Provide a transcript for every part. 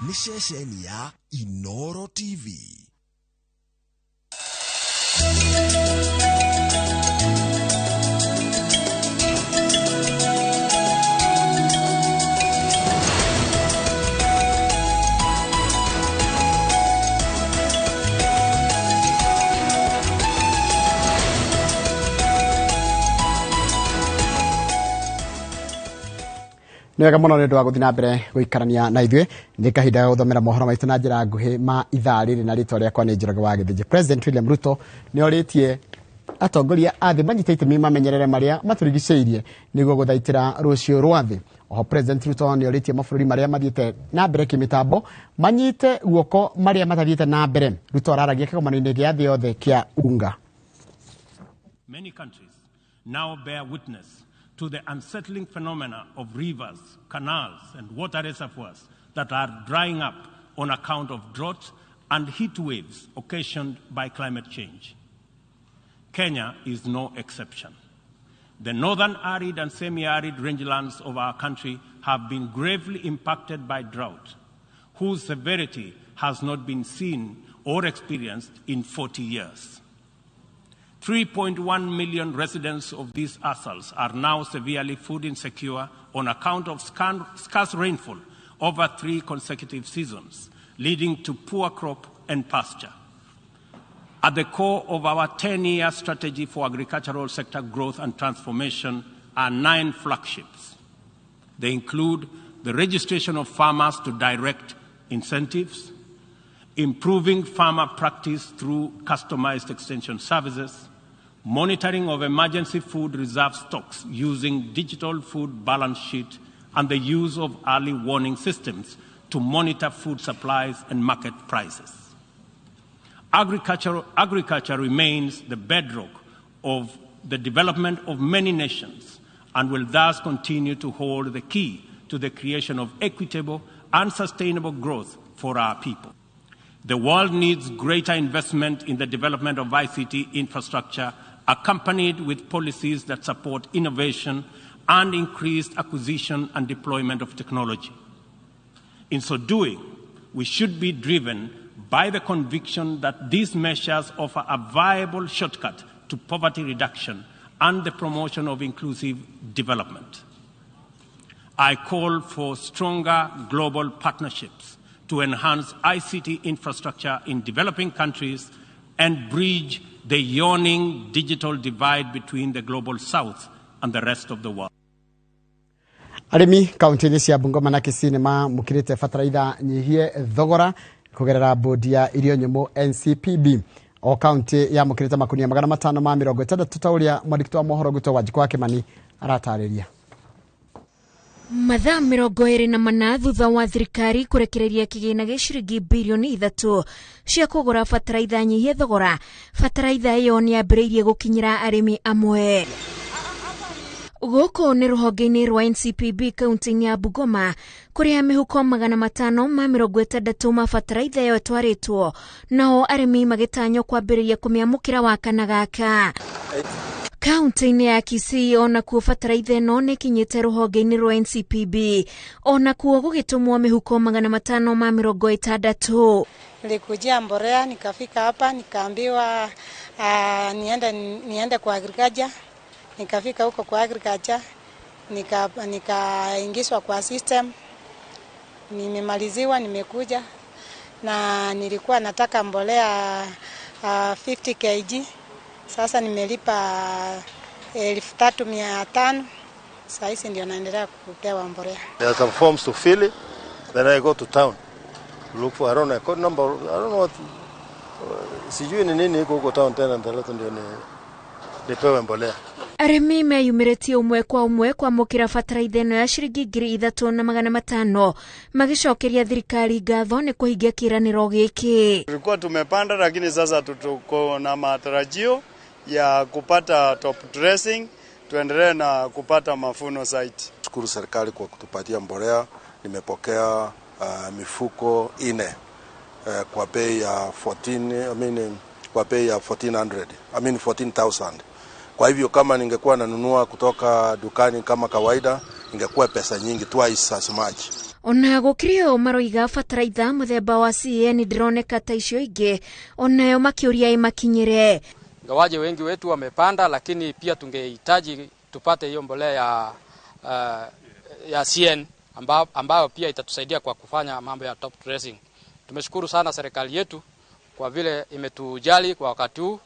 Nĩ ceceni ya Inoro TV. Nĩ wega mũno nĩ ũndũ wa gũthiĩ na mbere gũikarania na ithuĩ. Nĩ kahinda ga gũthomera mohoro maitũ na njĩra nguhĩ ma ithaa rĩrĩ, na rĩtwa rĩakwa nĩ Njoroge wa Gĩthĩnji. President William Ruto nĩ orĩtie atongoria a thĩ manyite itemi mamenyerere marĩa matũrigicĩirie nĩguo gũthaitĩra rũciũ rwa thĩ. Oho President Ruto nĩ orĩtie mabũrũri marĩa mathiĩte na mbere kĩmĩtambo manyite guoko marĩa matathiĩte na mbere. Ruto araragia kĩgomano-inĩ gĩa thĩ yothe kĩa UNGA. Many countries now bear witness to the unsettling phenomena of rivers, canals, and water reservoirs that are drying up on account of drought and heat waves occasioned by climate change. Kenya is no exception. The northern arid and semi-arid rangelands of our country have been gravely impacted by drought, whose severity has not been seen or experienced in 40 years. 3.1 million residents of these ASALs are now severely food insecure on account of scarce rainfall over 3 consecutive seasons, leading to poor crop and pasture. At the core of our 10-year strategy for agricultural sector growth and transformation are 9 flagships. They include the registration of farmers to direct incentives, improving farmer practice through customized extension services, monitoring of emergency food reserve stocks using digital food balance sheet, and the use of early warning systems to monitor food supplies and market prices. Agriculture remains the bedrock of the development of many nations and will thus continue to hold the key to the creation of equitable and sustainable growth for our people. The world needs greater investment in the development of ICT infrastructure, accompanied with policies that support innovation and increased acquisition and deployment of technology. In so doing, we should be driven by the conviction that these measures offer a viable shortcut to poverty reduction and the promotion of inclusive development. I call for stronger global partnerships to enhance ICT infrastructure in developing countries and bridge the yawning digital divide between the global south and the rest of the world. Arĩmi kaunti-inĩ cia Bungoma na Kisii nĩ mamũkĩrĩte bataraitha nyihie thogora kũgerera bodi ya irio nyũmũ NCPB. O kaunti yamũkĩrĩte makunia 560 ta ũrĩa mwandĩki wa mohoro gwitũ Wanjikũ wa Kĩmani aratarĩria. Mathaa 24 thutha wa thirikari kũrekereria kĩgĩna gĩa ciringi birioni 3 cia kũgũra bataraitha nyihie thogora, bataraitha ĩyo nĩ yambĩrĩirie gũkinyĩra arĩmi amwe. Gũkũ nĩ rũhonge-inĩ rwa NCPB kaunti-inĩ ya Bungoma, kũrĩa mĩhuko 560 ma bataraitha ĩyo ĩtwarĩtwo, nao arĩmi magĩtanywo kwambĩrĩria kũmĩamũkĩra wakana gaka. Kaunti-inĩ ya Kisii onakuo bataraitha ĩno nĩ ĩkinyĩte rũhonge-inĩ rwa NCPB, onakuo gũgĩtũmwo mĩhuko 560. Nilikujia mbolea nikafika hapa nikaambiwa, niende kwa agriculture. Nikafika huko kwa agriculture nikaingizwa kwa system. Nimemaliziwa, nimekuja na nilikuwa nataka mbolea 50 kg. Sasa nimelipa 3,500. Sasa hizi ndio naendelea kupewa mbolea. There are some forms to fill it, then I go to town. Look for, I don't know, code number, I don't know what, sijui ni nini iko huko town tena nitaleta ndio nipewe mbolea. Arĩmi meyumĩrĩtie ũmwe kwa ũmwe kwamũkĩra bataraitha ĩno ya ciringi 3,500 magĩcokeria thirikari ngatho nĩ kũhingia kĩĩranĩro gĩkĩ. Tulikuwa tumepanda lakini sasa tuko na matarajio ya kupata top dressing, tuendelee na kupata mavuno zaidi. Shukuru serikali kwa kutupatia mbolea. Nimepokea mifuko 4 kwa bei ya fourteen, I mean, kwa bei ya fourteen hundred, I mean fourteen thousand. Kwa hivyo kama ningekuwa nanunua kutoka dukani kama kawaida, ingekuwa pesa nyingi, twice as much. Ona gũkĩrĩ ũũ, maroiga bataraitha mũthemba wa CAN ndĩroneka ta icio ingĩ, onayo makĩũria ĩmakinyĩre. Ingawaje wengi wetu wamepanda, lakini pia tungehitaji tupate hiyo mbolea ya CN ambayo pia itatusaidia kwa kufanya mambo ya top dressing. Tumeshukuru sana serikali yetu kwa vile imetujali kwa wakati huu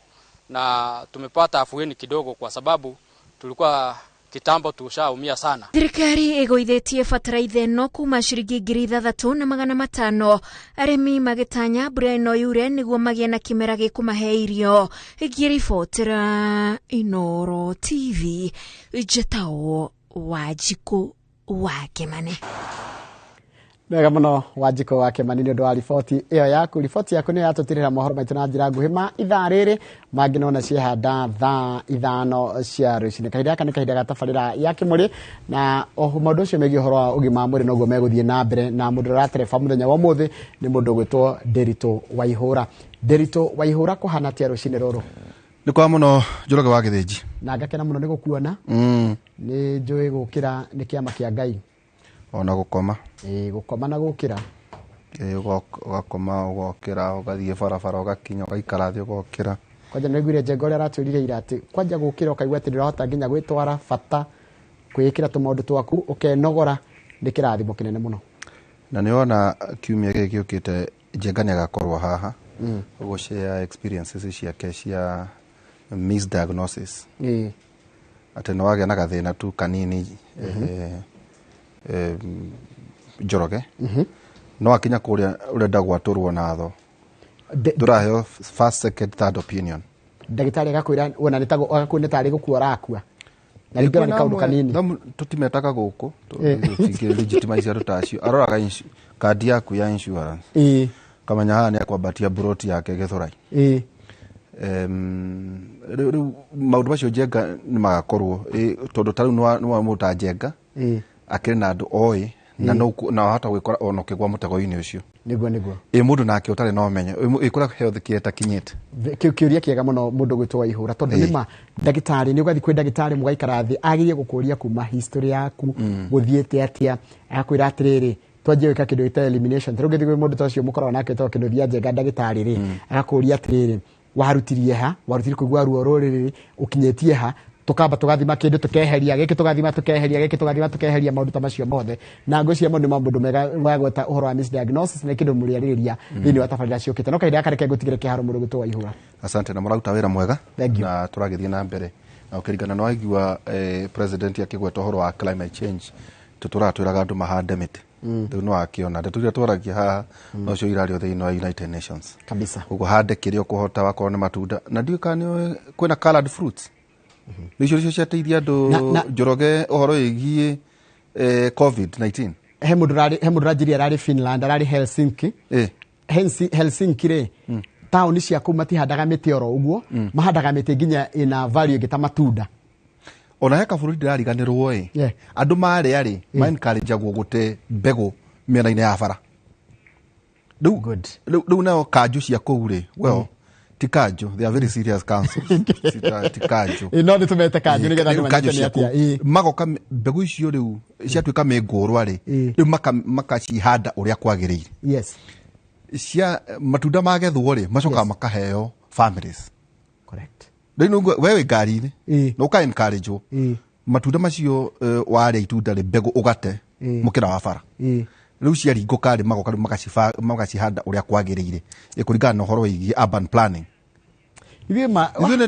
na tumepata afueni kidogo, kwa sababu tulikuwa kitambo tushaumia sana. Thirikari ĩgũithĩtie bataraitha ĩno kuma ciringi 6500, arĩmi magĩtanya mbura ĩno yure nĩguo magĩe na kĩmera gĩkũmahe irio. Ngĩribotera Inoro TV, njĩtagwo Wanjikũ wa Kĩmani. Wega mũno, Wanjikũ wa Kĩmani, nĩ ũndũ wa riboti ĩyo yaku. Riboti yaku nĩyo yatũtirĩra mohoro maitũ na njĩra nguhĩ ma ithaa rĩrĩ. Mangĩ nona ciehanda thaa 5 cia rũcinĩ. Kahinda gaka nĩ kahinda ga tabarĩra ya Kĩmũrĩ, na maũndũ ũcio megiĩ ũhoro wa ũgima wa mwĩrĩ noguo megũthiĩ na mbere, na mũndũ ũratereba mũthenya wa ũmũthĩ nĩ mũndũ ũgwĩtwo Ndĩritũ Waihũra. Ndĩritũ Waihũra, kũhana atĩa rũcinĩ rũrũ? Nĩ kwa mũno, Njoroge wa Gĩthĩnji. Na ngakena mũno nĩ gũkuona. Nĩ njũĩ gũkĩra nĩ kĩama kĩa Ngai. Ona gũkoma. Ĩĩ, gũkoma na gũkĩra. Ĩĩ, ũgakoma, ũgokĩra, ũgathiĩ barabara, ũgakinya, ũgaikara thĩ, ũgokĩra. Kwanja nĩ waiguire Njenga ũrĩa aratwĩrire ira atĩ kwanja gũkĩra ũkaigua atĩ ndũrahota nginya gwĩtwara bata, kwĩĩkĩra tũmaũndũ twaku, ũkenogora, nĩ kĩrathimo kĩnene mũno. Na nĩ wona kiumia gĩkĩ gĩũkĩte Njenga nĩ agakorwo haha gũshare experiences ciake cia misdiagnosis, atĩ nĩ wagĩa na gathĩna tu kanini, Njoroge, no akinya kũrĩa ũrenda gwatũrwo natho, ndũraheo first, second, third opinion. Ndagĩtarĩ agakwĩra wona nĩ tago, agakwĩra nĩ tarĩ gũkua ũrakua, na rĩngĩ ona nĩ kaũndũ kanini. Tũtimetaga gũkũ tũtingĩ legitimize andũ ta acio. Aroraga kandi yaku ya insurance, kamenya haha nĩ akwambatia buroti yake Gĩthũrai. Rĩu maũndũ macio Njenga nĩ magakorwo, tondũ ta rĩu nĩ wa mũndũ ta Njenga akĩrĩ na andũ oĩ na no na wahota gwĩkora ona ũkĩgwa mũtego-inĩ ũcio. Nĩguo. Ĩ mũndũ nake ũtarĩ na ũmenyo ĩ kũrĩa health care ĩtakinyĩte. Kĩu kĩũria kĩega mũno, mũndũ gwĩtwo Waihũra, tondũ nĩma ndagĩtarĩ nĩ ũgathiĩ kwĩ ndagĩtarĩ, mũgaikara thĩ, agirie gũkũria kuma history yaku, gũthiĩte atĩa, agakwĩra atĩrĩrĩ, twanjie gwĩka kĩndũ gĩta elimination. Tarĩu ũngĩthiĩ kwĩ mũndũ ta ũcio mũkoragwo nake wĩtagwo Kĩnuthia Njenga, ndagĩtarĩ rĩ, agakũria atĩrĩrĩ, warutirie ha, warutirie kũigua ruo rũrĩ rĩ, ũkinyĩtie ha, tukamba tugathima kindu, tukeheria giki, tugathima, tukeheria giki, tugathima, tukeheria, maundu ta macio mothe. Na ngwĩciria maũndũ maũndũ mega wagweta ũhoro wa misdiagnosis nĩ kĩndũ mũrĩarĩrĩria thĩinĩ wa tabarĩra ciũkĩte. No kahinda gaka reke ngũtigĩre kĩharo, mũndũ gwĩtwo Waihũra. Asante, na mũraruta wĩra mwega. Thank you. Na tũragĩthiĩ na mbere na ũkĩringana na waigua president akĩgweta ũhoro wa climate change, tũtũraga twĩraga andũ mahande mĩtĩ. Rĩu nĩ wakĩona ndeto iria twaragia haha nocio irario thĩinĩ wa United Nations. Kabisa. Ũguo hande kĩrĩa ũkũhota, wakorwo nĩ matunda, na ndiũĩ kana nĩũĩ kwĩna colored fruits, nĩcio nĩcio ciateithia andũ. Njoroge, ũhoro wĩgiĩ COVID-19. He mũndũ ũranjirie ararĩ Finland, ararĩ Helsinki. Helsinki rĩ, taũni cia kũu matihandaga mĩtĩ oro ũguo, mahandaga mĩtĩ nginya ĩna value ĩngĩ ta matunda. Ona he kabũrũri ndĩrariganĩrwo ĩ, andũ marĩa rĩ ma-encourage-agwo gũte mbegũ mĩena-inĩ ya bara. Rĩu Good. Rĩu nayo kanjũ cia kũu rĩ, well, ti kanjũ, they are very serious councils. Ti kanjũ. Ĩ, no nĩ tũmete kanjũ nĩgetha andũ Rĩu kanjũ manyite nĩ cia atĩa. kũu magoka mbegũ icio rĩu ciatuĩka mĩngũrwa rĩ, rĩu makacihanda ũrĩa kwagĩrĩire. Cia matunda magethwo rĩ, macokaga makaheo families. Rĩu nĩguo we wĩ ngari-inĩ na ũka encourage-wo matunda macio, warĩa itunda rĩ, mbegũ ũgate mũkĩra wa bara. Rĩu ciaringũka rĩ, magoka rĩu magacihanda ũrĩa kwagĩrĩire, kũringana na ũhoro wĩgiĩ urban planning. Ithuĩ ma Ithuĩ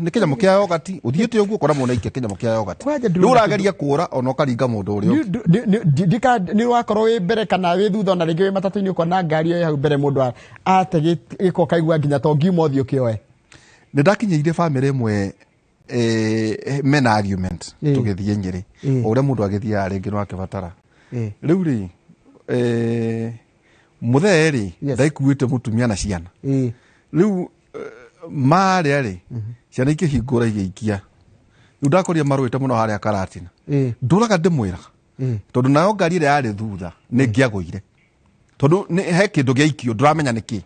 nĩ kĩnyamũ kĩa yogati, ũthiĩte ũguo ũkora mũndũ aikia kĩnyamũ kĩa yogati. Kwanja Rĩu ndĩrona ũrageria kũra ona ũkaringa mũndũ ũrĩa ũngĩ. Ndika nĩ wakorwo wĩ mbere kana wĩ thutha, ona rĩngĩ wĩ matatũ-inĩ, ũkona ngari ĩyo ĩ hau mbere, mũndũ ate gĩko, ũkaigua nginya to ngiuma ũthiĩ ũkĩoe. Nĩ ndakinyĩire bamĩrĩ ĩmwe, mena argument tũgĩthiĩ Nyĩrĩ. O ũrĩa mũndũ agĩthiaga rĩngĩ no akĩbatara. Rĩu rĩ, mũthee rĩ, ndaikuĩte mũtumia na ciana. Rĩu marĩa rĩ, ciana ikĩhingũra igĩikia. Rĩu ndakorire marũĩte mũno harĩa Karatina. Ndũraga ndĩmwĩraga, tondũ nayo ngari ĩrĩa yarĩ thutha nĩ ngĩagũire, tondũ he kĩndũ gĩaikio, ndũramenya nĩ kĩ.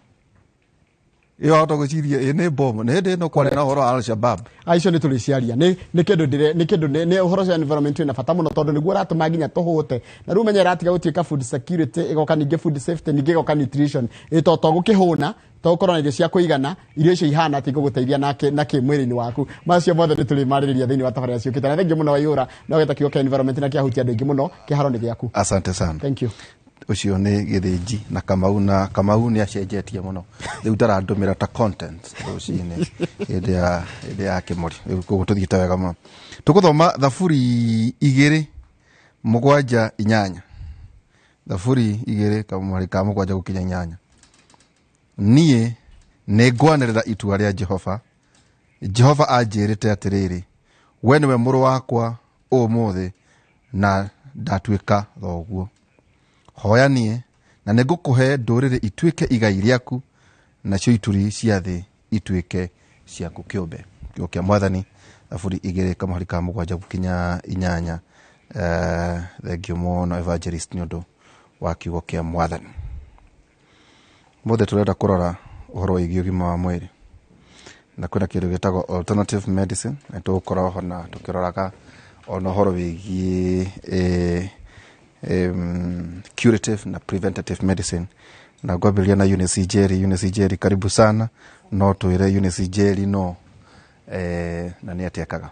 Ĩyo wahota gwĩciria ĩ nĩ bomu nĩ hĩndĩ ĩno kwarĩ na ũhoro wa Al-Shabaab. Aicio nĩ tũrĩciaria nĩ kĩndũ ndĩre nĩ kĩndũ nĩ ũhoro ũcio wa environment wĩna bata mũno tondũ nĩguo ũratũma nginya tũhũte na rĩu menya ĩratiga gũtuĩka food security, ĩgoka ningĩ food safety, ningĩ ĩgoka nutrition. Ĩ to gũkĩhũna to gũkorwo na irio cia kũigana, irio icio ihana atĩ igũgũteithia na kĩ mwĩrĩ-inĩ waku. Macio mothe nĩ tũrĩmarĩrĩria thĩinĩ wa tabarĩra ciũkĩte. Na thengiũ mũno Waihũra no geta kiugo kĩa environment na kĩahutia andũ aingĩ mũno. Kĩharo nĩ gĩaku. Asante sana. Thank you. Ũcio nĩ Gĩthĩnji na Kamau, na Kamau nĩ acenjetie mũno rĩu, ndarandũmĩra ta content rũcinĩ hĩndĩ ya kĩmũri. Rĩu koguo tũthiĩte wega mũno. Tũgũthoma Thaburi 2:7-8, Thaburi 2 kamũhari ka 7 gũkinya 8. Niĩ nĩ ngwanĩrĩra itua rĩa Jehova. Jehova anjĩrĩte atĩrĩrĩ, we nĩwe mũrũ wakwa, ũmũthĩ na ndatuĩka thoguo. Hoya niĩ na nĩ ngũkũhe ndũrĩrĩ ituĩke igai rĩaku, nacio ituri cia thĩ ituĩke ciaku kĩũmbe. Kiugo kĩa Mwathani, Thaburi 2 kamũhari ka 7 gũkinya 8. Thengiũ mũno evangelist nĩ ũndũ wa kiugo kĩa Mwathani. Mothe tũrenda kũrora ũhoro wĩgiĩ ũgima wa mwĩrĩ na kwĩna kĩndũ gĩtagwo alternative medicine, na tũgũkorwo ho na tũkĩroraga ona ũhoro wĩgiĩ curative na preventative medicine. Na ngwambĩrĩria na Eunice Njeri. Eunice Njeri, karibu sana. No twĩre Eunice Njeri no na nĩ atĩa ekaga?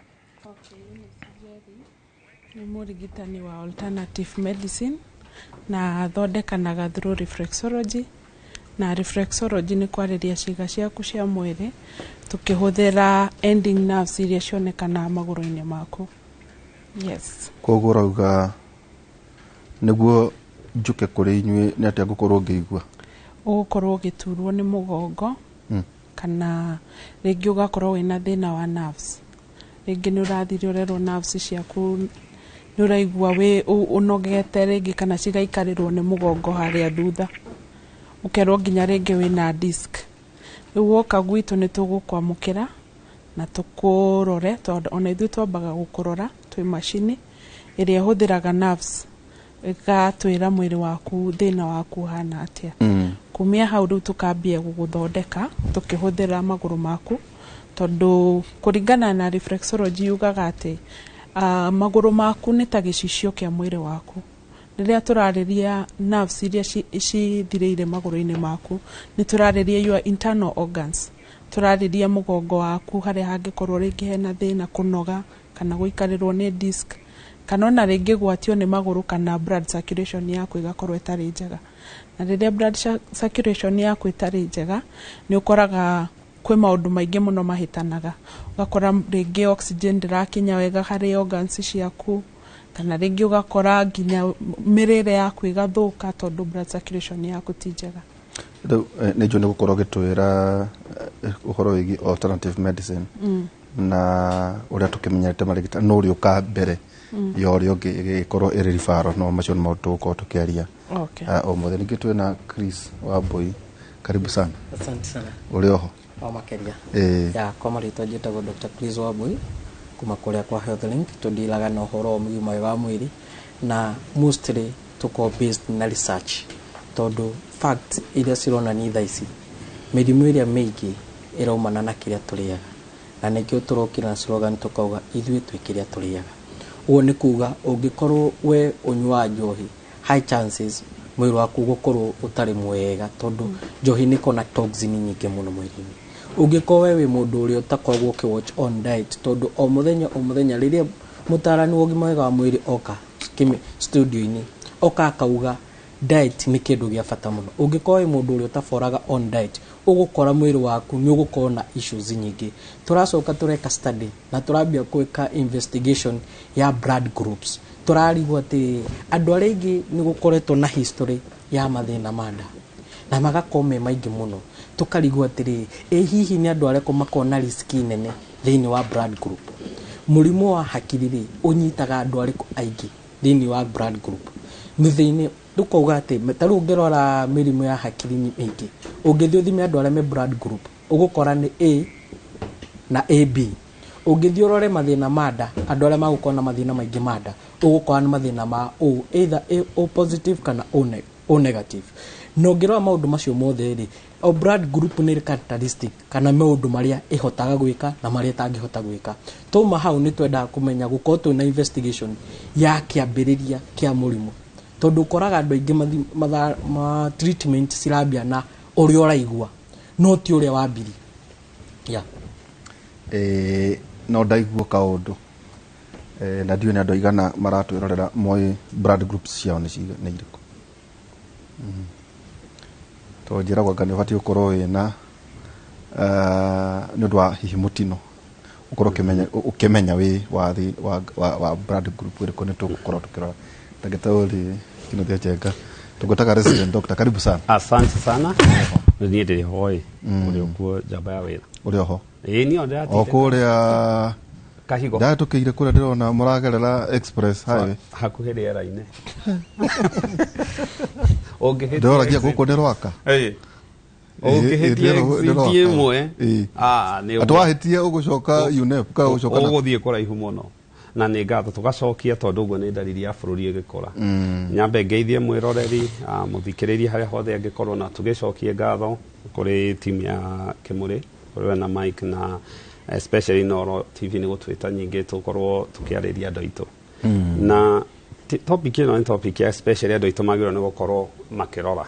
Nĩ mũrigitani wa alternative medicine na athondekanaga through reflexology. Na reflexology nĩ kwarĩria ciĩga ciaku cia mwĩrĩ tũkĩhũthĩra ending nerves iria cionekanaga magũrũ-inĩ maku, yes. Koguo ũrauga nĩguo njũke kũrĩ inyuĩ nĩ atĩa ngũkorwo ngĩigua? Ũgũkorwo ũgĩturwo nĩ mũgongo kana rĩngĩ ũgakorwo wĩna thĩna wa nerves, rĩngĩ nĩ ũrathire ũrerwo nerves ciaku nĩ ũraigua wĩ ũnogete rĩngĩ kana cigaikarĩrwo nĩ mũgongo harĩa thutha, ũkerwo nginya rĩngĩ wĩna disc. Rĩu woka gwitũ nĩ tũgũkwamũkĩra na tũkũrore, tondũ ona ithuĩ twambaga gũkũrora twĩ macini ĩrĩa ĩhũthĩraga nerves ĩgatwĩra mwĩrĩ waku thĩna waku ũhana atĩa. Kumia hau rĩu tũkambia gũgũthondeka tũkĩhũthĩra magũrũ maku, tondũ kũringana na reflexology yugaga atĩ magũrũ maku nĩ ta gĩcicio kĩa mwĩrĩ waku. Rĩrĩa tũrarĩria nerves iria cithirĩire magũrũ-inĩ maku, nĩ tũrarĩria your internal organs, tũrarĩria mũgongo waku harĩa hangĩkorwo rĩngĩ hena thĩna, kũnoga kana gũikarĩrwo nĩ disc, kana ona rĩngĩ gwatio nĩ magũrũ, kana blood circulation yaku ĩgakorwo ĩtarĩ njega. Na rĩrĩa blood circulation yaku ĩtarĩ njega, nĩ ũkoraga kwĩ maũndũ maingĩ mũno mahĩtanaga, ũgakora rĩngĩ oxygen ndĩrakinya wega harĩ organs ciaku, kana rĩngĩ ũgakora nginya mĩrĩre yaku ĩgathũka tondũ blood circulation yaku ti njega. Rĩu nĩ njũĩ nĩ gũkorwo gĩtwĩra ũhoro wĩgiĩ alternative medicine na ũrĩa tũkĩmenyerete marigitani no ũrĩa ũka mbere ya ũrĩa ũngĩ ĩgĩkorwo ĩrĩ referral, no macio nĩ maũndũ tũgũkorwo tũkĩaria ũmũthĩ. Ningĩ twĩna Chris Wambui, karibu sana. Asante sana. Ũrĩ oho? O makeria. Ĩĩ. Ya kwa marĩtwa njĩtagwo Dr. Chris Wambui kuma kũrĩa kwa Health Link. Tũndilaga na ũhoro wa ũgima wa mwĩrĩ na mostly tũkoragwo based na research, tondũ fact iria cironania thaa ici mĩrimũ ĩrĩa mĩingĩ ĩraumana na kĩrĩa tũrĩaga, na nĩkĩo tũrokire na slogan tũkauga ithuĩ twĩ kĩrĩa tũrĩaga. Ũguo nĩ kuga ũngĩkorwo we ũnyuaga njohi, high chances mwĩrĩ waku gũkorwo ũtarĩ mwega, tondũ njohi nĩ ĩkoragwo na toxin nyingĩ mũno mwĩrĩ-inĩ. Ũngĩkorwo we wĩ mũndũ ũrĩa ũtakoragwo ũkĩ watch on diet, tondũ o mũthenya o mũthenya rĩrĩa mũtaarani wa ũgima mwega wa mwĩrĩ oka studio-inĩ oka akauga diet nĩ kĩndũ gĩa bata mũno, ũngĩkorwo wĩ mũndũ ũrĩa ũtaboraga on diet, ũgũkora mwĩrĩ waku nĩ ũgũkorwo na issues nyingĩ. Tũracoka tũreka study na tũrambia gwĩka investigation ya blood groups, tũrarigwo atĩ andũ arĩa aingĩ nĩ gũkoretwo na history ya mathĩna ma nda na magakorwo me maingĩ mũno. Tũkarigwo atĩrĩrĩ, ĩ hihi nĩ andũ arĩkũ makoragwo na risk nene thĩinĩ wa blood group? Mũrimũ wa hakiri rĩ, ũnyitaga andũ arĩkũ aingĩ thĩinĩ wa blood group mĩthĩ-inĩ? Rĩu atĩ ta rĩu ũngĩrora mĩrimũ ya hakiri mĩingĩ, ũngĩthiĩ ũthime andũ arĩa me blood group, ũgũkora nĩ A na AB. Ũngĩthiĩ ũrore mathĩna ma nda, andũ arĩa magũkorwo na mathĩna maingĩ ma nda, ũgũkora nĩ mathĩna ma O, either A, O positive kana O, O negative. Na ũngĩrora maũndũ macio mothe rĩ, o blood group nĩ characteristic kana maũndũ marĩa ĩhotaga gwĩka na marĩa ĩtangĩhota gwĩka. Twauma hau, nĩ twendaga kũmenya gũkorwo twĩna investigation ya kĩambĩrĩria kĩa mũrimũ, tondũ ũkoraga andũ aingĩ ma treatment cirambia na ũrĩa ũraigua no ti ũrĩa wambirie, yeah. No ndaigua kaũndũ na ndiũĩ nĩ andũ aigana maratwĩrorera moĩ blood groups ciao nĩ irĩkũ. Tondũ njĩragwo anga nĩ ũbatiĩ gũkorwo wĩna nĩ ũndũ wa hihi mũtino ũkorwo ũkĩmenya wĩ wa, wa blood group ĩrĩkũ. Nĩ tũgũkorwo tũkĩrora ndagĩtarĩ Kinothia Njenga, tũgwĩtaga resident doctor, karibu sana. Asante sana. Niĩ ndĩrĩ hoi ũrĩ ũkuo njamba ya wĩra. Ũrĩ oho? Ĩĩ, niĩ ndĩratinda. O kũrĩa Kahigo. Ndahĩtũkĩire kũrĩa, ndĩrona mũragerera express highway. Hakuhĩ rĩera-inĩ. Ũngĩhĩtia Ndĩroragia exit- gũkũ nĩ Rwaka. Ĩĩ. Ũngĩhĩtia exit ĩmwe, nĩ atĩ wahĩtia ũgũcoka UNEP kana ũgũcoka na ũgũthiĩ kũraihu mũno, na nĩ ngatho tũgacokia tondũ ũguo nĩ ndariri ya bũrũri ĩgĩkũra. Nyambe ngeithie mwĩroreri, mũthikĩrĩria harĩa hothe angĩkorwo, na tũgĩcokie ngatho kũrĩ timu ya Kĩmũrĩ, kũrĩ we na Mike na especially Noro TV nĩ gũtwĩta nyingĩ tũkorwo tũkĩarĩria andũ aitũ. Na topic ĩno nĩ topic ya especially andũ aitũ magĩrĩirwo nĩ gũkorwo makĩrora,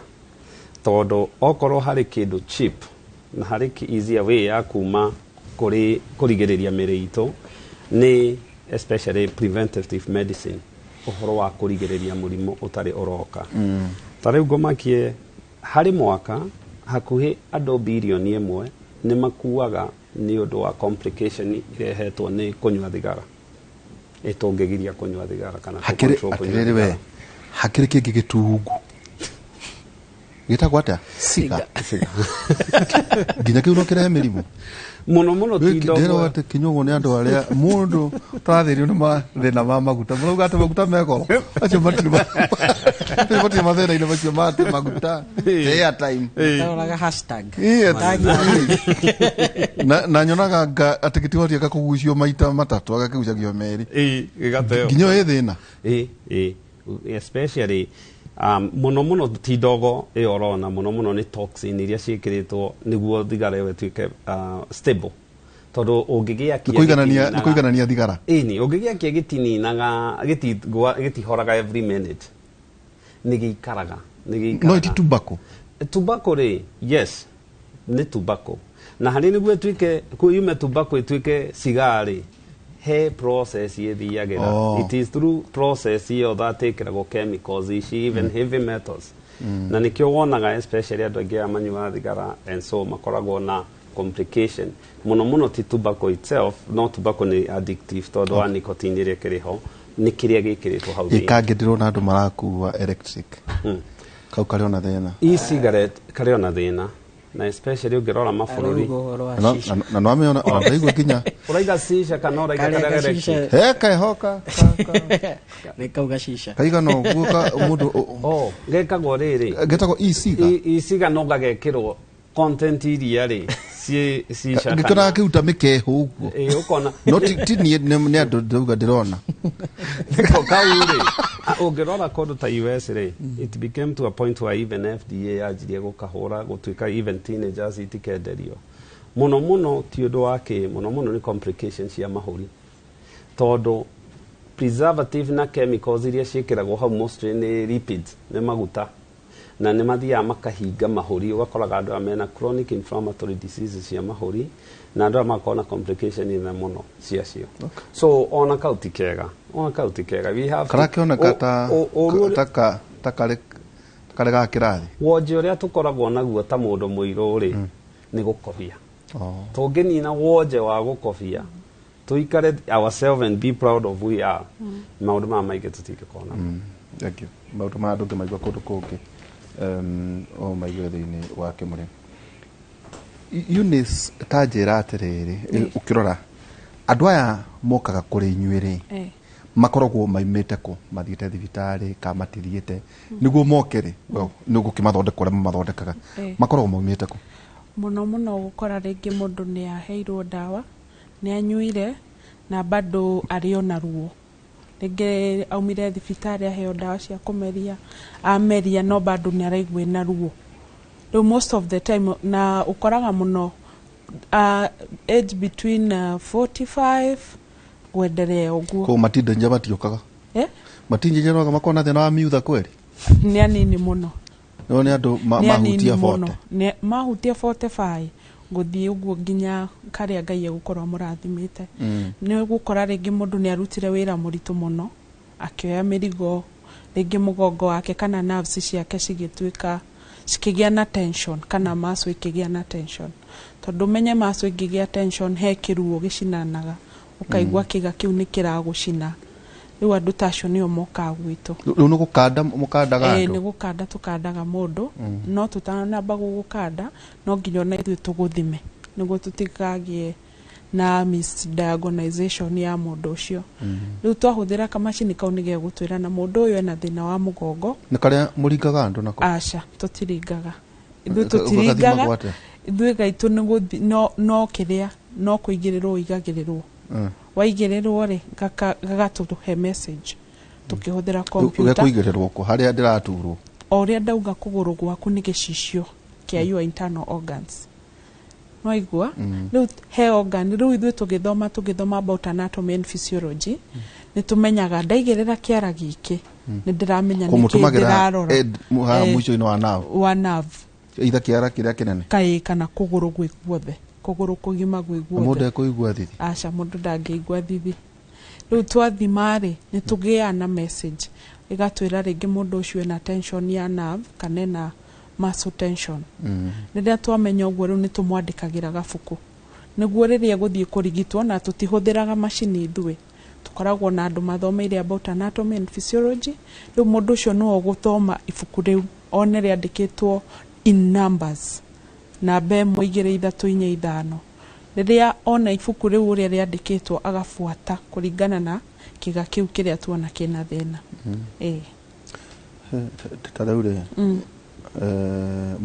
tondũ okorwo harĩ kĩndũ cheap na harĩ easier way ya kuma kũrĩ kũrigĩrĩria mĩrĩ itũ nĩ especially preventative medicine, ũhoro wa kũrigĩrĩria mũrimũ ũtarĩ ũroka. Ta rĩu ngũmakie, harĩ mwaka hakuhĩ andũ 1 birioni nĩ makuaga nĩ ũndũ wa complication irehetwo nĩ kũnyua thigara. Ĩtũngĩgiria kũnyua thigara kana hakĩrĩ kũ-control kũnyua atĩrĩrĩ we thigara. Hakĩrĩ kĩngĩ gĩtungu gĩtagwo atĩa, ciga nginya kĩu no kĩrehe mĩrimũ? Mũno mũno ti Gĩkĩ ndogo. Ndĩrwo atĩ kĩnyuagwo nĩ andũ arĩa mũndũ ũrathĩnio nĩ mathĩna ma maguta. Mũrauga atĩ maguta me goro, acio matirĩ mathĩna-inĩ macio ma atĩ maguta airtime. Taroraga hashtag. Ĩĩ, Tag. Na nyonaga nga atĩ gĩtihotie kũgucio maita matatũ, agakĩgucagio merĩ. Ĩĩ, gĩgateo. Nginya ĩ thĩna. Ĩĩ, especially mũno mũno ti ndogo ĩyo ũrona, mũno mũno nĩ toxin iria ciĩkĩrĩtwo nĩguo thigara ĩyo ĩtuĩke stable, tondũ ũngĩgĩakia Nĩ kũiganania thigara. Ĩni, ũngĩgĩakia gĩtininaga, gĩtihoraga every minute, nĩ gĩikaraga, nĩ gĩikaraga. No iti tobacco? Tobacco rĩ, yes, nĩ tobacco, na harĩ nĩguo ĩtuĩke yume tobacco ĩtuĩke cigar rĩ, he process ĩthiagĩra. It is through process ĩyo that ĩkĩragwo chemicals ici, even heavy metals, na nĩkĩo wonaga especially andũ aingĩ aya manyuaga thigara and so makoragwo na complication. Mũno mũno ti tobacco itself, no tobacco nĩ addictive tondũ wa nicotine ĩrĩa ĩkĩrĩ ho, nĩ kĩrĩa gĩkĩrĩtwo hau thĩinĩ. Ĩkangĩ ndĩrona andũ marakua electric kau karĩ ona thĩna? E-cigarette karĩ ona thĩna, na especially ũngĩrora mabũrũri Arauga ũhoro wa shisha. Na nwamĩona ona ndaigua nginya Ũraiga shisha kana ũraiga Karĩa karĩa gacica. electric? He kehoka Nĩ kau gacica. kaigana ũguo ka mũndũ Oh, gekagwo rĩrĩ. Getagwo e-cigar. E-cigar no gagekĩrwo content iria rĩ ciĩ shisha. Ngĩkĩona gakĩruta mĩkeho ũguo. Ĩ, ũkona. No ti niĩ, nĩ andũ ndauga ndĩrona. Nĩko kau rĩ, ũngĩrora kũndũ ta US rĩ, it became to a point where even FDA yanjirie gũkahũra gũtuĩka even teenagers itikenderio. Mũno mũno ti ũndũ wa kĩ, mũno mũno nĩ complications cia mahũri, tondũ preservative na chemicals iria ciĩkĩragwo hau mostly nĩ lipids, nĩ maguta, na nĩ mathiaga makahinga mahũri. Ũgakoraga andũ aya mena chronic inflammatory diseases cia mahũri, na andũ aya magakorwo na complication nene mũno ciacio. So ona kau ti kega, ona kau ti kega. We have to- Karakĩoneka ta ũru ũrĩa- ta karĩ ga kĩrathi. Wonje ũrĩa tũkoragwo naguo ta mũndũ mũirũ rĩ, nĩ gũkobia. Oh. Tũngĩnina wonje wa gũkobia, tũikare ourselves and be proud of who we are, maũndũ maya maingĩ tũtingĩkorwo namo. Thank you. Maũndũ maya ndũngĩmaigua kũndũ kũngĩ, o maigue thĩinĩ wa Kĩmũrĩ. Eunice, ta njĩra atĩrĩrĩ, ũkĩrora andũ aya mokaga kũrĩ inyuĩ rĩ, makoragwo maimĩte kũ, mathiĩte thibitarĩ ka matithiĩte nĩguo moke rĩ? Well, nĩ ũgũkĩmathondeka ũrĩa mamathondekaga. Makoragwo maumĩte kũ? Mũno mũno gũkora rĩngĩ mũndũ nĩ aheirwo ndawa, nĩ anyuire na bado arĩ ona ruo. Rĩngĩ aumire thibitarĩ aheo ndawa cia kũmeria, ameria no bado nĩ araigua ĩna ruo. Rĩu most of the time na ũkoraga mũno age between 45 gwenderea ũguo. Kũu matinda matiũkaga? Eh? Matinda noga makorwo na thĩna wa miutha kweri? Nĩ anini mũno. No nĩ andũ Nĩ anini mahutia mũno. 40. Mahutia 45 gũthiĩ ũguo nginya karĩa Ngai egũkorwo amũrathimĩte. Nĩ ũgũkora rĩngĩ mũndũ nĩ arutire wĩra mũritũ mũno akĩoya mĩrigo, rĩngĩ mũgongo wake kana nerves ciake cigĩtuĩka cikĩgĩa na tension kana muscle ikĩgĩa na tension, tondũ menye muscle ĩngĩgĩa tension he kĩruo gĩcinanaga, ũkaigua kĩga kĩu nĩ kĩragũcina. Rĩu andũ ta acio nĩo mokaga gwitũ. Rĩu nĩ gũkanda mũkandaga Ĩĩ, andũ? Nĩ gũkanda tũkandaga mũndũ, no tũtanamba gũgũkanda no nginya ona ithuĩ tũgũthime nĩguo tũtikagĩe na misdiagnosation ya mũndũ ũcio. Rĩu twahũthĩra kamacini kau nĩ gegũtwĩra na mũndũ ũyũ ena thĩna wa mũgongo. Nĩ karĩa mũringaga andũ nako? Aca, tũtiringaga ithuĩ. Ũgathimagwo Tũtiringaga atĩa? ithuĩ. Gaitũ nĩ no kĩrĩa no kũigĩrĩrwo ũigagĩrĩrwo. Waigĩrĩrwo rĩ, gagatũhe message tũkĩhũthĩra computer. Gekũigĩrĩrwo kũ harĩa ndĩraturwo? O ũrĩa ndauga, kũgũrũ gwaku nĩ gĩcicio kĩa your internal organs, nwaigua? Rĩu he organ, rĩu ithuĩ tũgĩthoma about anatomy and physiology nĩ tũmenyaga ndaigĩrĩra kĩara gĩkĩ nĩ ndĩramenya nĩkĩ Kũmũtũmagĩra ndĩrarora. Haha mũico-inĩ wa nerve? Wa nerve. Either kĩara kĩrĩa kĩnene? Kaĩ kana kũgũrũ gwĩ guothe, kũgũrũ kũgima gwĩ Na mũndũ guothe. ekũigua thithi? Aca, mũndũ ndangĩigua thithi. Rĩu twathima rĩ, nĩ tũgĩaga na message ĩgatwĩra rĩngĩ mũndũ ũcio ena tension ya nerve kana ena muscle tension. Rĩrĩa twamenya ũguo, rĩu nĩ tũmwandĩkagĩra gabuku nĩguo rĩrĩa egũthiĩ kũrigitwo, na tũtihũthĩraga macini ithuĩ, tũkoragwo na andũ mathomeire about anatomy and physiology. Rĩu mũndũ ũcio nĩwe ũgũthoma ibuku rĩu one rĩandĩkĩtwo in numbers, namba 1, 2, 3, 4, 5. Rĩrĩa ona ibuku rĩu ũrĩa rĩandĩkĩtwo, agabuata kũringana na kĩga kĩu kĩrĩa tuona kĩna thĩna. Ĩĩ. Ta rĩu rĩ,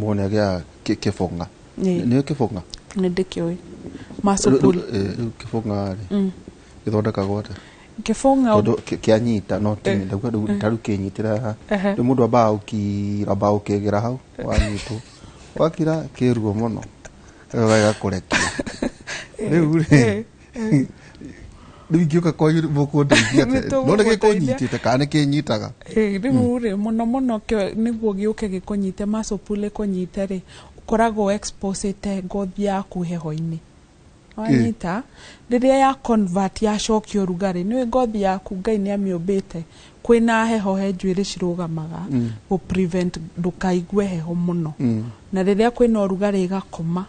mũndũ nĩ agĩaga kĩbũng'a. Ĩĩ. Nĩũ kĩbũng'a? Nĩ ndĩkĩũĩ, muscle pull. Rĩu kĩbũng'a rĩ, gĩthondekagwo atĩa? Kĩbũng'a Tondũ kĩanyita no ti ndauga rĩu ta rĩu kĩnyitĩra haha. Rĩu mũndũ ambaga gũkira, ambaga gũkĩgĩra hau wanyitwo, wakira kĩruo mũno gagakũrekia. Rĩu rĩ, rĩu ingĩũka kwanyu mũkũndeithia atĩa? No nĩ gĩkũnyitĩte kana nĩ kĩnyitaga? Ĩĩ, rĩu rĩ, mũno mũno nĩguo gĩũke gĩkũnyite, muscle pull ĩkũnyite rĩ, ũkoragwo exposete ngothi yaku heho-inĩ. Wanyita, rĩrĩa ya convert yacokia ũrugarĩ, nĩũĩ ngothi yaku Ngai nĩ amĩũmbĩte kwĩna heho, he njuĩrĩ cirũgamaga gũ prevent ndũkaigue heho mũno, na rĩrĩa kwĩna ũrugarĩ ĩgakoma.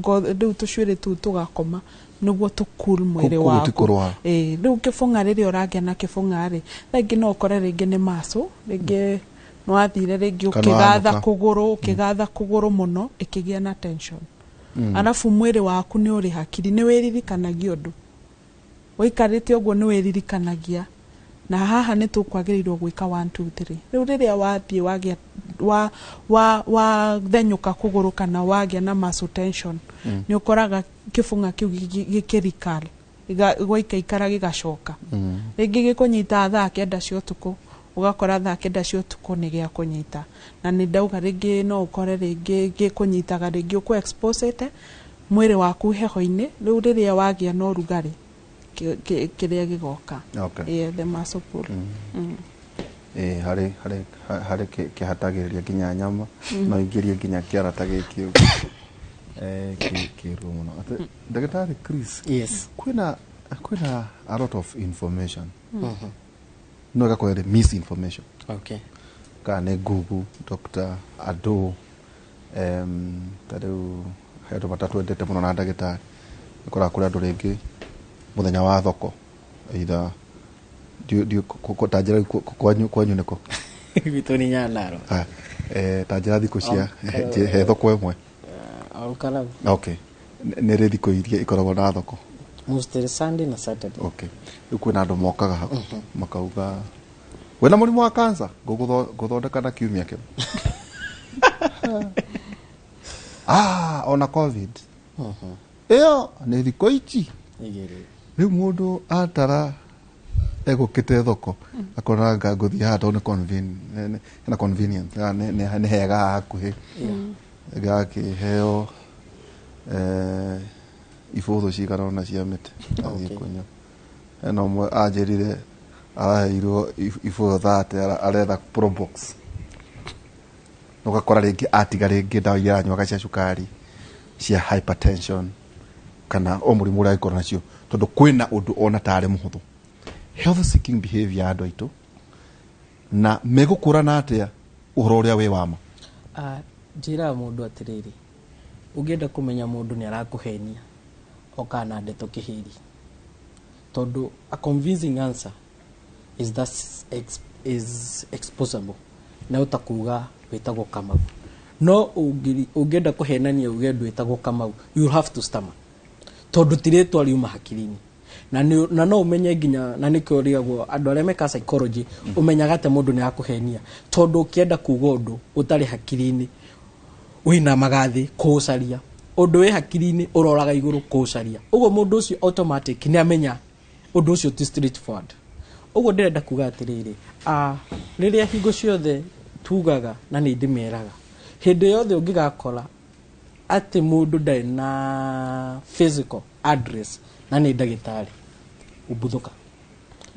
Rĩu tũcuĩrĩ tũu tũgakoma nĩguo tũ cool mwĩrĩ Koguo waku. ti kũrwara. Ĩĩ, rĩu kĩbũng'a, rĩrĩa ũragĩa na kĩbũng'a rĩ, thaa ingĩ no ũkore rĩngĩ nĩ muscle, rĩngĩ nĩ wathire rĩngĩ Kana ũkĩgatha waanũka. kũgũrũ, ũkĩgatha kũgũrũ mũno ĩkĩgĩa na tension. Arabu mwĩrĩ waku nĩ ũrĩ hakiri, nĩ wĩririkanagia ũndũ waikarĩte ũguo, nĩ wĩririkanagia na haha nĩ tũkwagĩrĩirwo gwĩka 1 2 3. Rĩu rĩrĩa wathiĩ wagĩa wa wa wathenyũka kũgũrũ kana wagĩa na muscle tension, nĩ ũkoraga kĩbũng'a kĩu gĩkĩrikal gwaikaikara gĩgacoka rĩngĩ gĩkũnyita thaa 9 cia ũtukũ, ũgakora thaa 9 cia ũtukũ nĩ gĩa kũnyita. Na nĩ ndauga rĩngĩ no ũkore rĩngĩ gĩkũnyitaga rĩngĩ ũkũ exposete mwĩrĩ waku heho-inĩ. Rĩu rĩrĩa wagĩa na ũrugarĩ, kĩrĩa gĩgoka. Yeah, the muscle pull. Ĩĩ, harĩ kĩhatagĩrĩria nginya nyama, no ingĩrie nginya kĩara ta gĩkĩ ũguo. Kĩruo mũno. Atĩ, Ndagĩtarĩ Chris, Yes. kwĩna a lot of information, no ĩgakorwo ĩrĩ misinformation kana nĩ Google Dr. Ado, ta rĩu he andũ matatwendete mũno na ndagĩtarĩ. Ũkoraga kũrĩ andũ rĩngĩ mũthenya wa thoko, either ta njĩra kwanyu nĩkũ? Gwitũ nĩ Nyandarua. Ah, ta njĩra thikũ cia he thoko ĩmwe? Olkalau. Okay, nĩ rĩ thikũ iria ikoragwo na thoko? Mostly Sunday na Saturday. Okay, rĩu kwĩna andũ mokaga hau makauga wĩna mũrimũ wa cancer, ngũthondeka na kiumia kĩmwe, ona COVID ĩyo nĩ thikũ ici. Igĩrĩ. Rĩu mũndũ atara Egũkĩte thoko akona nga ngũthiĩ haha tondũ nĩ hena convenience, nĩ hega haha hakuhĩ, gakĩheo ibũthũ cigana ũna cia mĩtĩ athiĩ kũnyua. Hena ũmwe anjĩrire araheirwo ibũthũ 30 aretha probox. Ũgakora rĩngĩ atiga rĩngĩ ndawa iria aranyuaga cia cukari, cia hypertension, kana o mũrimũ ũrĩa angĩkorwo nacio, tondũ kwĩna ũndũ ona tarĩ mũhũthũ. Health seeking behavior ya andũ aitũ, na megũkũrana atĩa ũhoro ũrĩa wĩ wama? Njĩraga mũndũ atĩrĩrĩ, ũngĩenda kũmenya mũndũ nĩ arakũhenia, okaga na ndeto kĩhĩri, tondũ a convincing answer is that is exposable, na ũtakuga wĩtagwo Kamau. No ũngĩenda kũhenania uge ndwĩtagwo Kamau, you have to stammer, tondũ ti rĩtwa riuma hakiri-inĩ. Na no ũmenye nginya, na nĩkĩo ũrigagwo andũ arĩa meka psychology, ũmenyaga atĩ mũndũ nĩ akũhenia, tondũ ũkĩenda kuga ũndũ ũtarĩ hakiri-inĩ wĩinamaga thĩ kũũcaria, ũndũ wĩ hakiri-inĩ ũroraga igũrũ kũũcaria. Ũguo mũndũ ũcio automatic nĩ amenya ũndũ ũcio ti straightforward. Ũguo ndĩrenda kuga atĩrĩrĩ, rĩrĩa hingo ciothe tugaga na nĩ ndĩmeraga, hĩndĩ yothe ũngĩgakora atĩ mũndũ ndarĩ na physical address na nĩ ndagĩtarĩ, ũmbuthũka.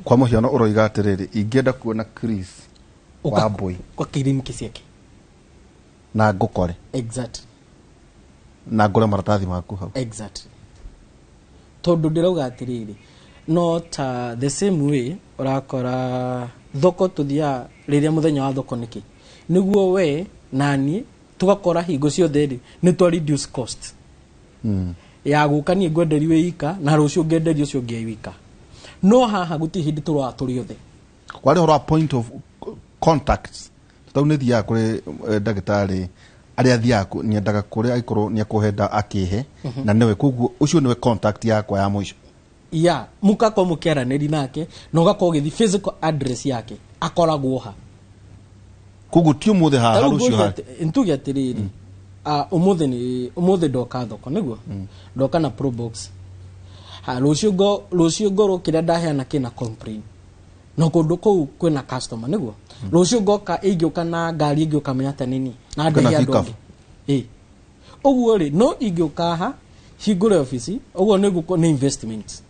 Kwa mũhiano ũroiga atĩrĩrĩ, ingĩenda kuona Chris Ũka Wambui kwa kiriniki ciake na ngũkore. Exactly. Na ngũre maratathi maku hau. Exactly. Tondũ ndĩrauga atĩrĩrĩ, no ta the same way ũrakora thoko tũthiaga rĩrĩa mũthenya wa thoko nĩkĩ, nĩguo we na niĩ tũgakora hingo ciothe rĩ nĩ twa reduce cost ya gũka niĩ ngwenderio wĩ ika na rũciũ ngenderio ũcio ũngĩ wika, no haha gũtirĩ hĩndĩ tũroa tũrĩ othe. Warĩ ũhoro wa point of contact, tondũ nĩ thiaga kũrĩ ndagĩtarĩ arĩa thiaga nyendaga kũrĩa angĩkorwo nĩ ekũhe nda akĩhe, na nĩwe koguo ũcio nĩwe contact yakwa ya mũico. Ya mũkakorwo mũkĩaranĩri nake na ũgakorwo ũgĩthiĩ physical address yake akoragwo ha. Koguo ti ũmũthĩ haha, Tarĩu rũciũ ngũria haha. Ntuge atĩrĩrĩ, ũmũthĩ nĩ ũmũthĩ ndoka thoko nĩguo ndoka na probox ha, rũciũ ngorwo kĩrĩa ndaheana kĩna complain no kũndũ kũu kwĩna customer nĩguo rũciũ ngoka ingĩũka na ngari ĩngĩũka menya ta nini na Kwĩna ndehe andũ pickup. angĩ. Ĩ ũguo rĩ, no ingĩũka haha hingũre obici, ũguo nĩ nĩ investment.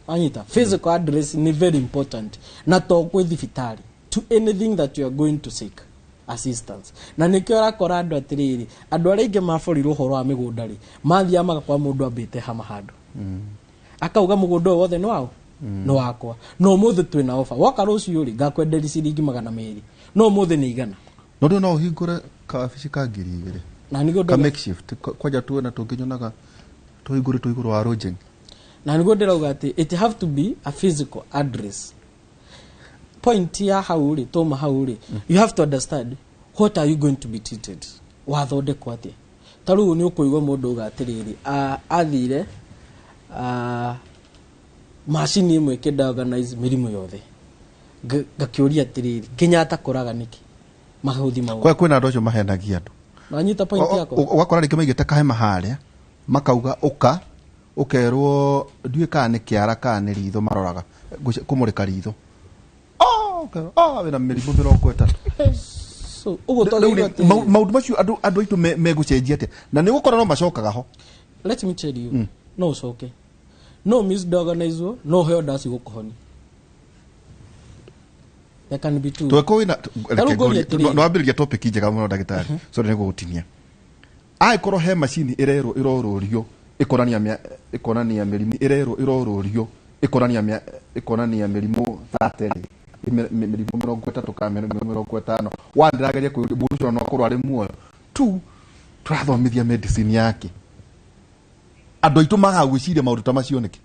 Anyita physical address ni very important, na to kwĩ thibitarĩ, to anything that you are going to seek assistance. Na nĩkĩo ũrakora andũ atĩrĩrĩ, andũ arĩa aingĩ maborirwo ũhoro wa mĩgũnda rĩ, mathiaga magakora mũndũ ambĩte hama handũ, akauga mũgũnda ũyũ wothe nĩ waũ, nĩ wakwa, no ũmũthĩ twĩna offer, woka rũciũ rĩ ngakwenderia ciringi 200, no ũmũthĩ nĩ 100. No ndũ no ũhingũre kawabici ka 2000 Na nĩguo ka ndauga makeshift kwanja tuona tũngĩnyonaga tũhingũrĩtwo igũrũ wa lodging. Na nĩguo ndĩrauga atĩ it have to be a physical address. Point ya hau rĩ, tũma hau rĩ, you have to understand what are you going to be treated, wathondekwo atĩa. Ta rĩu nĩ ũkũigua mũndũ auga atĩrĩrĩ, athire, macini ĩmwe ĩkĩdiagnose mĩrimũ yothe. Ngakĩũria atĩrĩrĩ, Kenyatta kũraga nĩkĩ mahuthi mau? Kwa kwĩna andũ acio mahenagia andũ. Wanyita point yakwa? Ũgakora rĩngĩ maigĩte kahema harĩa, makauga ũka, ũkerwo ndiũĩ kana nĩ kĩara kana nĩ ritho maroraga, kũmũrĩka ritho. Oh, ũkerwo, oh, wĩna mĩrimũ 30. So, ũguo Rĩu twagĩrĩirwo rĩ, atĩrĩrĩ. Maũndũ macio andũ aitũ megũcenjia atĩa? Na nĩ ũgũkora no macokaga ho. Let me tell you, no ũcoke. No misdiagnose, no ũheo ndawa cigũkũhonia. There can be two. Tweko wĩna, Tarĩu reke ngũrie ngũrie, atĩrĩrĩ. no wambĩrĩria topic njega mũno ndagĩtarĩ. Sorry nĩ gũgũtinia. Angĩkorwo he macini ĩrerwo ĩrorũrio ĩkonania mĩrimũ ĩrerwo ĩrorũrio ĩkonania mĩrimũ 30 rĩ, mĩrimũ 30 kana mĩrimũ 50. One, ndĩrageria kwĩyũria mũndũ ũcio no akorwo arĩ muoyo. Two, tũrathomithia medicine yake. Andũ aitũ magaga gwĩciria maũndũ ta macio nĩkĩ?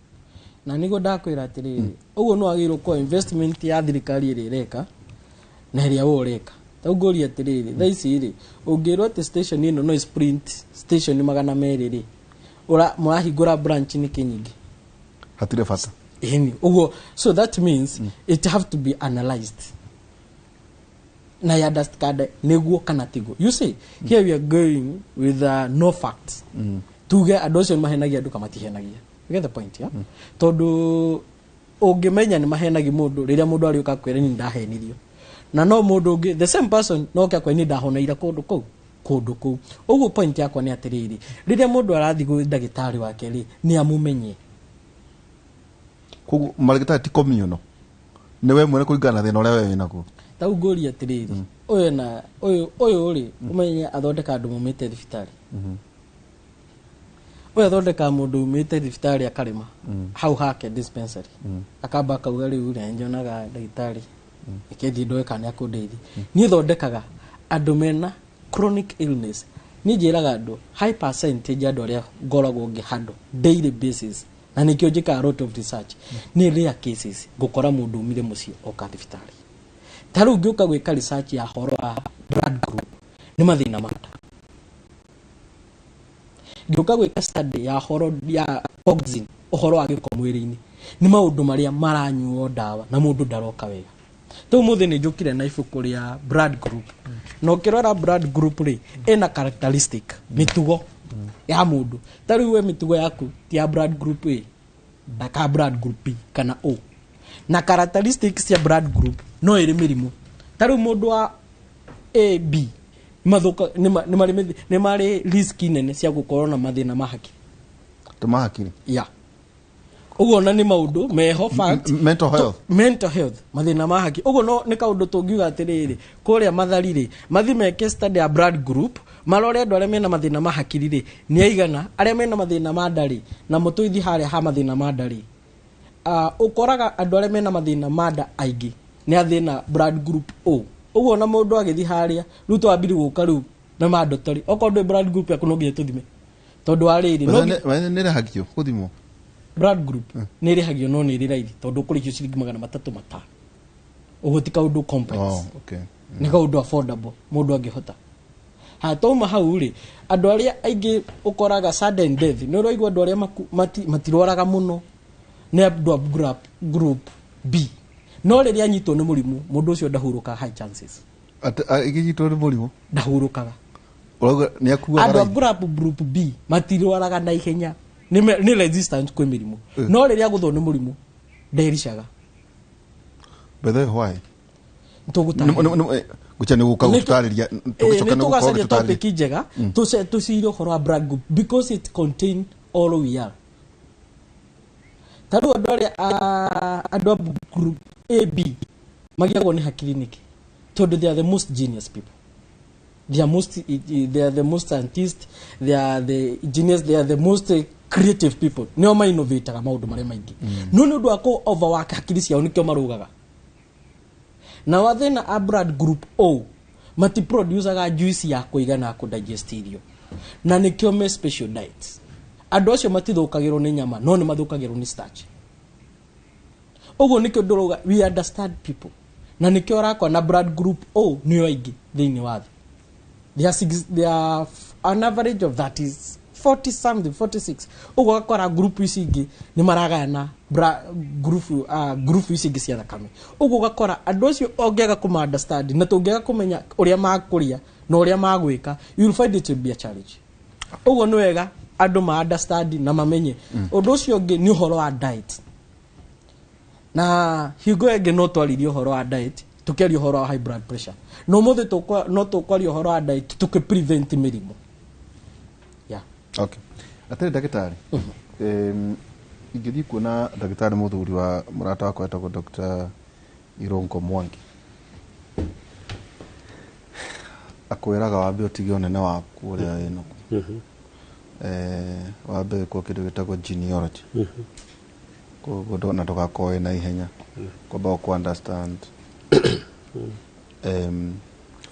Na nĩguo ndakwĩra atĩrĩrĩ, ũguo nĩ wagĩrĩirwo kwa investment ya thirikari ĩrĩa ĩreka na ĩrĩa we ũreka. Ta ngũrie atĩrĩrĩ, thaa ici rĩ, ũngĩrwo atĩ station ĩno no sprint station 200 rĩ, mũrahingũra branch nĩkĩ nyingĩ? Hatirĩ bata. Ĩni, ũguo, so that means it have to be analyzed. Na ya understand nĩguo kana tiguo. You see, here we are going with no facts. Tuge andũ acio nĩ mahenagia andũ kana matihenagia. You get the point, yeah? Tondũ Ũngĩmenya nĩ mahenagi mũndũ rĩrĩa mũndũ arĩũka kwĩra ni ndahenirio, na no mũndũ ũngĩ, the same person, no oke akwĩra ni ndahoneire kũndũ kũu kũndũ kũu. Ũguo point yakwa nĩ atĩrĩrĩ, rĩrĩa mũndũ arathiĩ gwĩ ndagĩtarĩ wake rĩ, nĩ amũmenye. Koguo marĩgĩtarĩ ti communal, nĩ we mwene kũringana na thĩna ũrĩa we wĩnaguo. Tau ngũria atĩrĩrĩ, ũyũ na ũyũ ũyũ rĩ, ũmenye athondeka andũ maumĩte thibitarĩ. Ũyũ athondekaga mũndũ umĩte thibitarĩ akarĩma hau hake dispensary, akamba akauga, "Rĩu rĩ, nyonaga ndagĩtarĩ, reke thiĩ ndoe kana nĩakũndeithia." Niĩ thondekaga andũ mena chronic illness. Niĩ njĩraga andũ high percentage andũ arĩa ngoragwo ngĩhandle daily basis, na nĩkĩo njĩkaga lot of research, nĩ rare cases ngũkora mũndũ umire mũciĩ oka thibitarĩ. Ta rĩu ngĩũka gwĩka research ya horo wa blood group, nĩ mathĩna mata. Ngĩũka gwĩka study ya horo ya toxin, ũhoro wa gĩko mwĩrĩ-inĩ, nĩ maũndũ marĩa maranyuo ndawa na mũndũ ndaroka wega. Ta ũmũthĩ nĩ njũkire na ibuku rĩa blood group, na ũkĩrora blood group rĩ, ĩna characteristic, mĩtugo ya mũndũ. Ta rĩu we mĩtugo yaku ti ya blood group A na ka blood group B kana O, na characteristics cia blood group no ĩrĩ mĩrimũ. Ta rĩu mũndũ wa AB mathũka nĩ marĩ risk nene cia gũkorwo na mathĩna ma hakiri. Tũma hakiri. Ya, ũguo ona nĩ maũndũ meho fact. Mental health. Mental health, mathĩna ma hakiri. Ũguo no nĩ kaũndũ tũngiuga atĩrĩrĩ, kũrĩa mathari rĩ, mathi meke study ya blood group, marore andũ arĩa mena mathĩna ma hakiri rĩ nĩ aigana, arĩa mena mathĩna ma nda rĩ, na mũtũithi harĩa ha mathĩna ma nda rĩ, ũkoraga andũ arĩa mena mathĩna ma nda aingĩ nĩ athĩna blood group O. Ũguo ona mũndũ agĩthiĩ harĩa rĩu twambire gũka rĩu na mandatory, okorwo ndũĩ blood group yaku, no nginya tũthime, tondũ wa rĩrĩ no Nĩ rĩhagio gũthimwo? Blood group nĩ ĩrĩhagio, no nĩ ĩrĩ raithi, tondũ ũkũrĩhio ciringi 305. Ũguo ti kaũndũ complex. Oh, okay. Nĩ kaũndũ affordable mũndũ angĩhota. Ha tauma hau rĩ, andũ arĩa aingĩ ũkoraga sudden death, nĩ ũraigua andũ arĩa matirwaraga mũno nĩ andũ a group B, no rĩrĩa anyitwo nĩ mũrimũ, mũndũ ũcio ndahurũkaga, high chances. Atĩ ĩkĩnyitwo nĩ mũrimũ? Ndahurũkaga. Ũrauga nĩ akuaga Andũ a raithi? group B matirwaraga na ihenya, nĩ resistant kwĩ mĩrimũ, no rĩrĩa agũthwo nĩ mũrimũ ndericaga. By the way, why? Tũgũtarĩria. Ngũcha nĩ gũka gũtũtarĩria tũgĩcoka nĩ nĩ gũkorwo tũgacaria gĩtũtarĩria. Topic njega tũcire ũhoro wa blood group because it contain all we are. Ta rĩu andũ arĩa andũ a group AB magiagwo nĩ hakiri nĩkĩ? Tondũ they are the most genius people, they are the most scientist, they are the genius, they are the most creative people. Nĩo mainnovataga maũndũ marĩa maingĩ, no nĩ ũndũ wa kũ overwork hakiri ciao, nĩkĩo marũgaga. Na wathĩna a blood group O matiproducaga juice ya kũigana ya kũdigest irio, na nĩkĩo me special diets. Andũ acio matithũkagĩrwo nĩ nyama, no nĩ mathũkagĩrwo nĩ starch. Ũguo nĩkĩo ndĩrauga we understand people, na nĩkĩo ũrakora na blood group O nĩo aingĩ thĩinĩ wa thĩ. They are, six, they are an average of that is 40 something, 46. Ũguo ũgakora group ici ingĩ nĩ maragayana group ici ingĩ cia thakame. Ũguo ũgakora andũ acio ũngĩaga kũma understand na tũngĩaga kũmenya ũrĩa makũrĩa na ũrĩa magwĩka, you will find it will be a challenge. Ũguo nĩ wega andũ ma understand na mamenye. Ũndũ ũcio ũngĩ nĩ ũhoro wa diet, na hingo ĩngĩ no twaririe ũhoro wa diet tũkĩaria ũhoro wa high blood pressure, no mũthĩ no tũkwaria ũhoro wa diet tũkĩ prevent mĩrimũ, yeah. Okay, atĩrĩ ndagĩtarĩ, ingĩthiĩ kuona ndagĩtarĩ mũthuri wa mũrata wakwa etagwo Dr. Irongo Mwangi, akwĩraga wambe ũtige ũnene waku ũrĩa wĩnaguo, wambe wĩkwo kĩndũ gĩtagwo genealogy. Koguo na ndũgakorwo wĩna ihenya kwamba ũkũ understand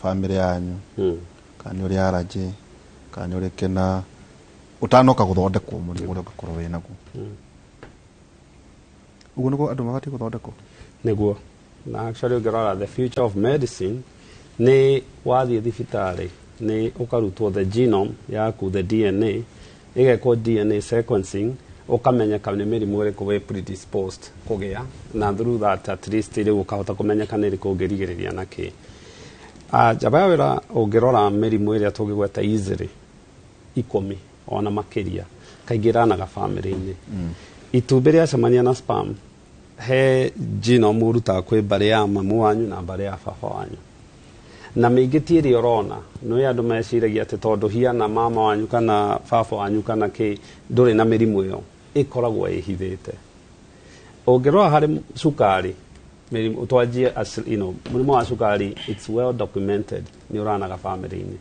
family yanyu, kana nĩ ũrĩ allergy, kana nĩ ũrĩ kĩna, ũtanoka gũthondekwo mũrimũ ũrĩa ũngĩkorwo wĩnaguo. Ũguo nĩguo andũ mabatiĩ gũthondekwo? Nĩguo. Na actually ũngĩrora the future of medicine, nĩ wathiĩ thibitarĩ nĩ ũkarutwo the genome yaku, the DNA, ĩgekwo DNA sequencing, ũkamenyeka nĩ mĩrimũ ĩrĩkũ wĩ predisposed kũgĩa na, through that at least rĩu ũkahota kũmenyeka nĩ ĩrĩkũ ũngĩrigĩrĩria na kĩ. Njamba ya wĩra, ũngĩrora mĩrimũ ĩrĩa tũngĩgweta easily 10 ona makĩria, kaingĩ ĩranaga family-inĩ. Itumbĩ rĩacemania na sperm He genome ũrutaga kwĩ mbarĩ ya mamu wanyu na mbarĩ ya baba wanyu, na mĩingĩ ti ĩrĩa ũrona. Nĩ andũ meciragia atĩ tondũ hiana mama wanyu kana baba wanyu kana kĩ, ndũrĩ na mĩrimũ ĩyo, ĩkoragwo ĩhithĩte. Ũngĩrora harĩ cukari, mĩrimũ twanjie mũrimũ wa cukari, it's well documented nĩ ũranaga family-inĩ.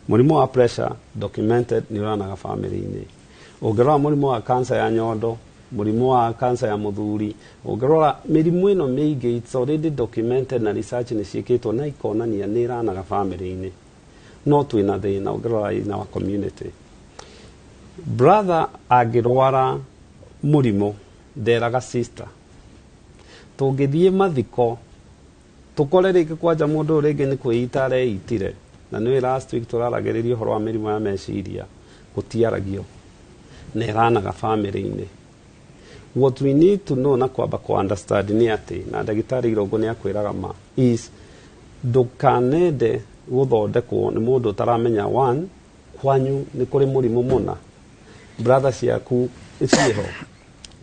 Mũrimũ wa pressure, documented nĩ ũranaga family-inĩ. Ũngĩrora mũrimũ wa cancer ya nyondo, mũrimũ wa cancer ya mũthuri, ũngĩrora mĩrimũ ĩno mĩingĩ, it's already documented na research nĩ ciĩkĩtwo na ikonania nĩ ĩranaga family-inĩ. No twĩna thĩna, ũngĩrora in our community, brother angĩrwara mũrimũ nderaga sister. Tũngĩthiĩ mathiko tũkore rĩngĩ kwanja mũndũ ũyũ rĩngĩ nĩ kwĩita areitire, na nĩũĩ last week tũraragĩrĩria ũhoro wa mĩrimũ ya meciria, gũtiaragio na ĩranaga family-inĩ. What we need to know na kwamba ku understand nĩ atĩ, na ndagĩtarĩ Irũngũ nĩ akwĩraga ma is ndũkanende gũthondekwo nĩ mũndũ ũtaramenya one kwanyu nĩ kũrĩ mũrimũ mũna, brother ciaku ciĩho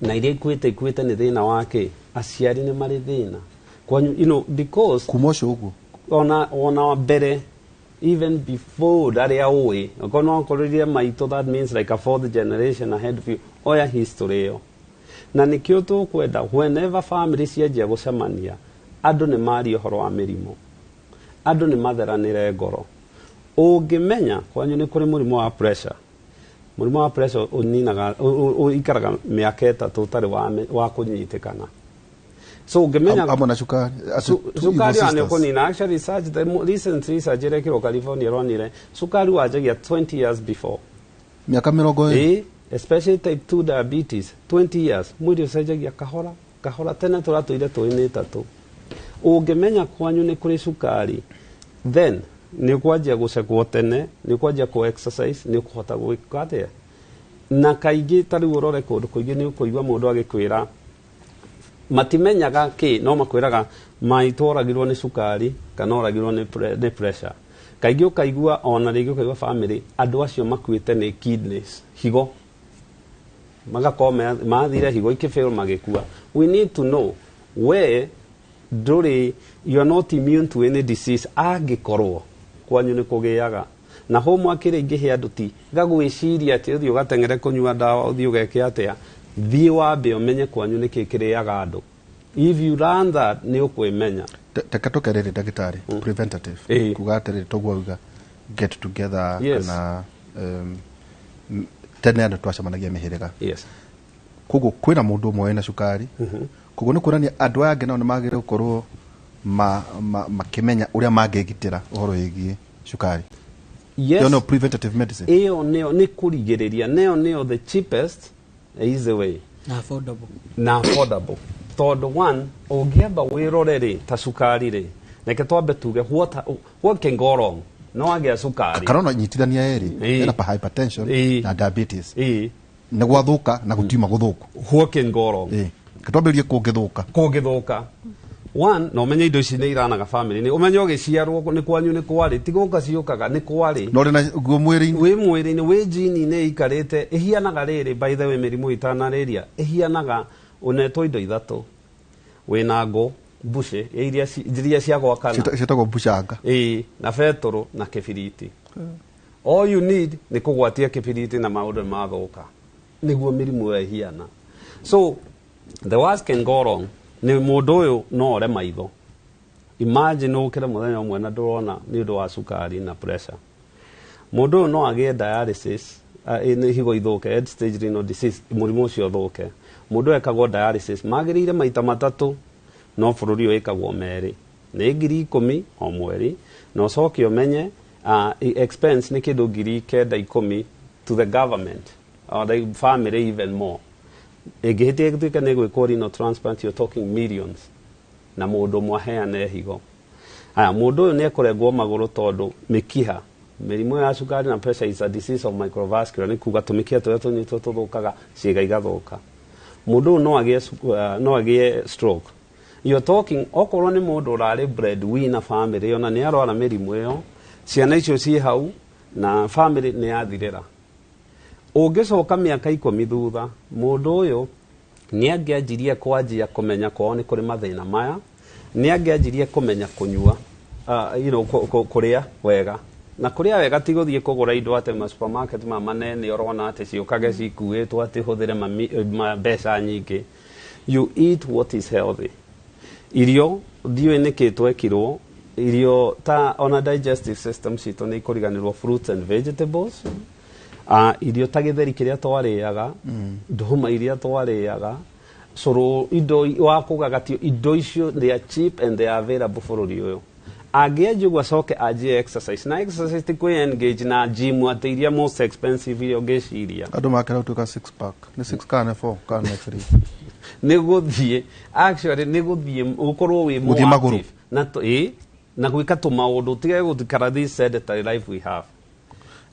na iria ikuĩte ikuĩte nĩ thĩna wake, aciari nĩ marĩ thĩna kwanyu, because kuma ũcio ũguo. Ona mbere, even before arĩa ũĩ, okorwo no wakorire maitũ, that means like a fourth generation ahead of you. Oya history ĩyo, na nĩkĩo tũkwenda whenever family cianjia gũcemania, andũ nĩ maria ũhoro wa mĩrimũ, andũ nĩ matheranĩre ngoro. Ũngĩmenya kwanyu nĩ kũrĩ mũrimũ wa pressure, mũrimũ wa pressure ũninaga ũikaraga mĩaka 3 ũtarĩ wa kũnyitĩkana. So ũngĩmenya Hamwe na cukari. Cukari wa nĩ ũkũnina. Actually, research, the recent research ĩrekirwo California ĩronire cukari wanjagia 20 years before. Mĩaka 20. Ĩ, especially type 2 diabetes, 20 years. Mwĩrĩ ũcenjagia kahora kahora. Tene tũratũire tũĩ nĩ ĩtatũ. Ũngĩmenya kwanyu nĩ kũrĩ cukari, then nĩ ũkwanjia gũcekwo tene, nĩ ũkwanjia kũ exercise, nĩ ũkũhota gwĩka atĩa. Na kaingĩ ta rĩu ũrore kũndũ kũingĩ, nĩ ũkũigua mũndũ agĩkwĩra matimenyaga kĩ, no makwĩraga maitũ oragirwo nĩ cukari kana oragirwo nĩ pressure. Kaingĩ ũkaigua ona rĩngĩ ũkaigua family andũ acio makuĩte nĩ kidneys, higo, magakorwo mathire higo ikĩfail magĩkua. We need to know we ndũrĩ, you are not immune to any disease angĩkorwo kwanyu nĩ kũgĩaga na homework ĩrĩa ingĩhe andũ ti gagwĩciria atĩ ũthiĩ ũgateng'ere kũnyua ndawa, ũthiĩ ũgeke atĩa. Thiĩ wambe ũmenye kwanyu nĩkĩ kĩrĩaga andũ. If you learn that, nĩ ũkwĩmenya. Teka tũkerĩrĩ ndagĩtarĩ, preventative, kuga atĩrĩrĩ, toguo uga get together, kana tene andũ twacemanagia mĩhĩrĩga. Koguo kwĩna mũndũ ũmwe wĩna cukari, koguo nĩ kuonania andũ aya angĩ nao nĩ magĩrĩire gũkorwo makĩmenya ũrĩa mangĩgitĩra ũhoro wĩgiĩ cukari. Yes. Ĩyo nĩyo preventative medicine. Ĩyo nĩyo nĩ kũrigĩrĩria, nĩyo the cheapest, easy way na affordable. Na affordable, tondũ one, ũngĩamba wĩrore rĩ, ta cukari rĩ, reke twambe tuge what can go wrong no agĩa cukari. Kana ona nyitithania erĩ, ena pa hypertension na diabetes, nĩ gwathũka na gũtiuma gũthũku. What can go wrong? Twambĩrĩrie kũngĩthũka. Kũngĩthũka, one, na ũmenye indo ici nĩ iranaga family, nĩ ũmenye ũgĩciarwo nĩ kwanyu nĩ kwarĩ, ti gũka ciũkaga, nĩ kwarĩ. No ũrĩ na guo mwĩrĩ-inĩ. Wĩ mwĩrĩ-inĩ, wĩ jini-inĩ ĩikarĩte ĩhianaga rĩrĩ. By the way, mĩrimũ itanarĩria ĩhianaga ũnetwo indo ithatũ: wĩna ngũ mbucĩ iria cia gwakana. Ciĩtagwo mbucanga. Ĩĩ, na betũrũ na kĩbiriti. All you need nĩ kũgwatia kĩbiriti na maũndũ nĩ mathũka. Nĩguo mĩrimũ ĩyo ĩhiana. So the worst can go wrong nĩ mũndũ ũyũ no ore maitho. Imagine ũkĩre mũthenya ũmwe na ndũrona nĩ ũndũ wa cukari na pressure. Mũndũ ũyũ no agĩe dialysis, nĩ higo ithũke, end stage renal disease, mũrimũ ũcio ũthũke. Mũndũ ũyũ ekagwo dialysis magĩrĩire maita matatũ, no bũrũri ũyũ ĩkagwo merĩ, nĩ 10,000 o mweri. Na ũcoke ũmenye expense nĩ kĩndũ 9,010 to the government or the family, even more. Ĩngĩhĩtia ĩtuĩke nĩ gwĩkwo renal transplant, you're talking millions, na mũndũ ũmwe aheane higo. Aya, mũndũ ũyũ nĩ ekũrengwo magũrũ tondũ mĩkiha, mĩrimũ ya cukari na pressure is a disease of microvascular, nĩ kuga tũmĩkiha tũrĩa tũnyitwo tũthũkaga, ciĩga igathũka. Mũndũ ũyũ no agĩe stroke. You're talking, okorwo nĩ mũndũ ũrarĩ breadwinner family ĩyo na nĩ arwara mĩrimũ ĩyo, ciana icio ciĩ hau na family nĩ yathirĩra. Ũngĩcoka mĩaka 10 thutha, mũndũ ũyũ Nĩ angĩanjirie kwanjia kũmenya kwao nĩ kũrĩ mathĩna maya, nĩ angĩanjirie kũmenya kũnyua, kũrĩa wega. Na kũrĩa wega ti gũthiĩ kũgũra indo atĩ ma supermarket ma manene ũrona atĩ ciũkage cikuĩtwo atĩ hũthĩre mbeca nyingĩ. You eat what is healthy. Irio ndiũĩ nĩkĩ twekirwo irio ta ona digestive system citũ nĩ ikũriganĩrwo fruits and vegetables. Irio ta gĩtheri kĩrĩa twarĩaga, ndũma iria twarĩaga, cũrũ, indo wa kũgagatio, indo icio they are cheap and they are available bũrũri ũyũ. Angĩanjia ũguo acoke anjie exercise, na exercise ti kwĩ engage na gym atĩ iria most expensive iria ũngĩciria. Andũ makĩra gũtuĩka six pack, nĩ six kana nĩ four kana nĩ three? Nĩ gũthiĩ, actually nĩ gũthiĩ ũkorwo wĩ more Gũthiĩ magũrũ. active. Na ĩ na gwĩka tũmaũndũ, tige gũikara this sedentary life we have.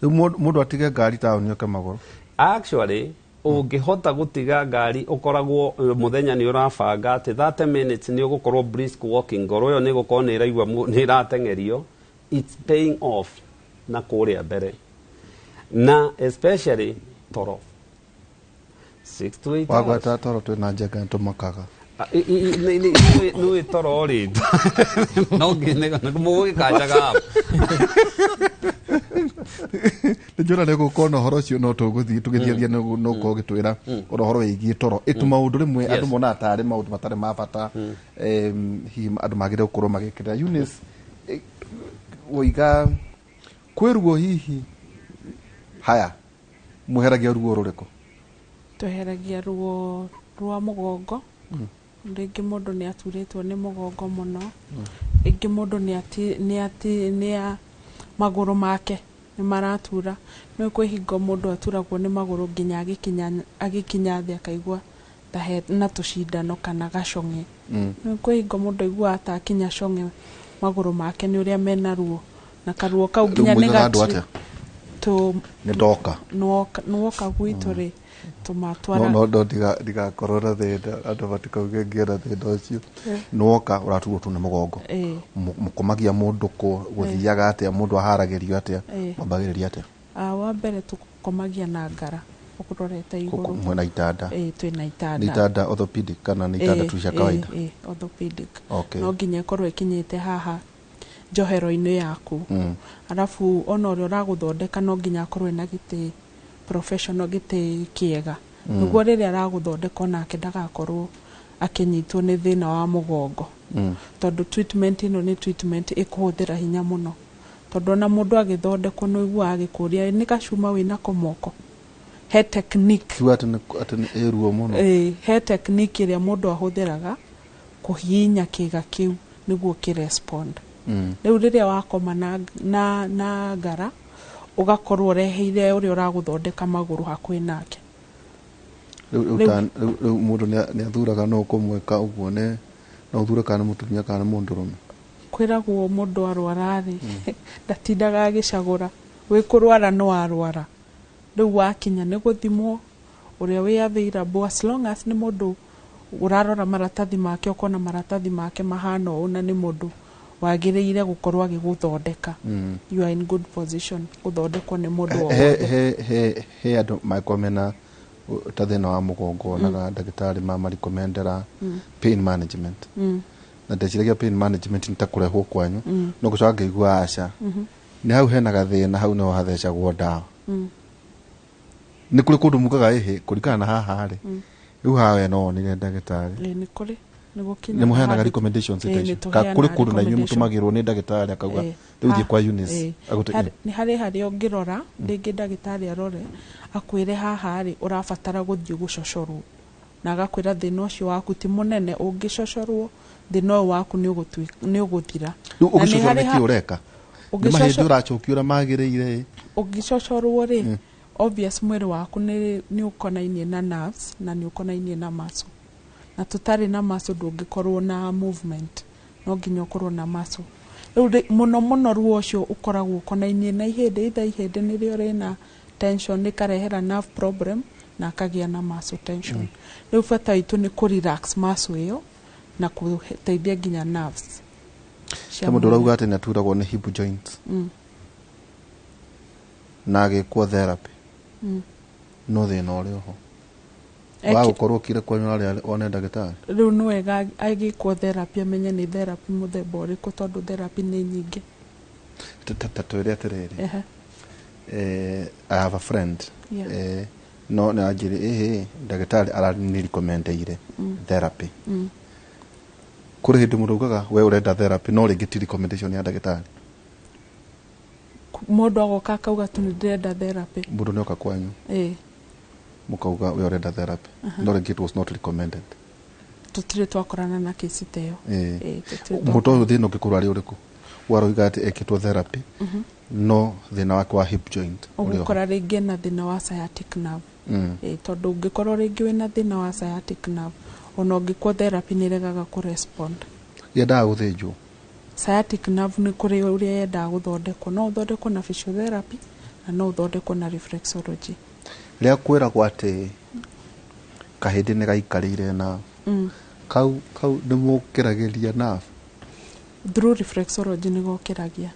Rĩu mũndũ atige ngari taũni oke magũrũ? Actually ũngĩhota gũtiga ngari, ũkoragwo mũthenya nĩ ũrabanga atĩ 30 minutes nĩ ũgũkorwo brisk walking, ngoro ĩyo nĩ ĩgũkorwo nĩ ĩraigua nĩ ĩrateng'erio. It's paying off na kũrĩa mbere, na especially toro 6 to 8 hours. Wagweta toro, twĩna njenga nĩ tũmakaga. Nĩũĩ toro rĩ, no mũgũgĩkanjaga hapo. Nĩ njũra nĩ gũkorwo na ũhoro ũcio, no tũgũthiĩ tũgĩthiathia no ũkorwo ũgĩtwĩra ona ũhoro wĩgiĩ toro ĩtu maũndũ rĩmwe andũ monaga tarĩ maũndũ matarĩ ma bata. Hihi andũ magĩrĩire gũkorwo magĩkĩrĩra. Eunice, woiga kwĩ ruo, hihi haya mweheragia ruo rũrĩkũ? Tweheragia ruo rwa mũgongo. Rĩngĩ mũndũ nĩ aturĩtwo nĩ mũgongo mũno, rĩngĩ mũndũ nĩ ati nĩ ati nĩ a magũrũ make nĩ maratura. Nĩ kwĩ hingo mũndũ aturagwo nĩ magũrũ nginya agĩkinya thĩ akaigua ta he na tũcindano kana gacong'e. Nĩ kwĩ hingo mũndũ aiguaga ta akinya cong'e magũrũ make nĩ ũrĩa mena ruo, na karuo kau Rĩu nginya nĩ mũigaga andũ atĩa? Nĩ ndoka. Nĩwoka gwitũ rĩ, tũmatwara. No ndigakorwo na thĩna, andũ matikauge ngĩe na thĩna ũcio. Nĩwoka ũraturwo tu nĩ mũgongo. Mũkomagia mũndũ kũ? Gũthiaga atĩa? Mũndũ aharagĩrio atĩa? Mwambagĩrĩria atĩa? Wa mbere tũkomagia na ngara ũrorete igũrũ. Mwĩna itanda? Ĩĩ, twĩna itanda. Nĩ itanda orthopedic kana nĩ itanda tu cia kawaida? Ĩĩ, orthopedic. No nginya ĩkorwo ĩkinyĩte haha njohero-inĩ yaku. Arabu ona ũrĩa ũragũthondeka no nginya akorwo ena gĩtĩ professional, gĩtĩ kĩega, nĩguo rĩrĩa aragũthondeka onake ndagakorwo akĩnyitwo nĩ thĩna wa mũgongo, tondũ treatment ĩno nĩ treatment ĩkũhũthĩra hinya mũno, tondũ ona mũndũ agĩthondekwo nĩ ũiguaga agĩkũria nĩ gacuma wĩnako moko, he technique. Kiuga atĩ nĩ ĩ ruo mũno. Ĩĩ, he technique ĩrĩa mũndũ ahũthĩraga kũhihinya kĩga kĩu nĩguo kĩrespond. Rĩu rĩrĩa wakoma na ngara, ũgakorwo ũreheire ũrĩa ũragũthondeka magũrũ hakuhĩ nake. Rĩu rĩu mũndũ nĩ athuraga no kũmwĩka ũguo, nĩ no ũthure kana nĩ mũtumia kana nĩ mũndũrũme? Kwĩragwo mũndũ arwara rĩ, ndatindaga agĩcagũra, wĩ kũrwara no arwara. Rĩu wakinya nĩ gũthimwo ũrĩa wĩ available, as long as nĩ mũndũ ũrarora maratathi make, ũkona maratathi make mahana ũũ na nĩ mũndũ wagĩrĩire gũkorwo agĩgũthondeka, you are in good position gũthondekwo nĩ mũndũ o He wothe. He andũ mangĩkorwo mena ta thĩna wa mũgongo, onaga ndagĩtarĩ mamarecommendera pain management, na ndeciragia pain management nĩ ta kũrehwo kwanyu, no gũcoka ngĩigua aca, nĩ hau hena gathĩna, hau nĩho hathecagwo ndawa. Nĩ kũrĩ kũndũ mugaga ĩhĩ kũringana na haha rĩ, rĩu haha we no wonire ndagĩtarĩ? Ĩĩ, nĩ kũrĩ, nĩ gũkinyaga Nĩ mũheanaga handũ- recommendations ta Ĩĩ, icio? nĩ Ka tũheanaga kũrĩ kũndũ na inyuĩ recommendation. mũtũmagĩrwo nĩ ndagĩtarĩ akauga rĩu thiĩ kwa Eunice agũte? Nĩ harĩ harĩa ũngĩrora, rĩngĩ ndagĩtarĩ arore akwĩre haha rĩ ũrabatara gũthiĩ gũcocorwo, na agakwĩra thĩna ũcio waku ti mũnene, ũngĩcocorwo thĩna ũyũ waku nĩ ũgũthira. Rĩu Na nĩ ũgĩcocorwo harĩ nĩ kĩ ũreka? Nĩ mahĩndĩ ũracokia ũrĩa magĩrĩire? Ũngĩcocorwo rĩ, obvious mwĩrĩ waku nĩ ũkonainie na nerves na nĩ ũkonainie na muscle, na tũtarĩ na muscle ndũngĩkorwo na movement, no nginya ũkorwo na muscle. Rĩu mũno mũno ruo ũcio ũkoragwo ũkonainie na ihĩndĩ, either ihĩndĩ nĩrĩo rĩna tension rĩkarehera nerve problem na akagĩa na muscle tension. Rĩu bata witũ nĩ kũ relax muscle ĩyo na kũteithia nginya nerves cia He mũndũ mwĩrĩ. ũrauga atĩ nĩ aturagwo nĩ hip joints na agĩkwo therapy, no thĩna ũrĩ oho. Wa gũkorwo ũkire kwanyu harĩa one ndagĩtarĩ. Rĩu nĩ wega agĩkwo therapy amenye nĩ therapy mũthemba ũrĩkũ, tondũ therapy nĩ nyingĩ. Ta twĩre atĩrĩrĩ, Ehe. I have a friend, no nĩ anjĩrĩ ĩhĩ ndagĩtarĩ arani recommendeire therapy. Kũrĩ hĩndĩ mũndũ augaga we ũrenda therapy, no rĩngĩ ti recommendation ya ndagĩtarĩ. Mũndũ agoka akauga tu nĩ ndĩrenda therapy. Mũndũ nĩ oka kwanyu, mũkauga we ũrenda therapy, no rĩngĩ it was not recommended. Tũtirĩ twakorana na kesi ta ĩyo. Ĩĩ, tũtirĩ. Mũndũ ũyũ thĩna ũngĩkorwo arĩ ũrĩkũ waroiga atĩ ekĩtwo therapy, no thĩna wake wa hip joint ũrĩ oho? Ũgũkora rĩngĩ ena thĩna wa sciatic nerve. Ĩĩ, tondũ ũngĩkorwo rĩngĩ wĩna thĩna wa sciatic nerve, ona ũngĩkwo therapy nĩ ĩregaga kũrespond. Yendaga gũthĩnjwo. Sciatic nerve nĩ kũrĩ ũrĩa yendaga gũthondekwo. No ũthondekwo na physiotherapy na no ũthondekwo na reflexology. Rĩa kwĩragwo atĩ kahĩndĩ nĩ gaikarĩire na kau kau nĩ mũkĩragĩria nerve? Through reflexology nĩ gokĩragia.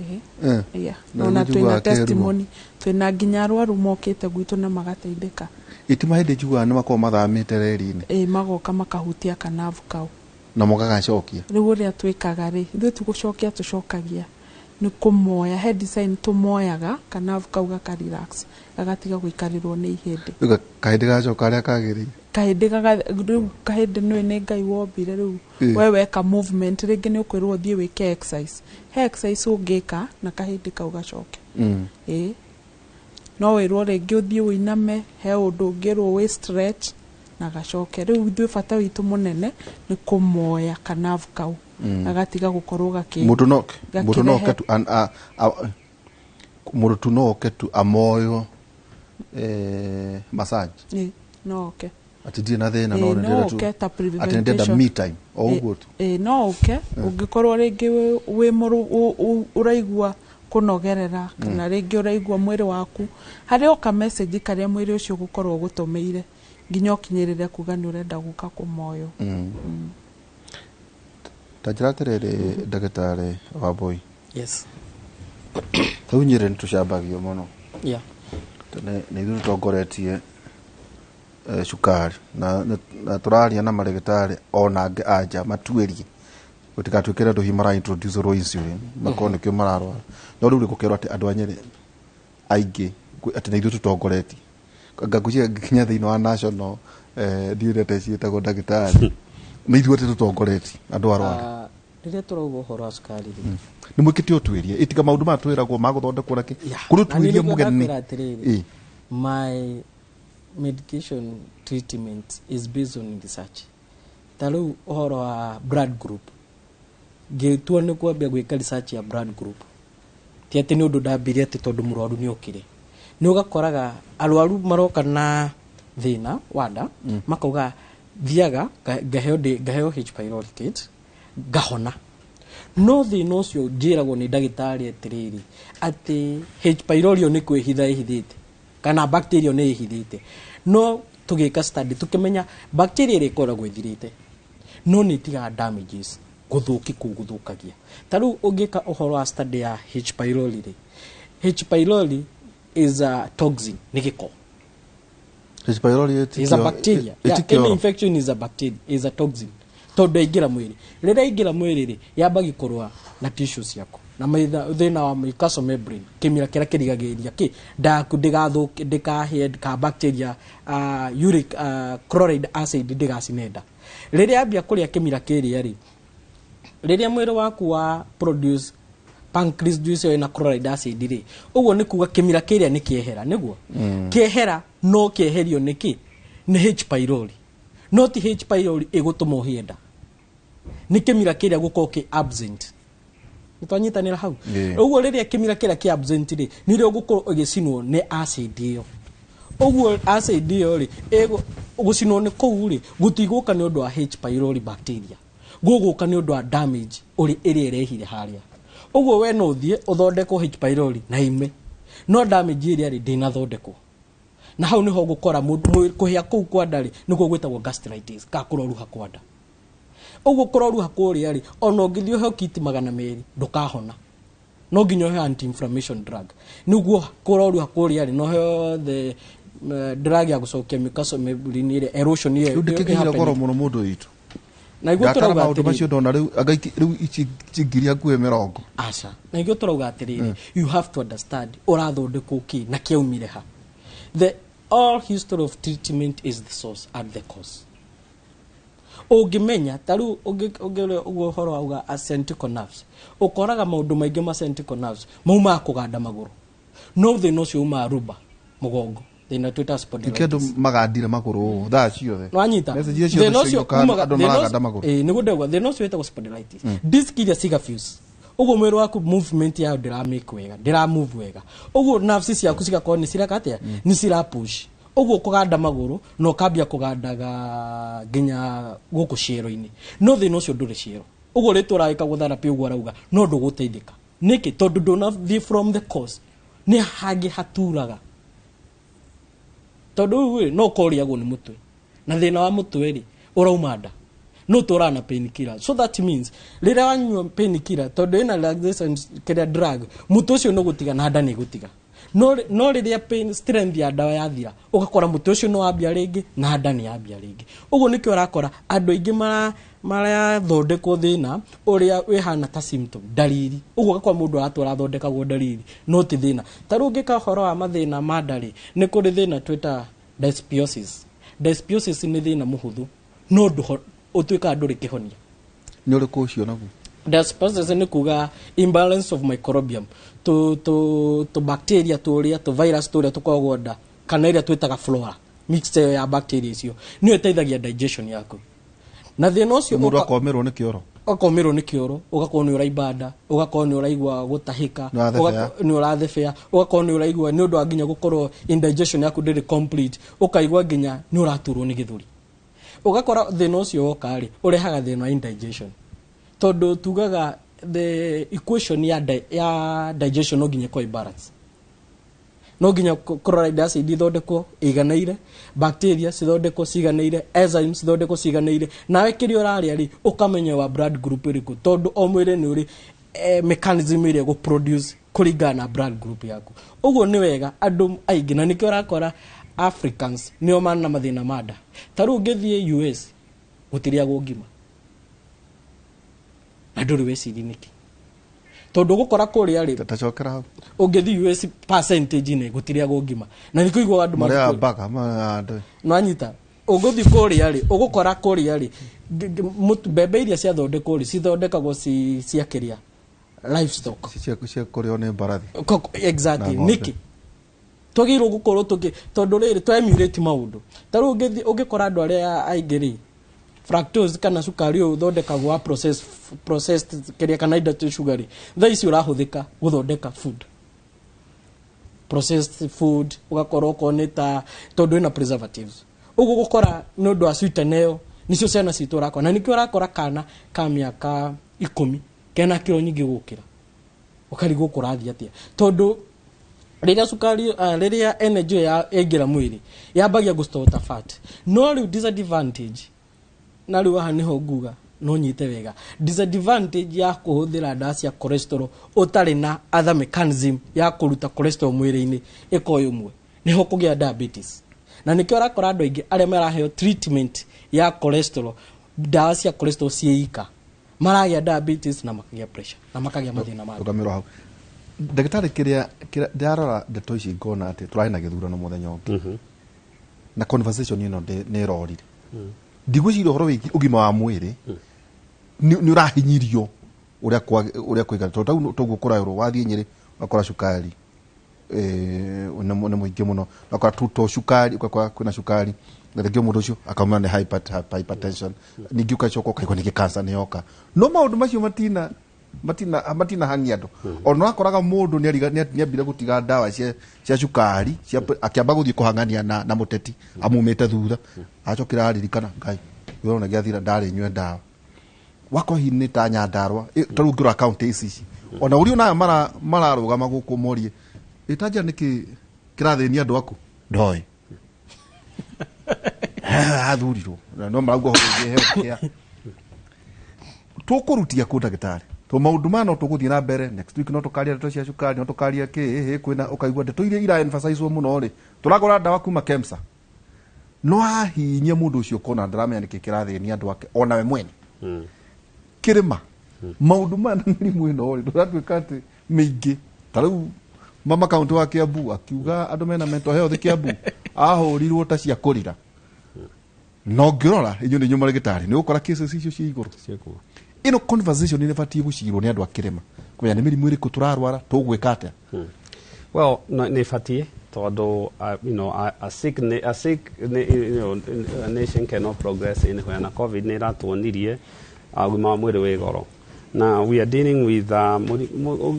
Ĩĩ. Yeah. Na Ona nĩ njiguaga twĩna keruo. testimony, twĩna nginya arwaru mokĩte gwitũ na magateithĩka. Itima hĩndĩ njiguaga nĩ makoragwo mathamĩte reri-inĩ. Ĩĩ, magoka makahutia kanavu kau. Na mũgagacokia. Rĩu ũrĩa twĩkaga rĩ, ithuĩ ti gũcokia tũcokagia, nĩ kũmoya he design tũmoyaga kanavu kau gaka relax, gagatiga gũikarĩrwo nĩ ihĩndĩ. Rĩu kahĩndĩ gacoka harĩa kagĩrĩire. Kahĩndĩ gaga rĩu, kahĩndĩ nĩũĩ nĩ Ngai wombire rĩu. We weka movement, rĩngĩ nĩ ũkwĩrwo ũthiĩ wĩke exercise, he exercise ũngĩka na kahĩndĩ kau gacoke. Ĩĩ, no wĩrwo rĩngĩ ũthiĩ ũiname, he ũndũ ũngĩrwo wĩ stretch na gacoke. Rĩu ithuĩ bata witũ mũnene nĩ kũmoya kanavu kau, gagatiga gũkorwo gakĩ Mũndũ no gakĩrehe- oke tu mũndũ tu no oke tu amoywo massage? Ĩĩ, no oke. Atĩ ndirĩ na thĩna, no Ĩĩ, nĩ no ndĩrenda tu ũke ta atĩ nĩ ndĩrenda prevention. me time o ũguo tu. Ĩĩ, no ũke ũngĩkorwo rĩngĩ wĩ ũraigua kũnogerera, kana rĩngĩ ũraigua mwĩrĩ waku harĩ o ka message karĩa mwĩrĩ ũcio ũgũkorwo ũgũtũmĩire nginya ũkinyĩrĩre kuga nĩ ũrenda gũka kũmoywo. Ta njĩra atĩrĩrĩ, ndagĩtarĩ Wambui, Yes. Rĩu Nyĩrĩ nĩ tũcambagio mũno. Nĩ ithuĩ tũtongoretie cukari na tũraria na marĩgĩtarĩ ona angĩ anja matuĩrie gũtigatuĩke andũ hihi mara introduce rwo insulin makorwo nĩkĩo mararwara, no rĩu gũkerwo atĩ andũ a Nyĩrĩ aingĩ atĩ nĩ ithuĩ tũtongoretie, ngangũcia nginya thĩinĩ wa national ndiũrĩte ciĩtagwo ndagĩtarĩ, nĩ ithuĩ atĩ tũtongoretie andũ arwaru. Ah, rĩrĩa tũrauga ũhoro wa cukari rĩ, Nĩ mwĩkĩte ũtuĩria ĩtiga maũndũ maya twĩragwo magũthondekwo nakĩ kũrĩ Na niĩ ũtuĩria nĩkĩo mũgeni? ndakwĩra atĩrĩrĩ, my medication treatment is based on research. Ta rĩu ũhoro wa blood group, ngĩtua nĩ kwambia gwĩka research ya blood group, ti atĩ nĩ ũndũ ndambirie atĩ tondũ mũrwaru nĩ okire. Nĩ ũgakoraga arwaru maroka na thĩna wa nda, makauga thiaga ngaheo H pylori kit ngahona, no thĩna ũcio njĩragwo nĩ ndagĩtarĩ atĩrĩrĩ, atĩ H pylori ĩyo nĩ kwĩhitha ĩhithĩte, kana bacteria ĩyo nĩ ĩhithĩte. No tũgĩka study tũkĩmenya bacteria ĩrĩa ĩkoragwo ĩthirĩte, no nĩ ĩtigaga damages, gũthũki kũu gũthũkagia. Ta rĩu ũngĩka ũhoro wa study ya H pylori rĩ, H pylori is a toxin, nĩ gĩko. H pylori Is a bacteria. Yeah, any infection is a bacteria, is a toxin, tondũ yaingĩra mwĩrĩ, rĩrĩa yaingĩra mwĩrĩ rĩ, yambagia kũrũa na tissues ciaku na maitha thĩna wa mucosal membrane, kĩmira kĩrĩa kĩrigagĩrĩria kĩ ndaku ndĩgathũke, ndĩkahĩe ka bacteria, uric chloride acid ndĩgacine nda. Rĩrĩa yambia kũrĩa kĩmira kĩrĩa rĩ, rĩrĩa mwĩrĩ waku wa produce pancreas juice ĩyo ĩna chloride acid rĩ, ũguo nĩ kuga kĩmira kĩrĩa nĩ kĩehera, nĩguo kĩehera, no kĩeherio nĩ kĩ? Nĩ H pylori. No ti H pylori ĩgũtũma ũhĩe nda, nĩ kĩmira kĩrĩa gũkorwo kĩ absent. Nĩ twanyitanĩra hau? Ũguo rĩrĩa kĩmira kĩrĩa kĩ absent rĩ, nĩrĩo ũgũkorwo ũgĩcinwo nĩ acid ĩyo. Ũguo acid ĩyo rĩ, gũcinwo nĩ kũu rĩ, gũtigũka nĩ ũndũ wa H pylori bacteria, gũgũka nĩ ũndũ wa damage ũrĩ ĩrĩa ĩrehire harĩa. Ũguo we no ũthiĩ ũthondekwo H pylori na ime, no damage ĩrĩa rĩ ndĩnathondekwo, na hau niho ũgũkora kũhĩa kũu kwa nda rĩ, nĩkuo gwĩtagwo gastritis ka kũroruha kwa nda. Ũguo kũroruha kũrĩa rĩ, ona ũngĩthiĩ ũheo kiti 200 ndũkahona, no nginya ũheo anti-inflammation drug nĩguo kũroruha kũrĩa rĩ, no ũheo the drug ya gũcokia mĩkaco mĩburi-inĩ ĩrĩa erosion ĩyo Rĩu ndĩkĩkinyire ĩhappen. goro mũno mũndũ witũ. Na iguo Ndakara tũrauga maũndũ atĩrĩrĩ macio ndona rĩu anga rĩu ici ci ngiri hakuhĩ mĩrongo. Aca, na iguo tũrauga atĩrĩrĩ, you have to understand ũrathondekwo kĩ na kĩaumire ha. The all history of treatment is the source and the cause. Ũngĩmenya ta rĩu ũngĩrora ũguo ũhoro wauga sciatic nerves, ũkoraga maũndũ maingĩ ma sciatic nerves maumaga kũganda magũrũ, no thĩna ũcio umaga ruba mũgongo, thĩna twĩtaga Nĩkĩo spondylitis. andũ magandire magũrũ thaa ciothe. Nwanyita Message iria ciothe thĩna ũcio ciainũka, andũ maraganda magũrũ. Ĩĩ, nĩguo ndauga thĩna ũcio wĩtagwo spondylitis. Disc iria cigafuse, ũguo mwĩrĩ waku movement yayo ndĩramake wega, ndĩramove wega, ũguo nerves ciaku cigakorwo nĩ cireka atĩa, nĩ cirapush, ũguo kũganda magũrũ na ũkambia kũgandaga nginya gũkũ ciero-inĩ, no thĩna ũcio ndũrĩ ciero. Ũguo rĩtwa ũragĩka therapy ũguo arauga no ndũgũteithĩka. Nĩkĩ? Tondũ ndũnathiĩ from the cause, nĩ hangĩ haturaga, tondũ rĩu rĩ, no ũkorwo ũrĩagwo nĩ mũtwe, na thĩna wa mũtwe rĩ ũrauma nda, no tũraga na painkiller. So that means rĩrĩa wanyua painkiller, tondũ ĩna relaxation kĩrĩa drug, mũtwe ũcio nĩ ũgũtiga na nda nĩ ĩgũtiga, no rĩrĩa pain strength ya ndawa yathira, ũgakora mũtwe ũcio nĩ wambia rĩngĩ na nda nĩ yambia rĩngĩ. Ũguo nĩkĩo ũrakora andũ aingĩ marathondekwo thĩna ũrĩa wĩhana ta symptom, ndariri. Ũguo ũgakora mũndũ aratũra athondekagwo ndariri no ti thĩna. Ta rĩu ũngĩka ũhoro wa mathĩna ma nda rĩ, nĩ kũrĩ thĩna twĩtaga dysbiosis. Dysbiosis nĩ thĩna mũhũthũ no ũtuĩkaga ndũrĩ kĩhonia. Nĩ ũrĩkũ ũcio naguo? Dysbiosis nĩ kuga imbalance of microbiome, tu bacteria tũrĩa, tu virus tũrĩa tũkoragwo nda, kana ĩrĩa twĩtaga flora mixture ya bacteria icio nĩyo ĩteithagia digestion yaku, na thĩna ũcio Mũndũ akomĩrwo nĩ kĩoro. Ũkomĩrwo nĩ kĩoro, ũgakorwo nĩ ũraimba nda, ũgakorwo nĩ ũraigua gũtahĩka, Nĩ ũrathebea. Nĩ ũrathebea, ũgakorwo nĩ ũraigua nĩ ũndũ wa nginya gũkorwo indigestion yaku ndĩrĩ complete, ũkaigua nginya nĩ ũraturwo nĩ gĩthũri. Ũgakora thĩna ũcio woka rĩ, ũrehaga thĩna wa indigestion, tondũ tugaga the equation ya digestion no nginya ĩkorwo ĩ balance, no nginya chloride acid ithondekwo ĩiganaire, bacteria cithondekwo ciganĩire, enzymes cithondekwo ciganĩire, nawe kĩrĩa ũrarĩa rĩ ũkamenya wa blood group ĩrĩkũ, tondũ o mwĩrĩ nĩ ũrĩ mechanism ĩrĩa ĩgũproduce kũringana na blood group yaku. Ũguo nĩ wega andũ aingĩ, na nĩkĩo ũrakora Africans nĩo mana mathĩna ma nda. Ta rĩu ũngĩthiĩ US gũtirĩagwo ngima, na ndũrĩ weciria nĩkĩ, tondũ ũgũkora kũrĩa rĩ Tacokera hau. Ũngĩthiĩ US percentage nĩ gũtirĩagwo ngima, na nĩkĩo iguaga andũ Marĩaga magĩkũria. Baga marĩaga Nwanyita, ũgũthiĩ kũrĩa rĩ, ũgũkora kũrĩa rĩ mbembe iria ciathondekwo rĩ, cithondekagwo cia kĩrĩa livestock. Cia kũrĩo nĩ mbarathi. Exactly. Na ng'ombe. Nĩkĩ twagĩrĩirwo gũkorwo tũkĩ, tondũ rĩrĩ twa emulate maũndũ. Ta rĩu ũngĩkora andũ arĩa aingĩ rĩ, fructose kana cukari ũyũ ũthondekagwo wa processed kĩrĩa kana industrial sugar rĩ, thaa ici ũrahũthĩka gũthondeka food, processed food, ũgakorwo okorwo nĩ ta tondũ ĩna preservatives. Ũguo gũkora nĩ ũndũ wa sweetener ĩyo nĩcio ciana citũ ũrakora, na nĩkĩo ũrakora kana ka mĩaka 10 kena kiro nyingĩ gũkĩra, ũkarigwo kũrathiĩ atĩa, tondũ rĩrĩa cukari rĩrĩa energy ya yaingĩra mwĩrĩ yambagia gũstore ta fat. No rĩu disadvantage, na rĩu haha nĩho nguga no nyite wega, disadvantage ya kũhũthĩra ndawa cia cholesterol ũtarĩ na other mechanism ya kũruta cholesterol mwĩrĩ-inĩ ĩkorwo ĩmwe, nĩho kũgĩa diabetes. Na nĩkĩo ũrakora andũ aingĩ arĩa maraheo treatment ya cholesterol, ndawa cia cholesterol ciĩika, maragĩa diabetes na makagĩa pressure na makagĩa mathĩna mangĩ. Rũgamĩrwo hau, ndagĩtarĩ. Kĩrĩa ndĩrarora ndeto ici ngona atĩ tũrarĩ na gĩthurano mũthenya ũngĩ na conversation ĩno nĩ ĩrorire. Ndigwĩciria ũhoro wĩgiĩ ũgima wa mwĩrĩ nĩ ũrahinyirio ũrĩa kũigana, tondũ toguo kũraĩrwo wathiĩ Nyĩrĩ ũgakora cukari nĩ mũingĩ mũno, ũgakora tu to cukari, ũgakora kwĩna cukari na rĩngĩ mũndũ ũcio akauma nĩ hypertension, ningĩ ũgacoka ũkaigua ningĩ cancer nĩ yoka. No maũndũ macio matina hangia andũ. Ona wakoraga mũndũ nĩ ambire gũtiga ndawa cia cukari akĩamba gũthiĩ kũhang'ania na mũteti amumĩte thutha, acokire aririkana ngai ũrona gĩathira ndarĩ nyue ndawa wakwa hihi nĩ ta Nyandarua. Ta rĩu ngĩrora kaunti ici ona ũrĩa onayo mararũgama gũkũ morie ĩtanja nĩkĩ kĩrathĩnia andũ aku ndoĩ athurirwo na no marauga ũhoro wĩgiĩ health care. Tũkũrutia kũ, ndagĩtarĩ? To maundu ma no tuguthie na mbere next week no tukaria ndeto cia cukari, no tukaria ki kwina ukaigua ndeto iria ira emphasize muno ri turagura ndawa kuma KEMSA. No ahinyia mundu ucio kona ndaramenya niki kirathenia andu ake ona we mwene. Kirima maundu ma na mirimu ino ri nduratuika ati miingi ta riu mama kaunti wa Kiambu akiuga andu mena mental health Kiambu ahurirwo ta cia kurira. No ngirora inyu ni nyuma gitari ni ukora cases icio cia iguru. Ino conversation ni batie gucirwo ni andu akirima kumenya ni mirimu iriku turarwara tugwika atia. Well, no, ni batie tondu you know, a sick you know, a nation cannot progress anywhere, na COVID ni iratuonirie ugima wa mwiri wi goro. Na we are dealing with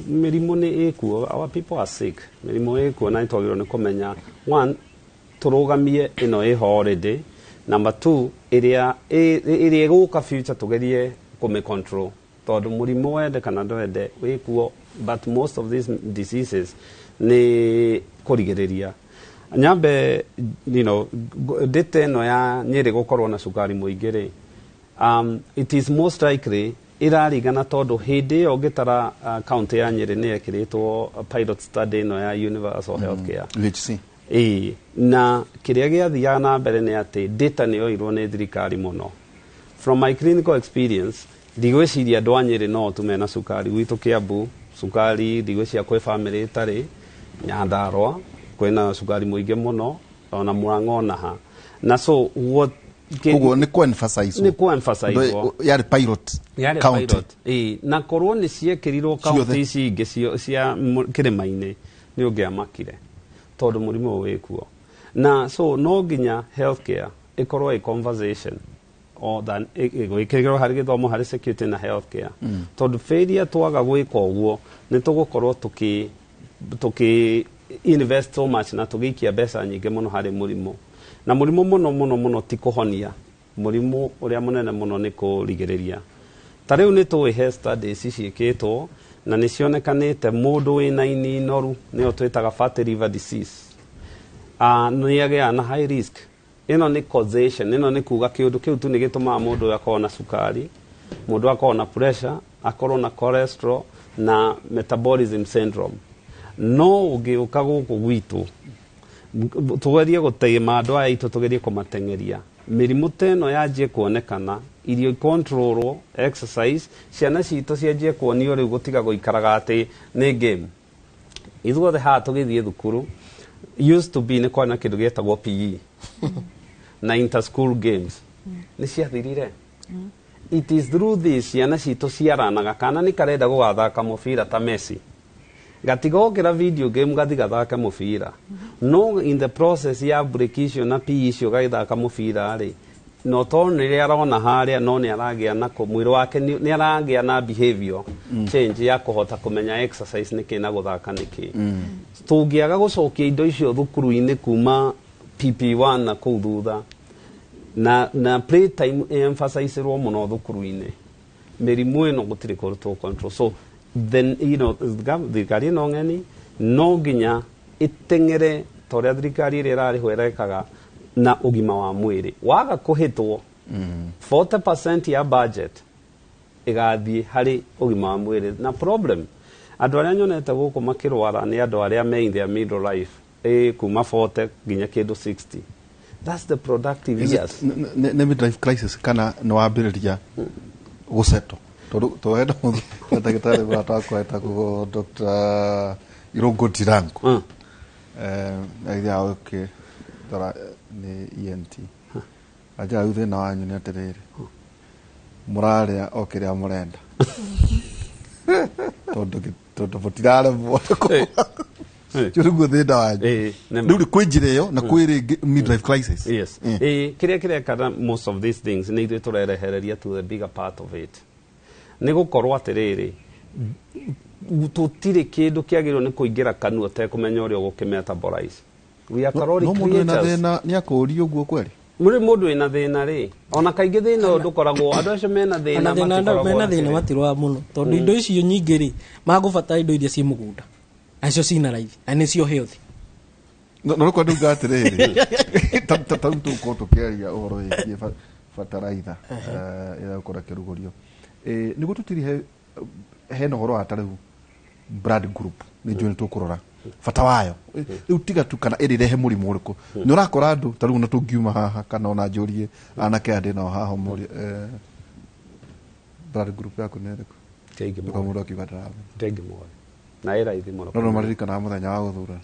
mirimu ni ikuo, our people are sick, mirimu ikuo na twagirwo ni kumenya one turugamie ino iho already, number two iria iguka future tugerie kume control tondu murimu wende kana ndwende wikuo, but most of these diseases ni kurigiriria. Nyambe you know, data ino ya Nyeri gukorwo na cukari muingi ri, it is most likely irarigana tondu hindi iyo ngitara county ya Nyeri ni yekiritwo pilot study ino ya universal health care UHC. Na kiria giathiaga na mbere ni ati data ni yoirwo ni thirikari muno. From my clinical experience ndigwiciria andu a Nyeri no tu mena cukari gwitu Kiambu cukari ndigwiciria kwi family itari Nyandarua kwina cukari muingi muno ona Murang'a ona ha na so what koguo ni ku-emphasize ni ku-emphasize yari pilot yari pilot na korwo ni ciekirirwo county ici ingi cia kirima-ini ni ungiamakire tondu murimu uyu wikuo. Na so no nginya healthcare ikorwo a conversation or than gwikirwo hari githomo hari security na healthcare. Tondu failure twaga gwika uguo ni tugukorwo tuki invest so much na tugiikia mbeca nyingi muno hari murimu. Na murimu muno muno muno ti kuhonia, murimu uria munene muno ni kurigiriria. Ta riu ni tuwi he studies ciikitwo na ni cionekanite mundu wina ini noru nio twitaga fatty liver disease, ni agea na high risk. Ino ni causation, ino ni kuga kiundu kiu tu ni gitumaga mundu akorwo na cukari, mundu akorwo na pressure, akorwo na cholesterol na metabolism syndrome. No ungiuka guku gwitu tugerie gutema andu aya itu tugerie kumatengeria mirimu ta ino yanjie kuonekana, irio control, exercise, ciana citu cianjie kuonio riu gutiga guikaraga ati ni game. Ithuothe haha tugithie thukuru used to be ni kwarĩ na kindu gietagwo PE na inter-school games ni ciathirire. It is through this ciana citu ciaranaga kana ni karenda gugathaka mubira ta Messi gatigokira video game gathi gathake mubira, no in the process ya break icio na PE icio gagithaka mubira ri no to ni arona haria no ni aragia na mwiri wake ni aragia na behavior change ya kuhota kumenya exercise niki na guthaka niki. Tungiaga gucokia indo icio thukuru-ini kuma PP1 na kuu thutha na play time emphasize rwo muno thukuru-ini mirimu ino gutiri kurutwo control. So then you know thirikari ino ng'eni no nginya iteng'ere ta ũrĩa thirikari ĩrĩa ĩrarĩhwo ĩrekaga na ũgima wa mwĩrĩ waga kũhĩtwo 40% ya budget ĩgathiĩ harĩ ũgima wa mwĩrĩ. Na problem andũ arĩa nyonete gũkũ makĩrwara nĩ andũ arĩa me in their middle life, kuma 40 nginya kĩndũ 60. That's the productive years. Nĩ midlife crisis kana nĩ wambĩrĩria gũceto? Tondu twenda ndagĩtarĩ mũrata wakwa etagwo Dr. Irungu Ndirangu, okay, ndora nĩ ENT anjĩra rĩu thĩna wanyu nĩ atĩrĩrĩ, mũrarĩa o kĩrĩa mũrenda tondu mũtiraremwo ũcio nĩguo thĩna wanyu. Rĩu rĩ kwĩ njĩra ĩyo na kwĩ rĩngĩ midlife crisis. Yes. Kĩrĩa kĩrekana most of these things nĩ ithuĩ tũrerehereria to the bigger part of it. Nĩ gũkorwo atĩrĩrĩ tũtirĩ kĩndũ kĩagĩrĩirwo nĩ kũingĩra kanua ũtekũmenya ũrĩa ũgũkĩmetabolize. We are caloric No mũndũ wĩna creatures. thĩna nĩ akũũrio ũguo kweri? Mũrĩ mũndũ wĩna thĩna rĩ, ona kaingĩ thĩna ũyũ ndũkoragwo, andũ acio mena thĩna Ona thĩna matikoragwo mena thĩna atĩrĩ. matirwaga mũno tondũ indo icio nyingĩ rĩ magũbatara indo iria ciĩ mũgũnda nacio cina raithi na nĩcio healthy. No no kwa nduga atiriri ta ta tũgũkorwo tũkĩaria ũhoro wĩgiĩ bataraitha ĩrĩa gũkorwo ĩkĩrugũrio nĩguo tũtirihe Hena ũhoro wa ta rĩu blood group nĩ njũĩ nĩ tũkũrora bata wayo rĩu tiga tu kana ĩrĩrehe mũrimũ ũrĩkũ. Nĩ ũrakora andũ ta rĩu na tũngiuma haha kana ona njũrie anake aya ndĩ nao haha ũmorie blood group yaku nĩ ĩrĩkũ? Ndingĩmoĩ. Mũndũ akiuga ndaramenya. Ndingĩmoĩ na ĩ raithi mũno. No nĩ maririkanaga mũthenya wa gũthurana.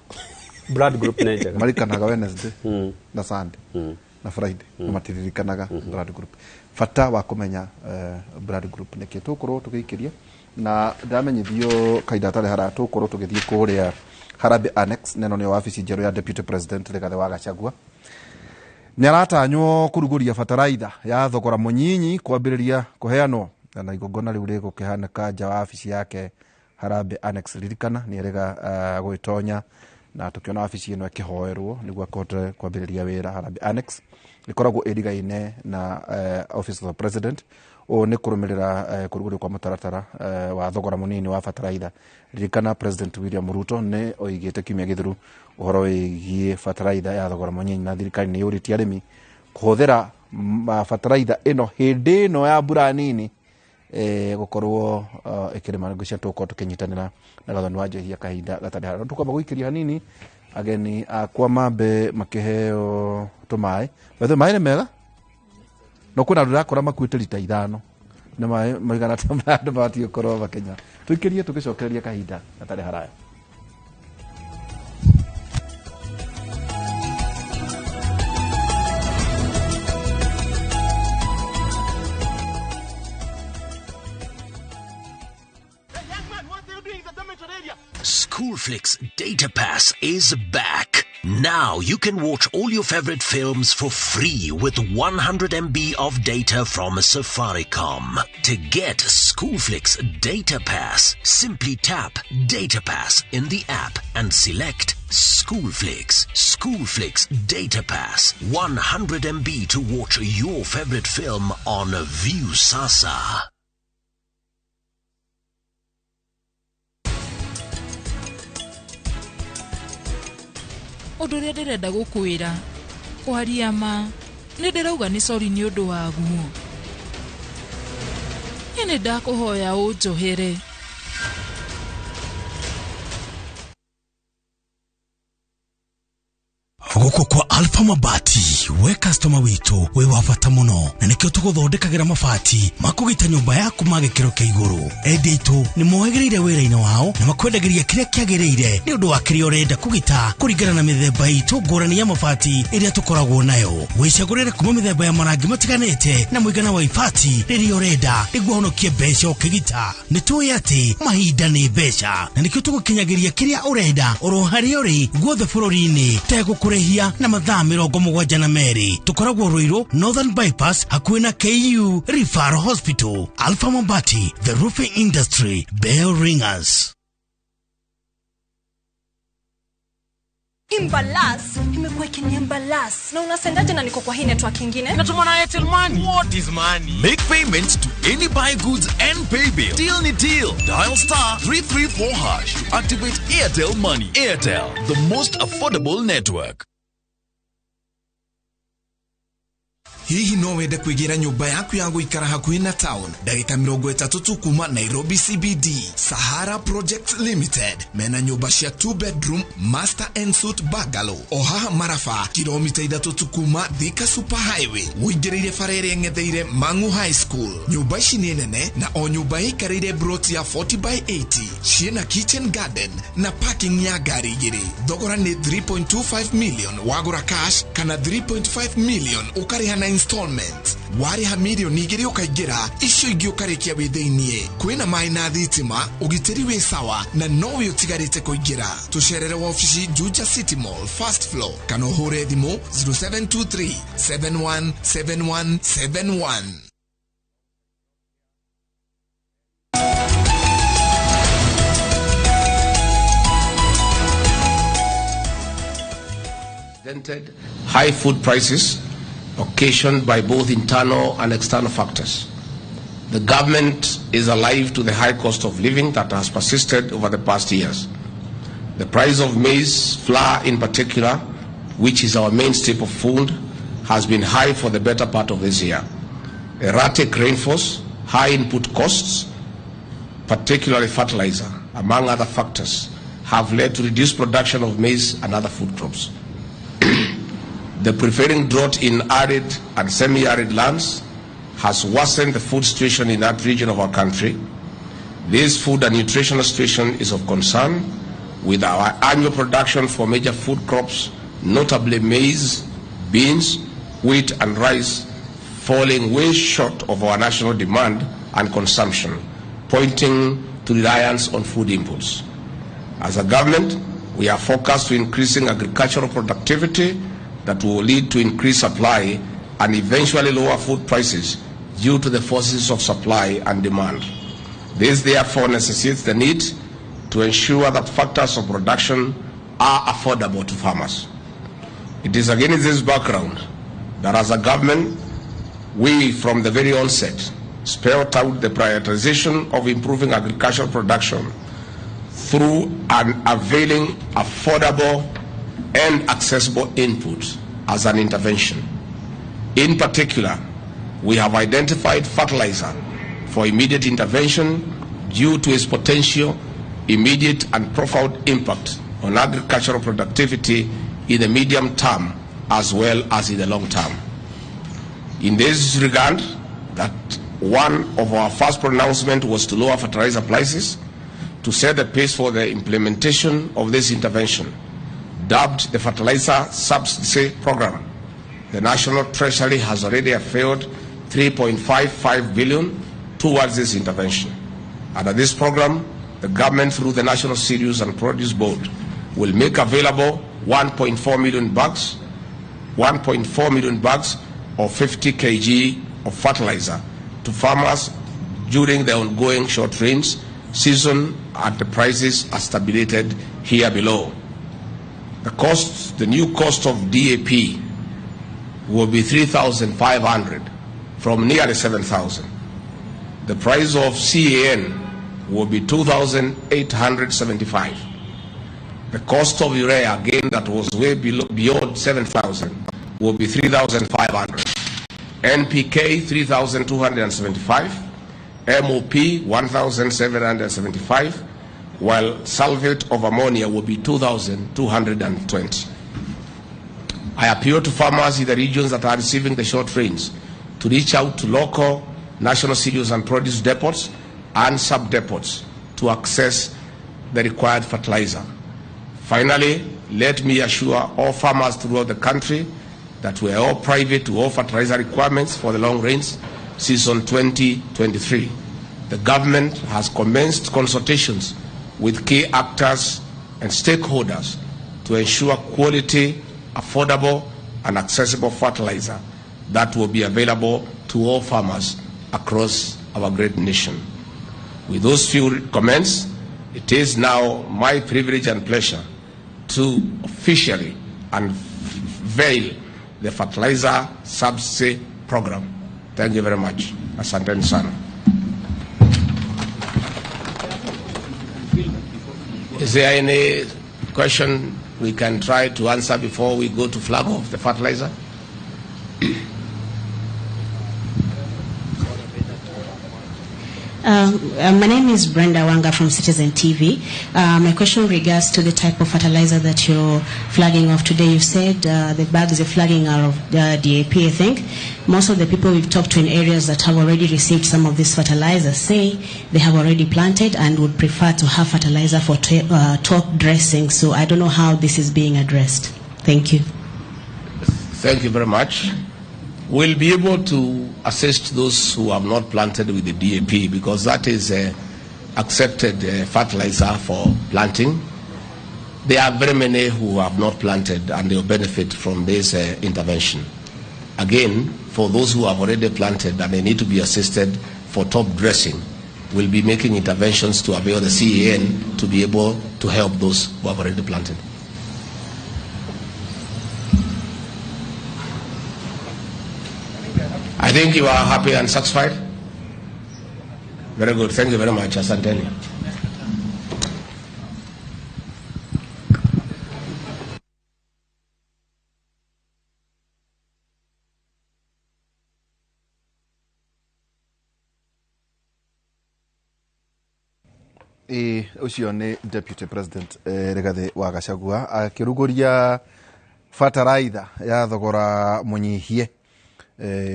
Blood group nĩ njega. Maririkanaga Wednesday na Sunday na Friday, na matiririkanaga blood group. Bata wa kũmenya blood group nĩkĩ tũgũkorwo tũgĩikĩria na ndamenyithio kahinda gatarĩ haraya tũgũkorwo tũgĩthiĩ kũrĩa Harambee Annex na ĩno nĩyo wabici njerũ ya Deputy President Rigathĩ wa Gachagua. Nĩ aratanywo kũrugũria bataraitha ya thogora mũnyinyi kwambĩrĩria kũheanwo na igongona rĩu rĩgũkĩhanĩka nja wa wabici yake Harambee Annex. Ririkana nĩ erĩga gũgĩtonya na tũkĩona wabici ĩno ĩkĩhoerwo nĩguo akũhote kwambĩrĩria wĩra. Harambee Annex ĩkoragwo ĩrigaine na Office of the President. Ũũ nĩ kũrũmĩrĩra kũrugũrio kwa mũtaratara wa thogora mũnini wa bataraitha. Ririkana President William Ruto nĩ oigĩte kiumia gĩthiru ũhoro wĩgiĩ bataraitha ya thogora mũnyinyi na thirikari nĩ yũrĩtie arĩmi kũhũthĩra bataraitha ĩno hĩndĩ ĩno ya mbura nini gũkorwo ĩkĩrĩma. Ngwĩciria tũgũkorwo tũkĩnyitanĩra na Gathoni wa Njehia kahinda gatarĩ haraya. Tũkwamba gũikĩria hanini ageni akwa mambe makĩheo tũmaĩ. By the way, maĩ nĩ mega no kwĩna andũ ndĩrakora makuĩte rita 5 nĩ maĩ maigana ta maya andũ mabatiĩ gũkorwo makĩnyua. Tũikĩrie tũgĩcokereria kahinda gatarĩ haraya. Schoolflix Data Pass is back. Now you can watch all your favorite films for free with 100 MB of data from Safaricom. To get Schoolflix Data Pass, simply tap Data Pass in the app and select Schoolflix. Schoolflix Data Pass. 100 MB to watch your favorite film on Viusasa. Ũndũ ũrĩa ndĩrenda gũkwĩra kwaria ma nĩ ndĩrauga nĩ sorry nĩ ũndũ waguo. Niĩ nĩ ndakũhoya ũnjohere. Gũkũ kwa Alpha Mabati we customer witũ wĩ wa bata mũno na nĩkĩo tũgũthondekagĩra mabati ma kũgita nyũmba yaku ma gĩkĩro kĩa igũrũ. Endia aitũ nĩ mohĩgĩrĩire wĩra-inĩ wao na makwendagĩria kĩrĩa kĩagĩrĩire nĩ ũndũ wa kĩrĩa ũrenda kũgita kũringana na mĩthemba itũ ngũrani ya mabati ĩrĩa tũkoragwo nayo. Wĩcagũrĩre kuma mĩthemba ya marangi matiganĩte na mũigana wa ibati rĩrĩa ũrenda nĩguo ũhonokie mbeca ũkĩgita. Nĩ tũĩ atĩ mahinda nĩ mbeca na nĩkĩo tũgũkinyagĩria kĩrĩa ũrenda oro harĩa ũrĩ guothe bũrũri-inĩ tegũkũrĩhia na mathaa 72. Tũkoragwo Ruiru Northern Bypass hakuhĩ na KU Referral Hospital. Alpha Mabati, the roofing industry bell ringers. Imbalas imekuwa ikiniembalas na unasendaje na niko kwa hii network ingine? Natuma na Airtel Money. What is money? Make payments to any buy goods and pay bill. Deal ni deal. Dial star 334 hash to activate Airtel Money. Airtel, the most affordable network. Hihi no wende kwĩgĩra nyũmba yaku ya gũikara hakuhĩ na town ndagĩka 30 tu kuma Nairobi CBD. Sahara Project Limited mena nyũmba cia 2 bedroom master and suite bungalow o haha Maraba, kilomita 3 tu kuma Thika Super Highway ũingĩrĩire bara ĩrĩa ĩng'etheire Mang'u High School. Nyũmba ici nĩ nene na o nyũmba ĩikarĩire broti ya 40 by 80, ciĩna kitchen garden na parking ya ngari 2. Thogora nĩ 3.25 million wagũra cash kana 3.5 million ũkarĩha na installment. Warĩha mirioni 2 ũkaingĩra, icio ingĩ ũkarĩkia wĩ thĩiniĩ. Kwĩna maĩ na thitima, ũgitĩri wĩ sawa na nowe ũtigarĩte kũingĩra. Tũcerere wabici Juja City Mall first floor kana ũhũre thimũ 0723 717171. High food prices occasioned by both internal and external factors. The government is alive to the high cost of living that has persisted over the past years. The price of maize flour in particular, which is our main staple food, has been high for the better part of this year. Erratic rainfalls, high input costs, particularly fertilizer, among other factors, have led to reduced production of maize and other food crops. The prevailing drought in arid and semi-arid lands has worsened the food situation in that region of our country. This food and nutritional situation is of concern, with our annual production for major food crops, notably maize, beans, wheat and rice, falling way short of our national demand and consumption, pointing to reliance on food inputs. As a government, we are focused to increasing agricultural productivity that will lead to increased supply and eventually lower food prices due to the forces of supply and demand. This therefore necessitates the need to ensure that factors of production are affordable to farmers. It is against this background that as a government, we from the very onset spelled out the prioritization of improving agricultural production through an availing affordable and accessible input as an intervention. In particular, we have identified fertilizer for immediate intervention due to its potential immediate and profound impact on agricultural productivity in the medium term as well as in the long term. In this regard, that one of our first pronouncements was to lower fertilizer prices to set the pace for the implementation of this intervention, dubbed the Fertilizer Subsidy Program. The National Treasury has already availed 3.55 billion towards this intervention. Under this program, the government, through the National Cereals and Produce Board, will make available 1.4 million bags, 1.4 million bags of 50 kg of fertilizer to farmers during the ongoing short rains season at the prices as stipulated here below. The new cost of DAP will be 3,500 from nearly 7,000. The price of CAN will be 2,875. The cost of urea, again, that was way beyond 7,000, will be 3,500. NPK, 3,275. MOP, 1,775, while sulfate of ammonia will be 2,220. I appeal to farmers in the regions that are receiving the short rains to reach out to local national cereals and produce depots and sub-depots to access the required fertilizer. Finally, let me assure all farmers throughout the country that we are all privy to all fertilizer requirements for the long rains season 2023. The government has commenced consultations with key actors and stakeholders to ensure quality, affordable, and accessible fertilizer that will be available to all farmers across our great nation. With those few comments, it is now my privilege and pleasure to officially unveil the Fertilizer Subsidy Program. Thank you very much. Asanteni sana. Is there any question we can try to answer before we go to flag off the fertilizer? My name is Brenda Wanga from Citizen TV. My question regards to the type of fertilizer that you're flagging off today. You said the bags you're flagging are of DAP, I think. Most of the people we've talked to in areas that have already received some of this fertilizer say they have already planted and would prefer to have fertilizer for top dressing. So I don't know how this is being addressed. Thank you. Thank you very much. We'll be able to assist those who have not planted with the DAP, because that is a accepted fertilizer for planting. There are very many who have not planted and they will benefit from this intervention. Again, for those who have already planted and they need to be assisted for top dressing, we'll be making interventions to avail the CAN to be able to help those who have already planted. I think you are happy and satisfied. Very good. Thank you very much. Asanteni. Ĩĩ, ũcio nĩ Deputy President Rigathĩ wa Gachagua akĩrugũria bataraitha ya thogora mũnyihie,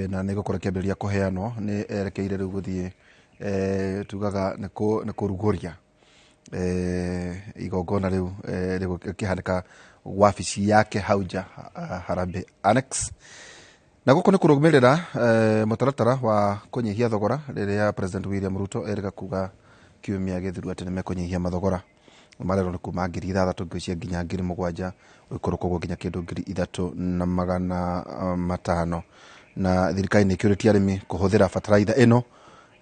na nĩ gũkorwo ĩkĩambĩrĩria kũheanwo. Nĩ erekeire rĩu gũthiĩ, tugaga nĩ kũrugũria igongona rĩu rĩgũkĩhanĩka wabici yake hau nja, Harambee Annex. Na gũkũ nĩ kũrũmĩrĩra mũtaratara wa kũnyihia thogora rĩrĩa President William Ruto erĩga kuga kiumia gĩthiru atĩ nĩ mekũnyihia mathogora marerwo nĩ kuma 6,000 ngwĩciria nginya 7,000, ũikũrũka ũguo nginya kĩndũ 3,500. Na thirikari nĩ ĩkĩũrĩtie arĩmi kũhũthĩra bataraitha ĩno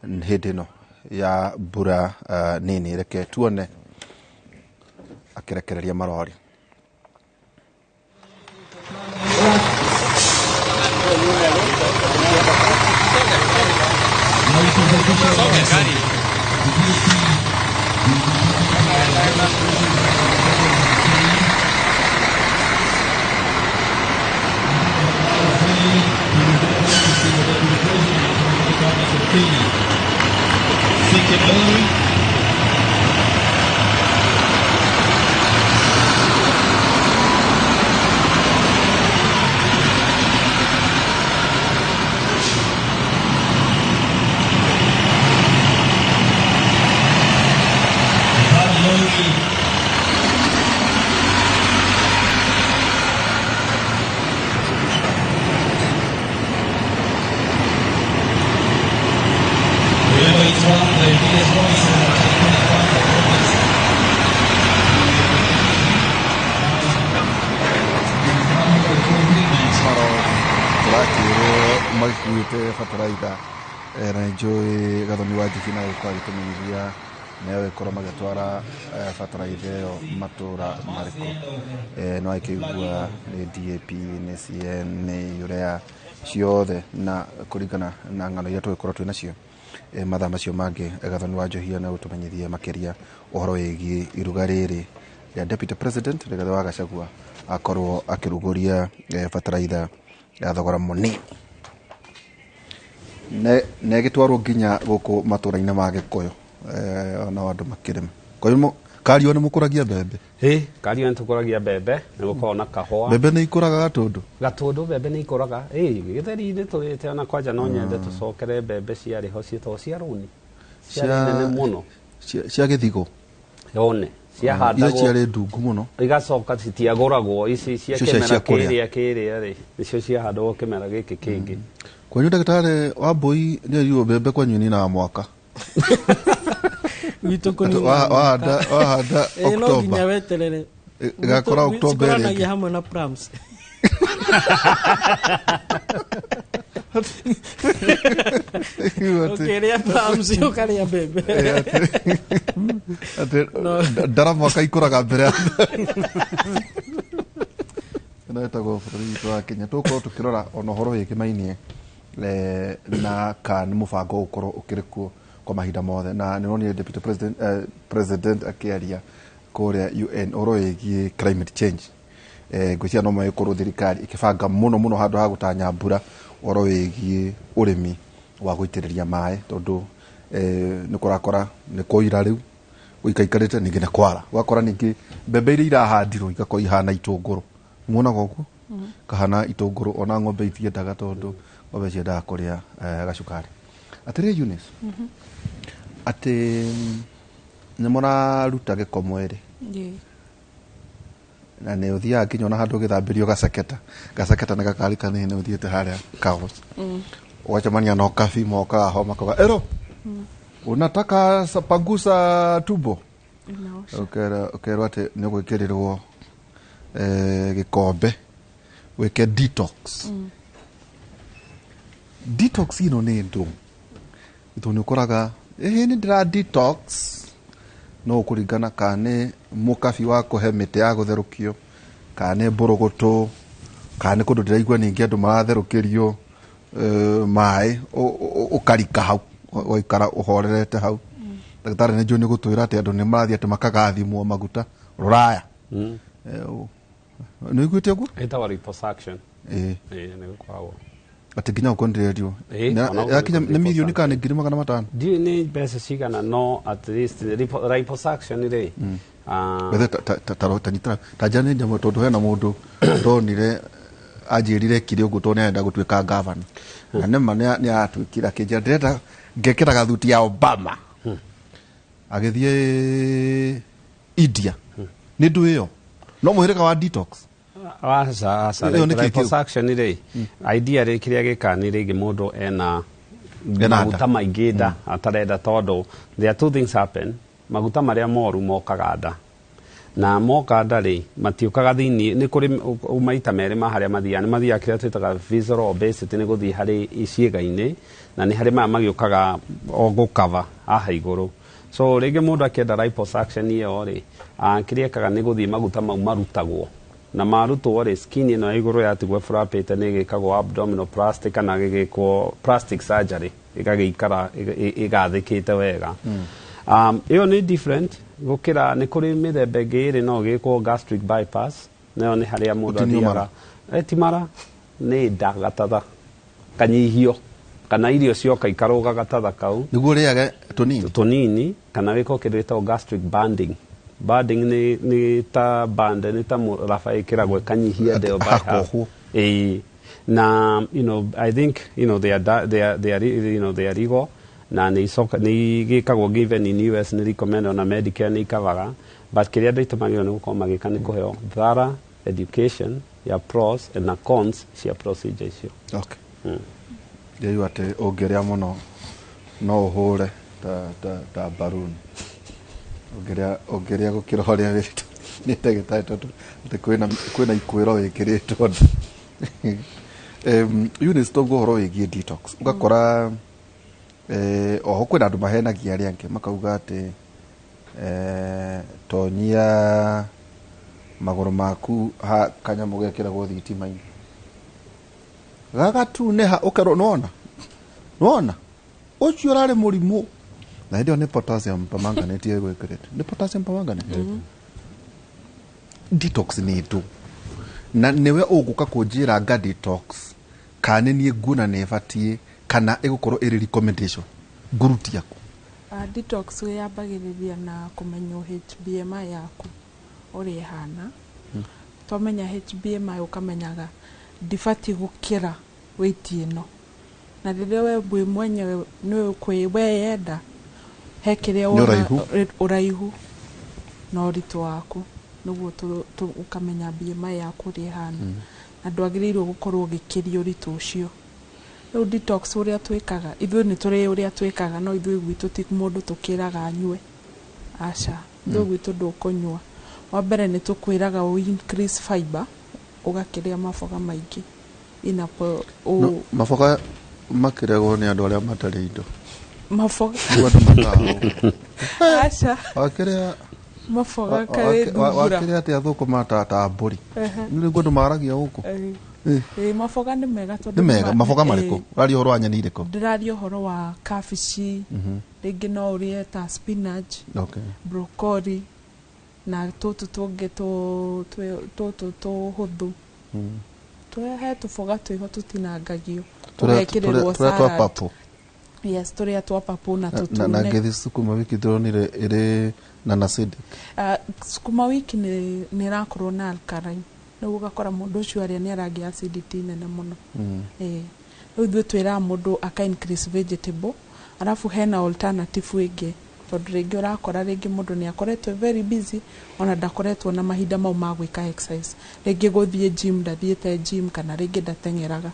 hĩndĩ ĩno ya mbura nini. Reke tuone akĩrekereria marori. Tũrakĩrwo magĩkuĩte bataraitha, na nĩnjũĩ Gathoni wa Njigi na gũkorwo agĩtũmenyithia megũgĩkorwo magĩtwara bataraitha ĩyo matũra marĩkũ. No akĩigua nĩ DAP, nĩ CN, nĩ urea ciothe, na kũringana na ng'ano iria tũgĩkorwo twĩ nacio mathaa macio mangĩ, Gathoni wa Njohia na gũtũmenyithia makĩria ũhoro wĩgiĩ iruga rĩrĩ rĩa Deputy President Rigathĩ wa Gachagua akorwo akĩrugũria bataraitha ya thogora mũnini na ĩgĩtwarwo nginya gũkũ matũra-inĩ ma Gĩkũyũ, ona andũ makĩrĩma. Kario nĩ mũkũragia mbembe? Ĩ, Kario nĩ tũkũragia mbembe, nĩ gũkoragwo na kahũa. Mbembe nĩ ikũraga Gatũndũ? Gatũndũ mbembe nĩ ikũraga. Ĩ, gĩtheri-inĩ tũrĩte ona kwanja no nyende tũcokere mbembe ciarĩ ho ciĩtagwo cia rũni. Ciarĩ nene mũno. Cia gĩthigo? Yone. Ciahandagwo. Iria ciarĩ ndungu mũno. Igacoka citiagũragwo, ici cia Icio cia kĩmera kũrĩa. kĩrĩa kĩrĩa rĩ, nĩcio ciahandagwo kĩmera gĩkĩ kĩngĩ. Kwanyu ndagĩtarĩ wa Mbui nĩ arirwo mbembe kwanyu ninaga mwaka. Gwitũ kũnina mwaka. Wahanda Ĩ, no October. nginya weterere. Ĩgakora October ĩrĩa Cikũranagia ĩngĩ. hamwe na plums. Ũkĩrĩa plums ũkarĩa mbembe. Atĩ ndara mwaka ikũraga mbere ya ĩno ĩtagwo bũrũri witũ wa Kenya. Tũgũkorwo tũkĩrora ona ũhoro wĩkĩmainie na ka nĩ mũbango ũgũkorwo ũkĩrĩ kuo kwa mahinda mothe. Na nĩ ũronire Deputy President, President akĩaria kũrĩa UN ũhoro wĩgiĩ climate change. Ngwĩciria no magĩkorwo thirikari ĩkĩbanga mũno mũno handũ ha gũtanya mbura ũhoro wĩgiĩ ũrĩmi wa gũitĩrĩria maĩ, tondũ nĩ kũrakora nĩ kũira rĩu gũikaikarĩte, ningĩ nĩ kwara, ũgakora ningĩ mbembe iria irahandirwo igakorwo ihana itũngũrũ. Muonaga ũguo? Kahana itũngũrũ, ona ng'ombe itiendaga tondũ ng'ombe ciendaga kũrĩa gacukari. Atĩrĩ Eunice, atĩ nĩ mũraruta gĩko mwĩrĩ na nĩ ũthiaga nginya ona handũ ũgĩthambĩrio gaceketa, gaceketa nĩ gakari kanini ũthiĩte harĩa kaos, ũgacemania na ũkabi mokaga ho makoga ero unataka pangusa tumbo, ũkerwo atĩ nĩ ũgwĩkĩrĩrwo gĩkombe wĩke detox. Detox ĩno nĩ ndũ tondũ nĩ ũkoraga ĩhĩ nĩ ndĩra detox, no ũkũringana kana nĩ mũkabi wa kũhe mĩtĩ ya gũtherũkio, kana nĩ mbũrũgũtũ, kana nĩ kũndũ ndĩraigua ningĩ andũ maratherũkĩrio maĩ, ũkarika hau ũgaikara ũhorerete hau. Ndagĩtarĩ nĩ njũĩ nĩ gũtwĩra atĩ andũ nĩ marathiĩ atĩ makagathimwo maguta rũraya. Nĩ ũiguĩte ũguo? Ĩtagwo liposuction. Ĩĩ. Ĩĩ, nĩ gũkoragwo. Atĩ nginya gũkorwo ndĩrendio? Ĩĩ, ona ũguo Yakinya nĩ nĩ mirioni kana nĩ 500,000? Ndiũĩ nĩ mbeca cigana, no at least liposuction rĩ, Wethe ta ta njane nyamũ, tondũ hena mũndũ ndonire anjĩrire kire ũguo, tondũ nĩarenda gũtuĩka gavana, na nĩma nĩ aratuĩkire, akĩnjĩra ndĩrenda ngekĩra gathuti ya Obama, agĩthiĩ India. Nĩ ndũ ĩyo no mũhĩrĩga wa detox? Aca, aca. Ĩyo nĩ kĩ kĩu? Liposuction rĩ, idea rĩ, kĩrĩa gĩkaga nĩ rĩngĩ mũndũ ena Ena maguta nda. Maingĩ nda atarenda, tondũ there are two things happen. Maguta marĩa moru mokaga nda, na moka nda rĩ, matiũkaga thĩinĩ. Nĩ kũrĩ maita merĩ ma harĩa mathiaga. Nĩ mathiaga kĩrĩa twĩtaga visceral obesity, nĩ gũthiĩ harĩ ciĩga-inĩ, na nĩ harĩ maya magĩũkaga o gũkava haha igũrũ. So rĩngĩ mũndũ akĩenda liposuction ĩyo rĩ, kĩrĩa ĩkaga nĩ gũthiĩ maguta mau marutagwo, na marutwo rĩ, skin ĩno ya igũrũ yatigwo ĩfurapĩte, nĩ ĩgĩkagwo abdominoplasty kana gĩgĩkwo plastic surgery, ĩgagĩikara ĩgathĩkĩte wega. Ĩyo nĩ different gũkĩra nĩ kũrĩ mĩthemba ĩngĩ ĩrĩ no ĩgĩkwo gastric bypass, nayo nĩ harĩa mũndũ Gũtinio mara. athiaga. Ti mara, nĩ nda gatatha kanyihio, kana irio cioka ikarũga gatatha kau. Nĩguo ũrĩage tũnini. Tũnini, kana wĩkwo kĩndũ gĩtagwo gastric banding. Banding nĩ ta band, nĩ ta raba ĩkĩragwo ĩkanyihia nda ĩyo by half. Hakohwo. Ĩĩ, na I think they are, da- they are, they are, you know, they are legal, na nĩ icoka nĩ igĩkagwo given in US, nĩ recommended, na Medicare nĩ ikavaga. But kĩrĩa andũ aitũ magĩrĩirwo nĩ gũkorwo magĩka nĩ kũheo thorough education ya pros and na cons cia procedure icio. Okay. Ndĩraigua atĩ ũngĩrĩa mũno no ũhũre ta balloon, ũngĩrĩa gũkĩra ũrĩa wĩrĩtwo nĩ ndagĩtarĩ, tondũ atĩ kwĩna ikwĩro wĩkĩrĩtwo nda. Eunice, toguo ũhoro wĩgiĩ detox, ũgakora oho kwĩna andũ mahenagia arĩa angĩ, makauga atĩ tonyia magũrũ maku ha kanyamũ gekĩragwo thitima-inĩ gagatunĩha, ũkerwo nĩwona nĩwona ũcio ũrarĩ mũrimũ, na hĩndĩ ĩyo nĩ potassium permanganate ĩgwĩkĩrĩte, nĩ potassium permanganate. Detox nĩ ndũ, na nĩwe ũgũka kũnjĩra nga detox kana nĩ niĩ nguona nĩ ĩbatiĩ, kana ĩgũkorwo ĩrĩ recommendation ngũruti yaku? Detox yambagĩrĩria na kũmenywo HBMI yaku ũrĩa ĩhana. Twamenya HBMI, ũkamenyaga ndibatiĩ gũkĩra weight ĩno, na rĩrĩa we wĩ mwenyewe nĩ weyenda he kĩrĩa Nĩ wona. Ũraihu. Ũraihu na ũritũ waku, nĩguo ũkamenya BMI yaku ũrĩa ĩhana, na ndwagĩrĩirwo gũkorwo ũgĩkĩria ũritũ ũcio. Rĩu detox ũrĩa twĩkaga ithuĩ, nĩ tũrĩ ũrĩa twĩkaga, no ithuĩ gwitũ ti mũndũ tũkĩraga anyue, aca. Ithuĩ gwitũ ndũkũnyua. Wa mbere nĩ tũkwĩraga ũ increase fiber, ũgakĩrĩa maboga maingĩ ina No, maboga makĩrĩagwo nĩ andũ arĩa matarĩ indo. Maboga. Nĩguo andũ matahwo. Aca. Wakĩrĩa Maboga karĩ thungura. Wakĩrĩa atĩa thũkũma ta mbũri? Nĩguo andũ maragia gũkũ. Ĩĩ, maboga nĩ mega tondũ Nĩ mega. Maboga marĩkũ? Ũraria ũhoro wa nyeni irĩkũ? Ndĩraria ũhoro wa kabici, rĩngĩ no ũrĩe ta spinach, broccoli, na tũtũ tũngĩ tũtũ tũhũthũ. He tũboga twĩho tũtinangagio, tũgekĩrĩrwo Tũrĩa twa salad. Purple. Yes, tũrĩa twa purple na Na tũtune. Ngĩthi sukuma wiki ndĩronire ĩrĩ na acidic. Sukuma wiki nĩ ĩrakorwo na alkaline, rĩu ũgakora mũndũ ũcio arĩa nĩ aragĩa acidity nene mũno. Ĩĩ, rĩu ithuĩ twĩraga mũndũ aka increase vegetable. Arabu hena alternative ĩngĩ, tondũ rĩngĩ ũrakora rĩngĩ mũndũ nĩ akoretwo very busy, ona ndakoretwo na mahinda mau ma gwĩka exercise, rĩngĩ gũthiĩ gym ndathiĩte gym, kana rĩngĩ ndateng'eraga.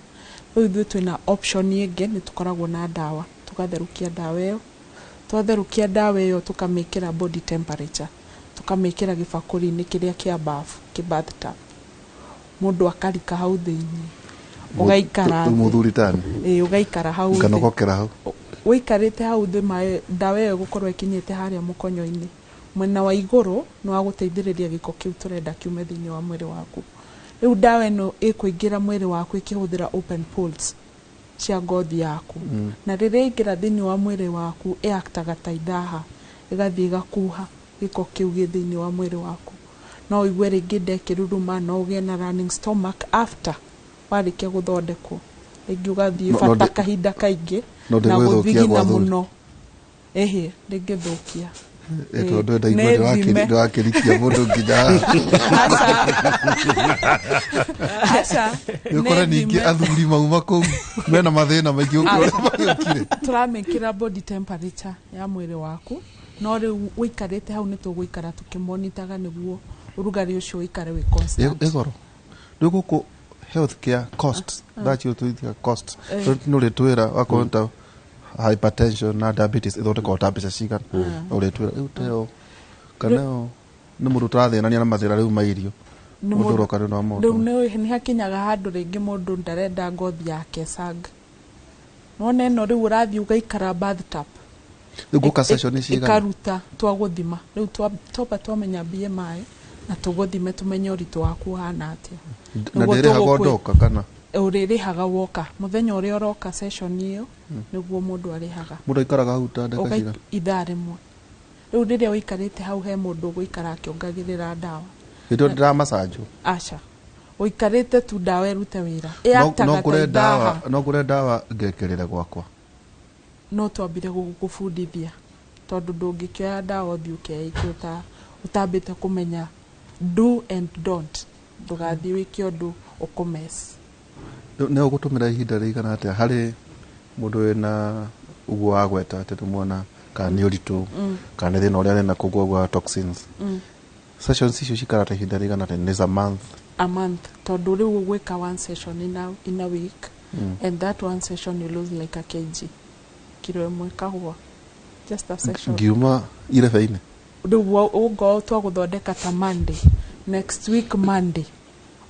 Rĩu ithuĩ twĩna option ĩngĩ, nĩ tũkoragwo na ndawa, tũgatherũkia ndawa ĩyo. Twatherũkia ndawa ĩyo, tũkamĩkĩra body temperature, tũkamĩkĩra gĩbakũri-inĩ kĩrĩa kĩa bafu, kĩ bathtub, mũndũ akarika hau thĩinĩ, ũgaikara thĩ. Mũthuri tani. Ĩĩ, ũgaikara hau thĩ. Nganogokera hau. Ũikarĩte hau thĩ, maĩ ndawa ĩyo ĩgũkorwo ĩkinyĩte harĩa mũkonyo-inĩ mwena wa igũrũ, nĩ wa gũteithĩrĩria gĩko kĩu tũrenda kiume thĩinĩ wa mwĩrĩ waku. Rĩu ndawa ĩno ĩkũingĩra mwĩrĩ waku ĩkĩhũthĩra open pores cia ngothi yaku, na rĩrĩa ĩingĩra thĩinĩ wa mwĩrĩ waku, ĩaktaga ta ithaha, ĩgathiĩ ĩgakuha gĩko kĩu gĩ thĩinĩ wa mwĩrĩ waku. No ũigue rĩngĩ nda ĩkĩruruma, no ũgĩe na running stomach after warĩkia gũthondekwo. Rĩngĩ ũgathiĩ No- no bata ndĩ- kahinda kaingĩ no na ndĩgwĩthũkia gũthigina gwa athuri. mũno. Ĩhĩ, ndĩngĩthũkia. Tondũ ndaigua Nĩ thime. ndĩrakĩrikia mũndũ nginya haha. Aca. Nĩ ũkore Nĩ ningĩ thime. athuri mauma kũu mena mathĩna maingĩ gũkĩra ũrĩa magĩũkire. Tũramĩkĩra body temperature ya mwĩrĩ waku, no rĩu ũikarĩte hau nĩ tũgũikara tũkĩmonitaga nĩguo ũrugarĩ ũcio ũikare wĩ constant. Ĩ goro rĩu gũkũ health care cost, ndacio tũithiga cost, nĩ ũrĩtwĩra wakorwo ta hypertension na diabetes ĩthondekagwo ta mbeca cigana, ũrĩtwĩra rĩu teo kana ĩyo nĩ mũndũ ũtarathĩnania na mathĩna rĩu ma irio, Nĩ mũndũ ũroka rĩu na rĩu mũndũ nĩ hakinyaga handũ rĩngĩ mũndũ ndarenda ngothi yake sag nona ĩno, rĩu ũrathiĩ ũgaikara bathtub. Rĩu ngũka session cigana? Ĩkaruta twagũthima rĩu twamba twamenya BMI na tũgũthime tũmenye ũritũ waku ũhana atĩa. Na Nĩguo ndĩrĩhaga ndoka kana? Ũrĩrĩhaga woka, mũthenya ũrĩa ũroka session ĩyo nĩguo mũndũ arĩhaga. Mũndũ aikaraga hau ta ndagĩka cigana? Ithaa rĩmwe. Rĩu rĩrĩa ũikarĩte hau he mũndũ ũgũikara akĩongagĩrĩra ndawa. Hĩndĩ ĩyo ndĩramacanjwo? Aca, ũikarĩte tu ndawa ĩrute wĩra. No Ĩaktaga ta ngũre ndawa ithaha. No ngũre ndawa ngekĩrĩre gwakwa? No twambire gũgũbundithia tondũ ndũngĩkĩoya ndawa ũthiĩ ũkeĩke ũtambĩte kũmenya do and don't, ndũgathiĩ wĩke ũndũ ũkũmess. Nĩ ũgũtũmĩra ihinda rĩigana atĩa harĩ mũndũ wĩna ũguo wagweta atĩ nĩmuona kana nĩ ũritũ kana nĩ thĩna ũrĩa arĩ na kũguo gwa toxins? Sessions icio cikara ta ihinda rĩigana atĩa? Nĩ a month? A month, tondũ rĩu ũgwĩka one session in a week, and that one session you lose like a kg, kiro ĩmwe kahũa, just a session. Ngiuma irebe-inĩ? Rĩu ũngorwo twagũthondeka ta Monday, next week Monday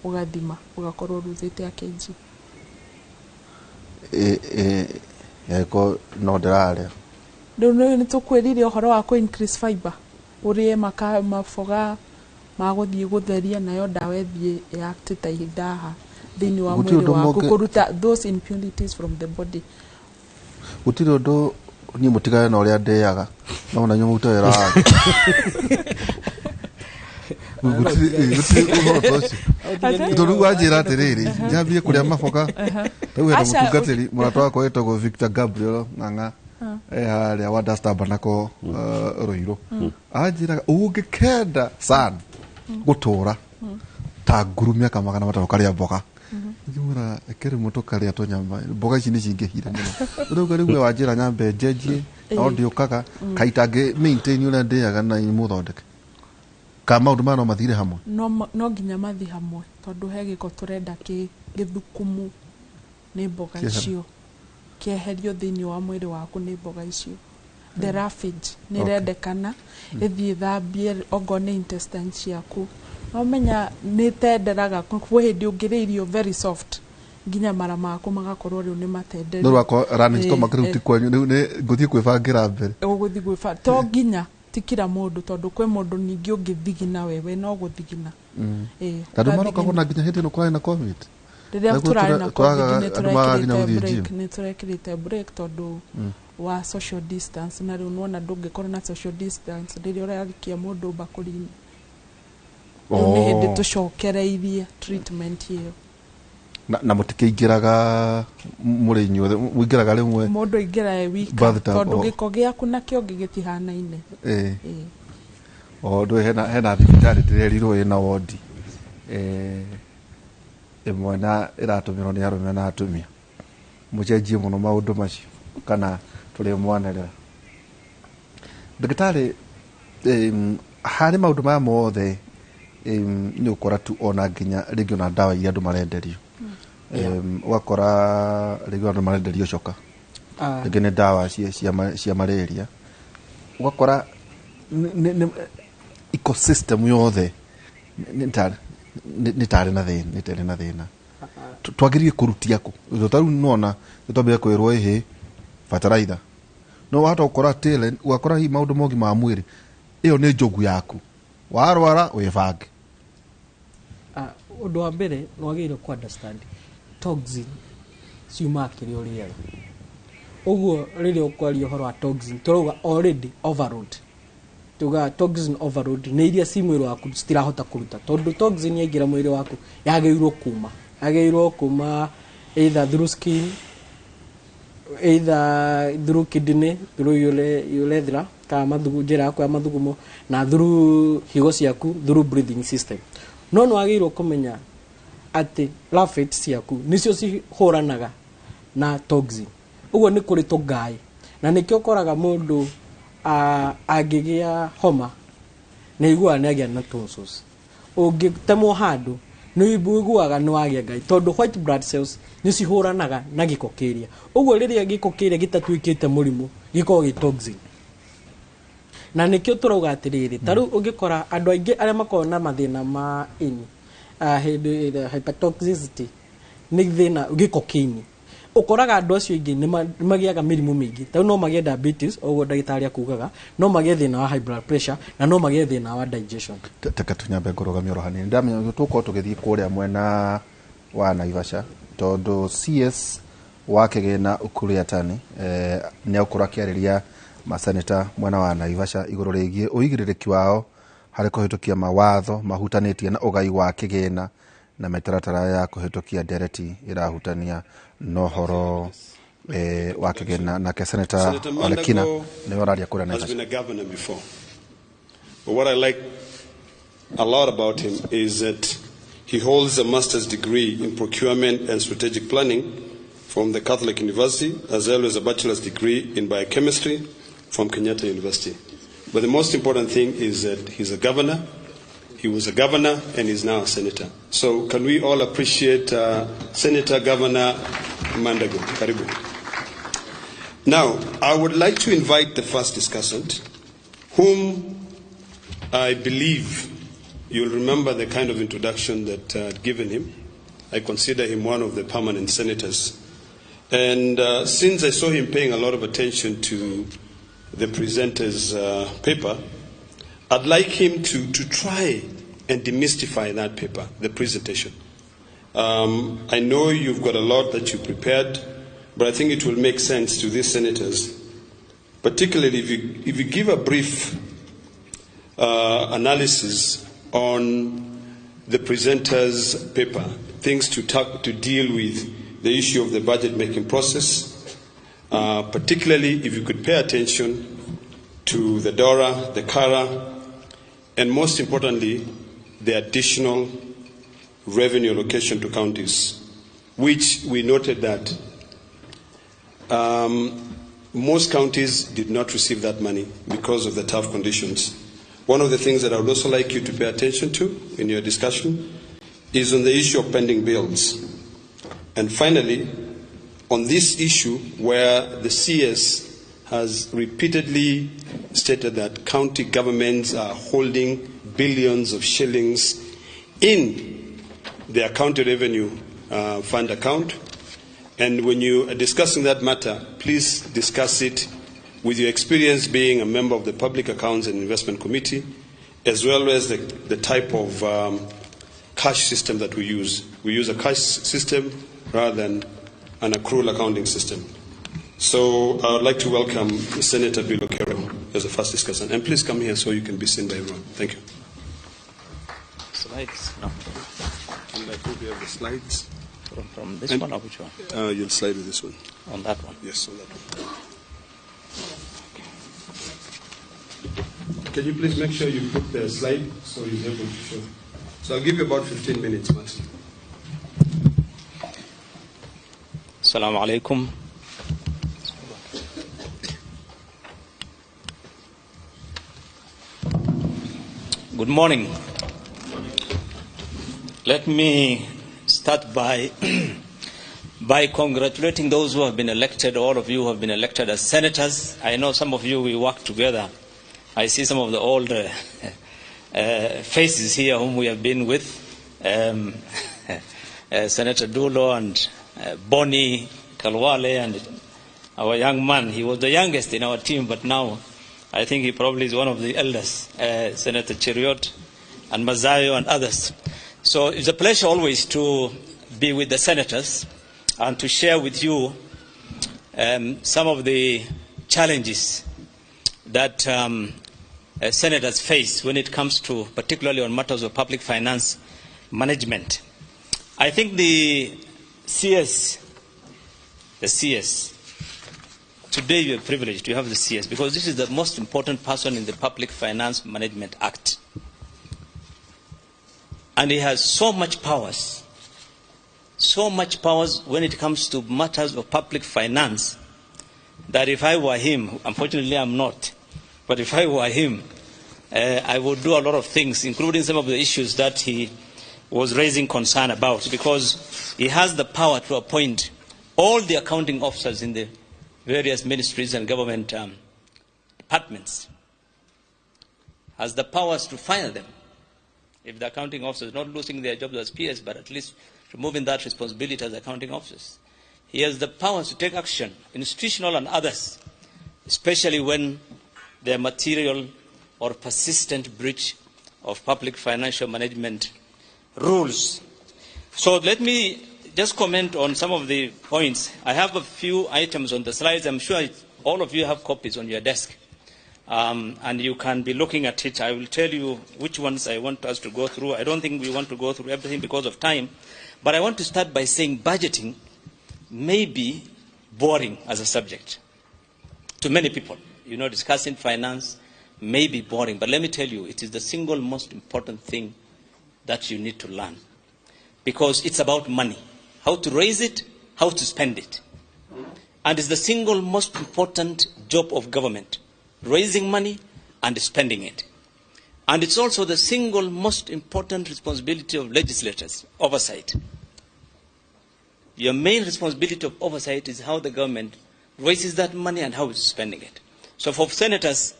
ũgathima ũgakorwo ũruzĩte a kg. Eko no ndĩrarĩa. Rĩu nĩ tũkwĩrire ũhoro wa kũ increase fiber, ũrĩe maboga ma gũthiĩ gũtheria, nayo ndawa ĩthiĩ ĩact ta ithaha thĩinĩ wa Gũtirĩ mwĩrĩ ũndũ waku kũruta those impurities from the body. Gũtirĩ ũndũ niĩ mũtigane na ũrĩa ndĩaga, no na inyuĩ mũrute wĩra wanyu. Gũtirĩ ũhoro ta ũcio, tondũ rĩu wanjĩra atĩrĩrĩ njambie kũrĩa maboga rĩu hena Aca, mũtungatĩri mũrata wakwa wĩtagwo Victor Gabriel Ng'ang'a e harĩa wa Dust Tabernacle, Ruiru, anjĩraga ũngĩkenda sana gũtũra ta nguru mĩaka 500 karĩa mboga. Ngĩmwĩra eke rĩmwe tũkarĩa tũnyama, mboga ici nĩ cingĩhire mũno. Rĩu we wanjĩra nyambe njenjie no ndiũkaga kaitangĩ maintain ũrĩa ndĩaga na mũthondeke ka maũndũ maya no mathire hamwe. No nginya mathi hamwe tondũ he gĩko tũrenda gĩthukumu nĩ mboga Kĩehere. icio, kĩeherio thĩinĩ wa mwĩrĩ waku nĩ mboga icio, the roughage nĩ ĩrendekana ĩthiĩ ĩthambie ongorwo nĩ intestine ciaku. No menya nĩ tenderaga kwĩ hĩndĩ ũngĩrĩa irio very soft nginya mara maku magakorwo rĩu nĩ matenderu. No rwakwa running stomach rĩu ti kwanyu, rĩu nĩ ngũthiĩ kwĩbangĩra mbere. Ũgũthiĩ gwĩba to nginya ti kila mũndũ, tondũ kwĩ mũndũ ningĩ ũngĩthigina wewe no gũthigina. Tondũ maroka ũgathigina. kuona nginya hĩndĩ ĩno kũrarĩ na COVID. Rĩrĩa Nĩguo tũrarĩ na COVID nĩ andũ magaga nginya tũrekĩrĩte gũthiĩ break gym. Nĩ tũrekĩrĩte break tondũ wa social distance, na rĩu nĩwona ndũngĩkorwo na social distance rĩrĩa ũrarikia mũndũ mbakũri-inĩ. Rĩu nĩ hĩndĩ tũcokereirie treatment ĩyo. Na mũtikĩingĩraga mũrĩ inyuothe, mũingĩraga rĩmwe? Mũndũ aingĩra e wika Bathtub, tondũ oh. gĩko gĩaku nakĩo ũngĩ gĩtihanaine. O ndũĩ hena thibitarĩ ndĩrerirwo ĩna wondi ĩmwe na ĩratũmĩrwo nĩ arũme na atumia. Mũcenjie mũno maũndũ macio kana tũrĩ mwanerera ndagĩtarĩ harĩ maũndũ maya mothe, nĩ ũkora tu ona nginya rĩngĩ ona ndawa iria andũ marenderio, ũgakora rĩngĩ andũ marenderio coka, rĩngĩ nĩ ndawa cia malaria, ũgakora ecosystem yothe nĩ tarĩ na thĩna, nĩ tarĩ na thĩna. Twagĩrĩire kũrutia kũ? Ta rĩu nona nĩ twambire kwĩrwo ĩhĩ bataraitha, no wahota gũkora talent, ũgakora hihi maũndũ ma ũgima wa mwĩrĩ ĩyo nĩ njogu yaku, warwara wĩbange. Ũndũ wa mbere nĩ wagĩrĩirwo kũ understand toxin ciumaga kĩrĩa ũrĩaga. Ũguo rĩrĩa ũkwaria ũhoro wa toxin, tũrauga already overload, tuga toxin overload nĩ iria ci mwĩrĩ waku citirahota kũruta, tondũ toxin yaingĩra mwĩrĩ waku yagĩrĩirwo kuma Either through skin, either through kidney, through urethra ka mathugu njĩra yaku ya mathugumo, na through higo ciaku, through breathing system. No nĩ wagĩrĩirwo kũmenya atĩ lafet ciaku nĩcio cihũranaga na toxin. Ũguo nĩ kũrĩ tũngai, na nĩkĩo ũkoraga mũndũ angĩgĩa homa nĩ aiguaga nĩ agĩa na tonsils. Ũngĩtemwo handũ nĩ ũiguaga nĩ wagĩa ngai, tondũ white blood cells nĩ cihũranaga na gĩko kĩrĩa. Ũguo rĩrĩa gĩko kĩrĩa gĩtatuĩkĩte mũrimũ, gĩkoragwo gĩ toxin. Na nĩkĩo tũrauga atĩrĩrĩ, ta rĩu ũngĩkora andũ aingĩ arĩa makoragwo na mathĩna ma ini, hĩndĩ ĩrĩa hypertoxicity nĩ thĩna gĩko kĩini, ũkoraga andũ acio aingĩ nĩ magĩaga mĩrimũ mĩingĩ. Ta rĩu no magĩe diabetes, ũguo ndagĩtarĩ akugaga, no magĩe thĩna wa high blood pressure, na no magĩe thĩna wa digestion. Teke tunyambe ngũrũgamia oro hanini. Ndamenya tũkorwo tũgĩthiĩ kũrĩa mwena wa Naivasha, tondũ CS wa kĩgĩna Ukur Yatani nĩ egũkorwo akĩarĩria maseneta mwena wa Naivasha igũrũ rĩgiĩ ũigĩrĩrĩki wao harĩ kũhĩtũkia mawatho mahutanĩtie na ũgai wa kĩgĩna na mĩtaratara ya kũhĩtũkia ndereti ĩrahutania na ũhoro wa kĩgĩna. Nake Senator Senator Olekina Mandago nĩwe ũraria kũrĩa has Naivasha. been a governor before. But what I like a lot about him is that he holds a master's degree in procurement and strategic planning from the Catholic University, as well as a bachelor's degree in biochemistry from Kenyatta University. But the most important thing is that he's a governor. He was a governor and is now a senator. So can we all appreciate Senator Governor Mandago? Karibu. Now, I would like to invite the first discussant, whom I believe you'll remember the kind of introduction that I'd given him. I consider him one of the permanent senators. And since I saw him paying a lot of attention to the presenter's paper, I'd like him to try and demystify that paper, the presentation. I know you've got a lot that you prepared, but I think it will make sense to these senators, particularly if you give a brief analysis on the presenter's paper, things to deal with the issue of the budget-making process, particularly if you could pay attention to the DORA, the CARA, and most importantly, the additional revenue allocation to counties, which we noted that most counties did not receive that money because of the tough conditions. One of the things that I would also like you to pay attention to in your discussion is on the issue of pending bills. And finally, on this issue where the CS has repeatedly stated that county governments are holding billions of shillings in their county revenue fund account. And when you are discussing that matter, please discuss it with your experience being a member of the Public Accounts and Investment Committee, as well as the type of cash system that we use. We use a cash system rather than an accrual accounting system. So I would like to welcome Senator Billow Kerrow as the first discussant. And please come here so you can be seen by everyone. Thank you. Slides? No. And I hope you have the slides. From this and one or which one? You'll slide with this one. On that one? Yes, on that one. Can you please make sure you put the slide so he's able to show? So I'll give you about 15 minutes, Martin. Assalamu alaikum. Good morning. Let me start by congratulating those who have been elected, all of you who have been elected as senators. I know some of you, we work together. I see some of the old faces here whom we have been with, Senator Dulo and Bonnie Kalwale and our young man. He was the youngest in our team, but now I think he probably is one of the elders, Senator Cheriot and Mazayo and others. So it's a pleasure always to be with the senators and to share with you some of the challenges that senators face when it comes to, particularly on matters of public finance management. I think the CS, the CS, today you are privileged to have the CS because this is the most important person in the Public Finance Management Act. And he has so much powers when it comes to matters of public finance that if I were him, unfortunately I'm not, but if I were him, I would do a lot of things, including some of the issues that he was raising concern about, because he has the power to appoint all the accounting officers in the various ministries and government departments, has the powers to fire them. If the accounting officers, not losing their jobs as peers, but at least removing that responsibility as accounting officers. He has the powers to take action, institutional and others, especially when there are material or persistent breach of public financial management rules. So let me just comment on some of the points. I have a few items on the slides. I'm sure all of you have copies on your desk. And you can be looking at it. I will tell you which ones I want us to go through. I don't think we want to go through everything because of time. But I want to start by saying budgeting may be boring as a subject to many people. You know, discussing finance may be boring. But let me tell you, it is the single most important thing that you need to learn. Because it's about money. How to raise it, how to spend it. And it's the single most important job of government. Raising money and spending it. And it's also the single most important responsibility of legislators, oversight. Your main responsibility of oversight is how the government raises that money and how it's spending it. So for senators,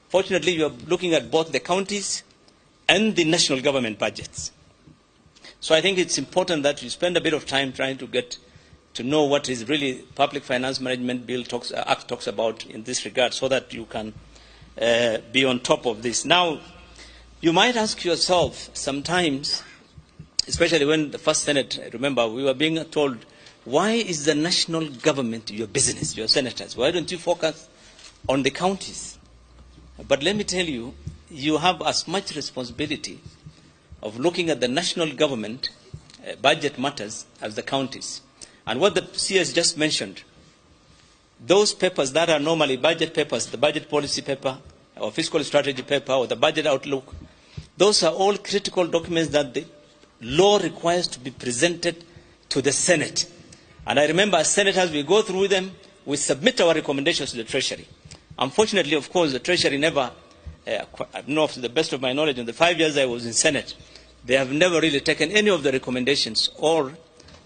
fortunately, you are looking at both the counties and the national government budgets. So I think it's important that you spend a bit of time trying to get to know what is really Public Finance Management Bill Act talks about in this regard, so that you can be on top of this. Now, you might ask yourself sometimes, especially when the first Senate, remember, we were being told, why is the national government your business, your senators? Why don't you focus on the counties? But let me tell you, you have as much responsibility of looking at the national government budget matters as the counties. And what the CS just mentioned, those papers that are normally budget papers, the budget policy paper, or fiscal strategy paper, or the budget outlook, those are all critical documents that the law requires to be presented to the Senate. And I remember as senators, we go through them, we submit our recommendations to the Treasury. Unfortunately, of course, the Treasury never, I don't know, to the best of my knowledge, in the 5 years I was in Senate, they have never really taken any of the recommendations or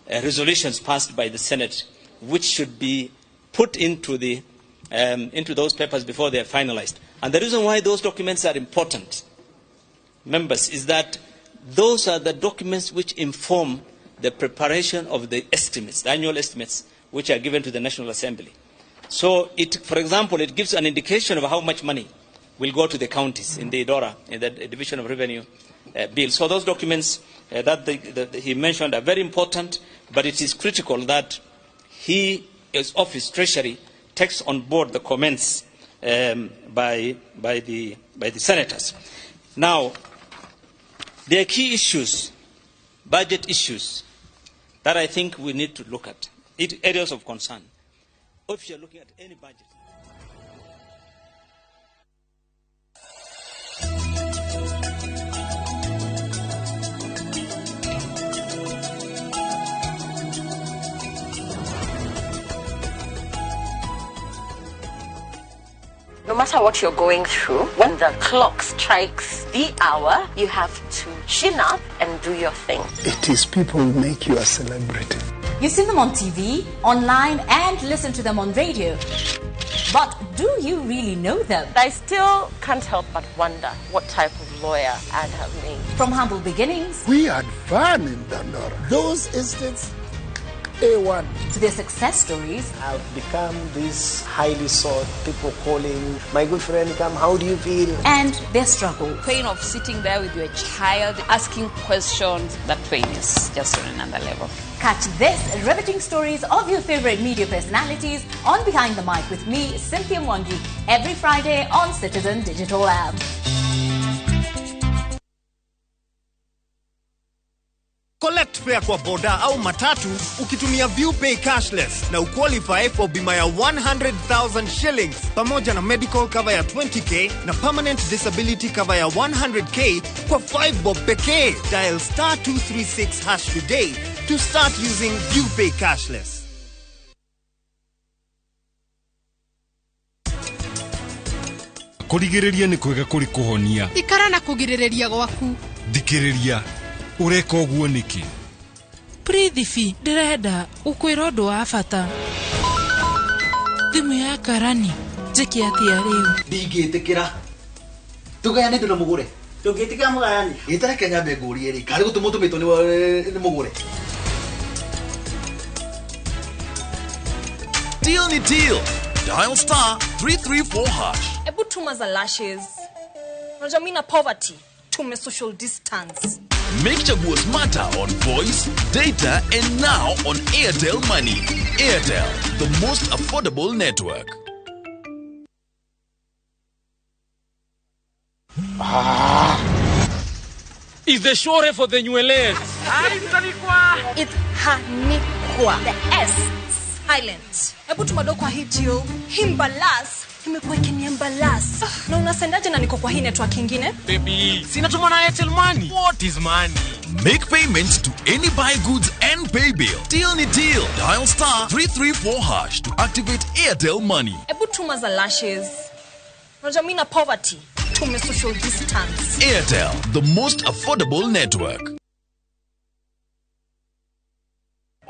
resolutions passed by the Senate, which should be put into the into those papers before they are finalized. And the reason why those documents are important, members, is that those are the documents which inform the preparation of the estimates, the annual estimates, which are given to the National Assembly. So, it, for example, it gives an indication of how much money will go to the counties in the DORA, in the Division of Revenue Bill. So those documents that he mentioned are very important, but it is critical that he, his office, Treasury, takes on board the comments by the senators. Now, there are key issues, budget issues, that I think we need to look at, areas of concern. If you're looking at any budget. No matter what you're going through, when the clock strikes the hour, you have to chin up and do your thing. It is people who make you a celebrity. You see them on TV, online, and listen to them on radio. But do you really know them? I still can't help but wonder what type of lawyer I'd have made. From humble beginnings. We had fun in Dandora. Those estates, A1. To their success stories. I've become this highly sought, people calling, my good friend, come, how do you feel? And their struggle. Pain of sitting there with your child, asking questions, that pain is just on another level. Catch this riveting stories of your favorite media personalities on Behind the Mic with me, Cynthia Mwangi, every Friday on Citizen Digital App. Collect fare kwa boda au matatu ukitumia ViewPay cashless na uqualify for bima ya 100,000 shillings pamoja na medical cover ya 20K na permanent disability cover ya 100K kwa 5 bob pekee. Dial star 236 hash today to start using ViewPay cashless. Kũrigĩrĩria nĩ kwega kũrĩ kũhonia. Ikara na kũgirĩrĩria gwaku. Thikĩrĩria, ũreka ũguo nĩkĩ? Prithibi, ndĩrenda gũkwĩra ũndũ wa bata. Thimũ ya karani, njĩke atĩa rĩu? Ndingĩtĩkĩra. Tũgayane indo na mũgũre. Ndũngĩtĩkĩra mũgayani. Gĩtareke nyambe ngũrie rĩ, karĩ gũtũmwo tũmĩtwo nĩ mũgũre. Deal ni deal. Dial star 334 hash. Ebu tuma za lashes. Unajua mimi na poverty. Tume social distance. Make Chaguo smarter on voice, data, and now on Airtel Money. Airtel, the most affordable network. Is the shore for the nywele? It's hanikwa. The S silent. Ebu tuma kwa hitio. Himbalas. Imekuwa ikiniambalas. Na unasendaje na niko kwa hii network nyingine? Baby, sina tuma na Airtel Money. What is money? Make payments to any buy goods and pay bill. Deal ni deal. Dial star 334 hash to activate Airtel Money. Ebu tuma za lashes. Unajua mimi na poverty. Tume social distance. Airtel, the most affordable network.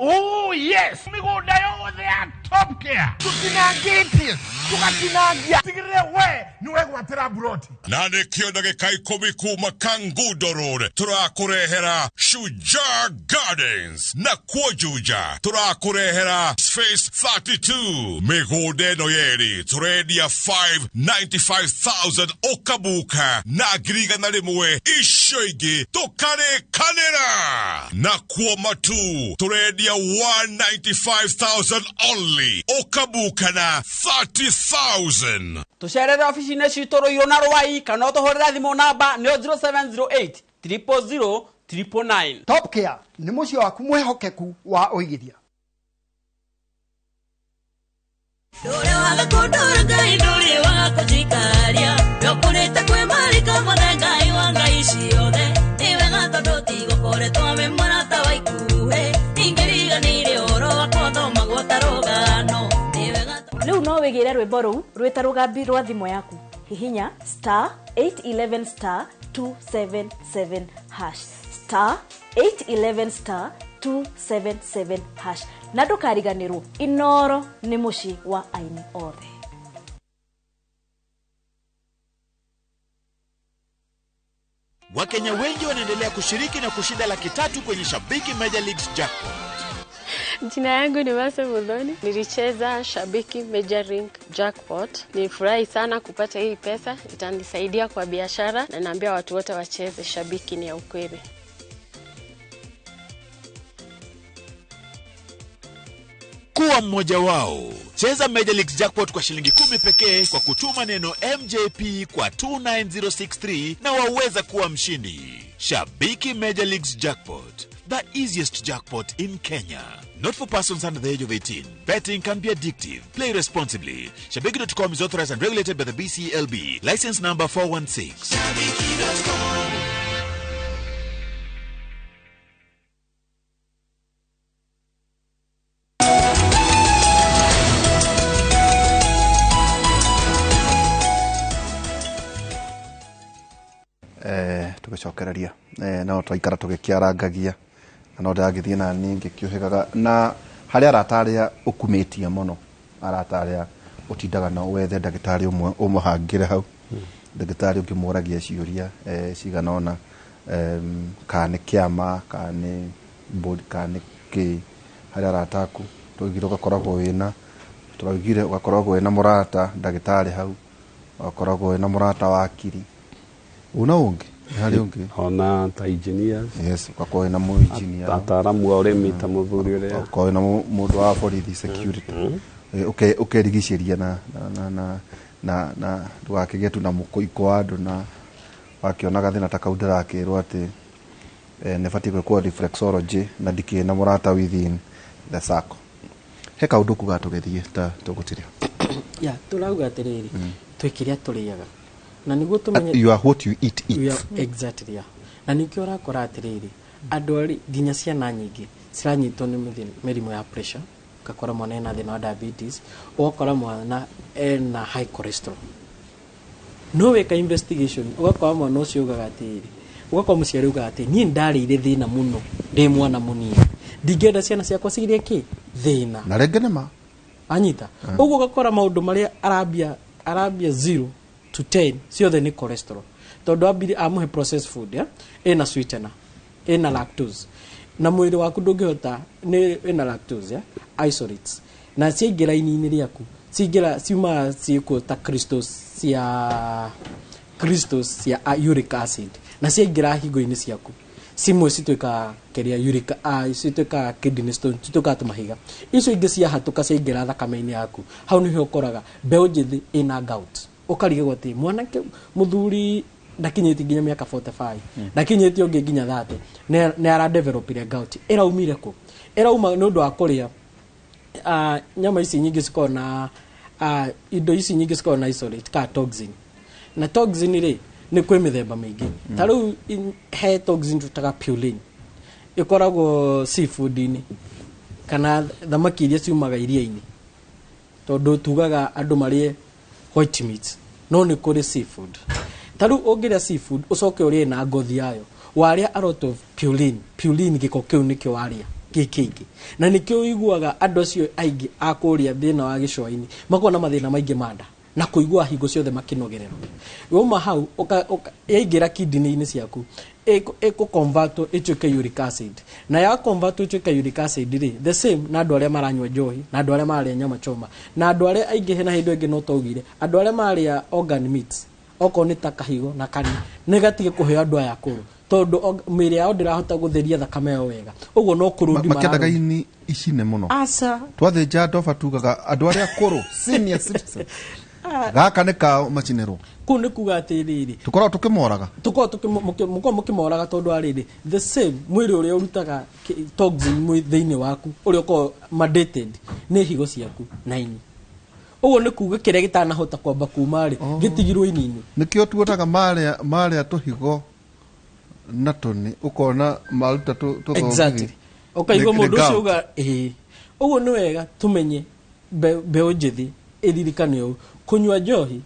Oh yes, migunda yothe ya Top Care tutinangĩtie tugatinangia tigĩrĩre we nĩwe gwatĩra buroti na nĩkĩo ndagĩka 10 kuma Kangundo Road tũrakũrehera Shujaa Gardens na kuo Juja tũrakũrehera Phase 32 mĩgũnda ĩno yerĩ tũrendia 595,000 ũkabuka na 100,000 icio ingĩ tũkarĩkanĩra na kuo Matu tũrendia 195,000 only ũkabuka na 30,000. Tucerere ofici-inĩ citũ Rũirũ na Rwai kana ũtũhũrĩre thimũ namba nĩyo 0708 000 999. Top Care nĩ mũciĩ waku mwĩhokeku wa ũigithia. Ndũrĩ waga kũndũra Ngai, ndũrĩ waga kũnjikaria. Ndũkũrĩte kwĩ marika mothe Ngai wa Ngai ciothe. Nĩ wega tondũ tigũkoretwo wĩ mũrata wa ikuhĩ. Ingĩriganĩire ũhoro wakwa thomagwo ta rũgano. Rĩu no wĩgĩre rwĩmbo rũu rwĩta rũgambi rwa thimũ yaku. Hihinya star 811 star 277 hash star 811 star 277 hash na ndũkariganĩrwo Inoro nĩ mũciĩ wa aini othe. Wakenya wengi wanaendelea kushiriki na kushinda 300,000 kwenye Shabiki Major Leagues Jackpot. Jina yangu ni Mase Muthoni. Nilicheza Shabiki Major League Jackpot. Nilifurahi sana kupata hii pesa, itanisaidia kwa biashara na naambia watu wote wacheze. Shabiki ni ya ukweli. Kuwa mmoja wao. Cheza Major League Jackpot kwa shilingi 10 pekee kwa kutuma neno MJP kwa 29063 na waweza kuwa mshindi. Shabiki Major Leagues Jackpot, the easiest jackpot in Kenya. Not for persons under the age of 18. Betting can be addictive. Play responsibly. Shabiki.com is authorized and regulated by the BCLB. License number 416. Shabiki.com. Tũgĩcokereria no twaikara tũgĩkĩarangagia na no ndĩragĩthiĩ na niĩ ngĩkĩũhĩgaga na harĩ arata arĩa ũkumĩtie mũno, arata arĩa ũtindaga nao wethe ndagĩtarĩ ũmwe ũmũhangĩre hau, ndagĩtarĩ ũngĩmũragia ciũria cigana ũna, kana nĩ kĩama kana nĩ board kana nĩ kĩ. Harĩ arata aku tũigire ũgakoragwo wĩna, tũraugire ũgakoragwo wĩna mũrata ndagĩtarĩ hau, ũgakoragwo wĩna mũrata wakiri, una ũngĩ harĩ ũngĩ ona ta engineers. Yes, ugakorwo wĩna mũ engineer, ataaramu a ũrĩmi ta mũthuri ũrĩa, ugakorwo wĩna mũndũ wa borithi security, ũkerigicĩria na na na na na ndũgakĩgĩe tu na mũkũiko wa andũ na wakĩona gathĩna ta kau ndĩrakĩrwo atĩ Nĩ batiĩ gwĩkwo reflexology na ndikĩrĩ na mũrata within the circle. He kaũndũ kuga tũgĩthiĩ ta tũgũtiria. Ya tũrauga atĩrĩrĩ, twĩ kĩrĩa tũrĩaga na nĩguo tũmenye. You are what you eat. We are, exactly, yeah. Na nĩkĩo ũrakora atĩrĩrĩ, andũ arĩ nginya ciana nyingĩ ciranyitwo nĩ mĩrimũ ya pressure, ũgakora mwana ena thĩna wa diabetes, ũgakora mwana ena high cholesterol. No weka investigation ũgakora mwana ũcio ugaga atĩrĩrĩ, ũgakora mũciari ugaga atĩ niĩ ndarĩire thĩna mũno ndĩ mwana mũnini, ndingĩenda ciana ciakwa cigĩre kĩ thĩna. Na rĩngĩ nĩ ma. Anyita. Ũguo ũgakora maũndũ marĩa arambia 0 to 10 ciothe nĩ cholesterol, tondũ ambire amũhe processed food, ya ĩna sweetener, ĩna lactose, na mwĩrĩ waku ndũngĩhota nĩ ĩna lactose, ya isolates, na ciaingĩra ini-inĩ rĩaku ciingĩra ciumaga ciĩkuo ta crystals cia uric acid, na ciaingĩra higo-inĩ ciaku cimwe cituĩkaga kĩrĩa uric, cituĩkaga kidney stone, cituĩkaga tũmahiga. Icio ingĩ ciahatũka ciaingĩra thakame-inĩ yaku, hau nĩho ũkoraga mbeũ njĩthĩ ĩna gout. Ũkarigagwo atĩ mwanake mũthuri ndakinyĩtie nginya mĩaka 45, ndakinyĩtie ũngĩ nginya 30, nĩ aradevelopire gout. Ĩraumire kũ? Ĩrauma nĩ ũndũ wa kũrĩa nyama ici nyingĩ cikoragwo na indo ici nyingĩ cikoragwo na isolate ka toxin. Na toxin rĩ, nĩ kwĩ mĩthemba mĩingĩ. Ta rĩu he toxin tũtaga purine, ĩkoragwo seafood-inĩ kana thamaki iria ciumaga iria-inĩ, tondũ tugaga andũ marĩe white meat, no nĩ kũrĩ seafood. Ta rĩu ũngĩrĩa seafood ũcoke ũrĩe na ngothi yayo, warĩa a lot of purine. Purine gĩko kĩu nĩkĩo warĩa gĩ kĩingĩ, na nĩkĩo ũiguaga andũ acio aingĩ a kũrĩa thĩna wa gĩcũa-inĩ makoragwo na mathĩna maingĩ ma nda na kũigua hingo ciothe makĩnogererwo. Wauma hau yaingĩra kidney-inĩ ciaku, ĩkũ-convert ĩtuĩke uric acid, na ya convert ĩtuĩke uric acid rĩ, the same na andũ arĩa maranyua njohi na andũ arĩa mararĩa nyama choma na andũ arĩa aingĩ. Hena hĩndĩ ĩngĩ no twaugire andũ arĩa marĩa organ meats, okorwo nĩ ta kahigo na kani, nĩ gatige kũheo andũ aya akũrũ, tondũ mĩĩrĩ yao ndĩrahota gũtheria thakame yao wega, ũguo no kũrũndi. Makĩendaga ini icine mũno. Aca. Twathĩnja ndoba tugaga andũ arĩa akũrũ, senior citizen, gaka nĩ kao macinĩrwo. Kũu nĩ kuga atĩrĩrĩ, tũkoragwo tũkĩmoraga. Tũkoragwo mũkorwo mũkĩmoraga, tondũ arĩrĩ the same mwĩrĩ ũrĩa ũrutaga toxin thĩinĩ waku, ũrĩa ũkoragwo mandated nĩ higo ciaku na ini. Ũguo nĩ kuga kĩrĩa gĩtanahota kwamba kuma rĩ, gĩtigirwo ini-inĩ. Nĩkĩo tuonaga marĩa tũhigo na tũni ũkona maruta tũthongi. Exactly, ũkaigua Nĩ mũndũ ũcio gout. uga ĩĩ. Ũguo nĩ wega tũmenye mbeũ njĩthĩ ĩririkane ũũ, kũnyua njohi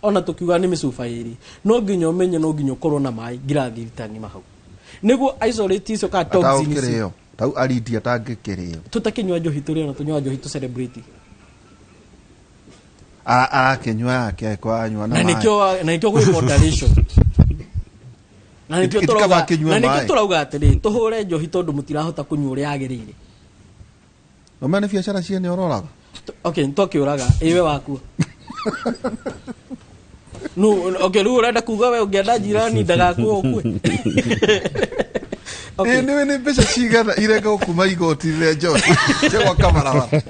ona tũkiuga nĩ mĩcuba ĩrĩ, no nginya ũmenye no nginya ũkorwo na maĩ ngirathi rita ng'ima hau nĩguo isolate icio kana toxin icio. Ataũkĩrĩo tau arindi atangĩkĩrĩo. Tũtakĩnyua njohi tũrĩ ona tũnyua njohi tũ celebrate. Arakĩnyua yake angĩkorwo aranyua na Na maĩ. nĩkĩo gwĩ moderation, na nĩkĩo Itikaba tũrauga akĩnyua na nĩkĩo maĩ. tũrauga atĩrĩ tũhũre njohi tondũ mũtirahota kũnyua ũrĩa yagĩrĩire. No nĩ biacara ciene ũroraga. Okay, nĩtwakĩũraga ĩwe waku no. Okay, rĩu ũrenda kuga we ũngĩenda jirani ndagakue ũkue? Ĩ nĩwe nĩ mbeca cigana irengagwo kuma igoti rĩa njohi cia gwaka barabara?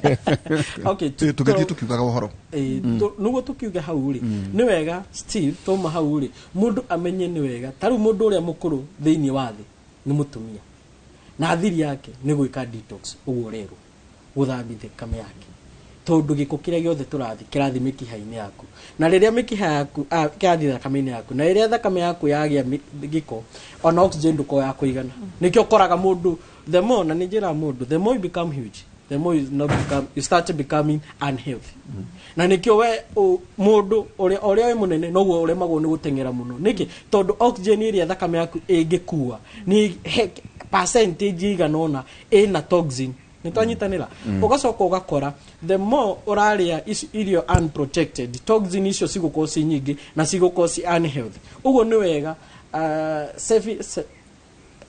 Okay. Tũgĩthiĩ tũkiugaga ũhoro. Nĩguo tũkiuge hau rĩ, nĩ wega Steve twauma hau rĩ, mũndũ amenye nĩ wega. Ta rĩu mũndũ ũrĩa mũkũrũ thĩinĩ wa thĩ nĩ mũtumia, na thiri yake nĩ gwĩka detox, ũguo ũrerwo gũthambia thakame yake, tondũ gĩko kĩrĩa gĩothe tũrathi kĩrathi mĩkiha-inĩ yaku, na rĩrĩa mĩkiha yaku kĩrathi thakame-inĩ yaku, na rĩrĩa thakame yaku yagĩa gĩko, ona oxygen ndũkorwo ya kũigana. Nĩkĩo ũkoraga mũndũ the more, na nĩ njĩraga mũndũ, the more you become huge, the more you, not become, you start becoming unhealthy. Na nĩkĩo we mũndũ ũrĩa ũrĩa wĩ mũnene noguo ũremagwo nĩ gũteng'era mũno. Nĩkĩ? Tondũ oxygen ĩrĩa thakame yaku ĩngĩkua nĩ percentage ĩigana ũna ĩna toxin. Nĩ twanyitanĩra? Ũgacoka ũgakora the more ũrarĩa ici irio unprotected, toxin icio cigũkorwo ci nyingĩ na cigũkorwo ci unhealthy. Ũguo nĩ wega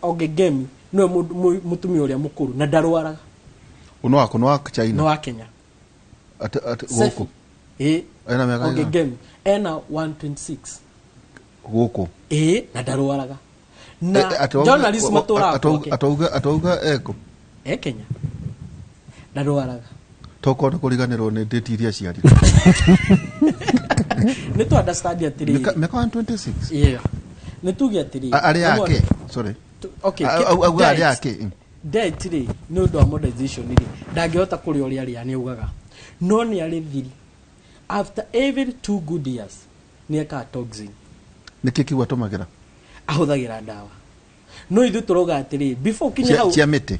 Ogegemi nĩwe mũtumia ũrĩa mũkũrũ na ndarwaraga. Ũno waku nĩ wa China? Nĩ wa Kenya. Atĩ gũkũ? Ĩ. Ena mĩaka ĩigana? Ogegemi ena 126. Gũkũ? Ĩ, na ndarwaraga, na journalist matũraga gwake. Atauga eko? E Kenya, ndarwaraga. Tokorwo nĩ kũriganĩrwo nĩ date iria ciari. Nĩ tu understand atĩrĩrĩ. Mĩaka 126? Yeah, nĩ tuge atĩrĩrĩ. Arĩ yake, sorry. Okay, Auga arĩa ake. Diet rĩ, nĩ ũndũ wa modernization rĩ, ndangĩhota kũrĩa ũrĩa arĩa nĩ augaga, no nĩ arĩ thiri after every 2 good years nĩ ekaga toxin. Nĩkĩ kĩu atũmagĩra? Ahũthagĩra ndawa. No ithuĩ tũrauga atĩrĩ, before ũkinye hau, cia mĩtĩ,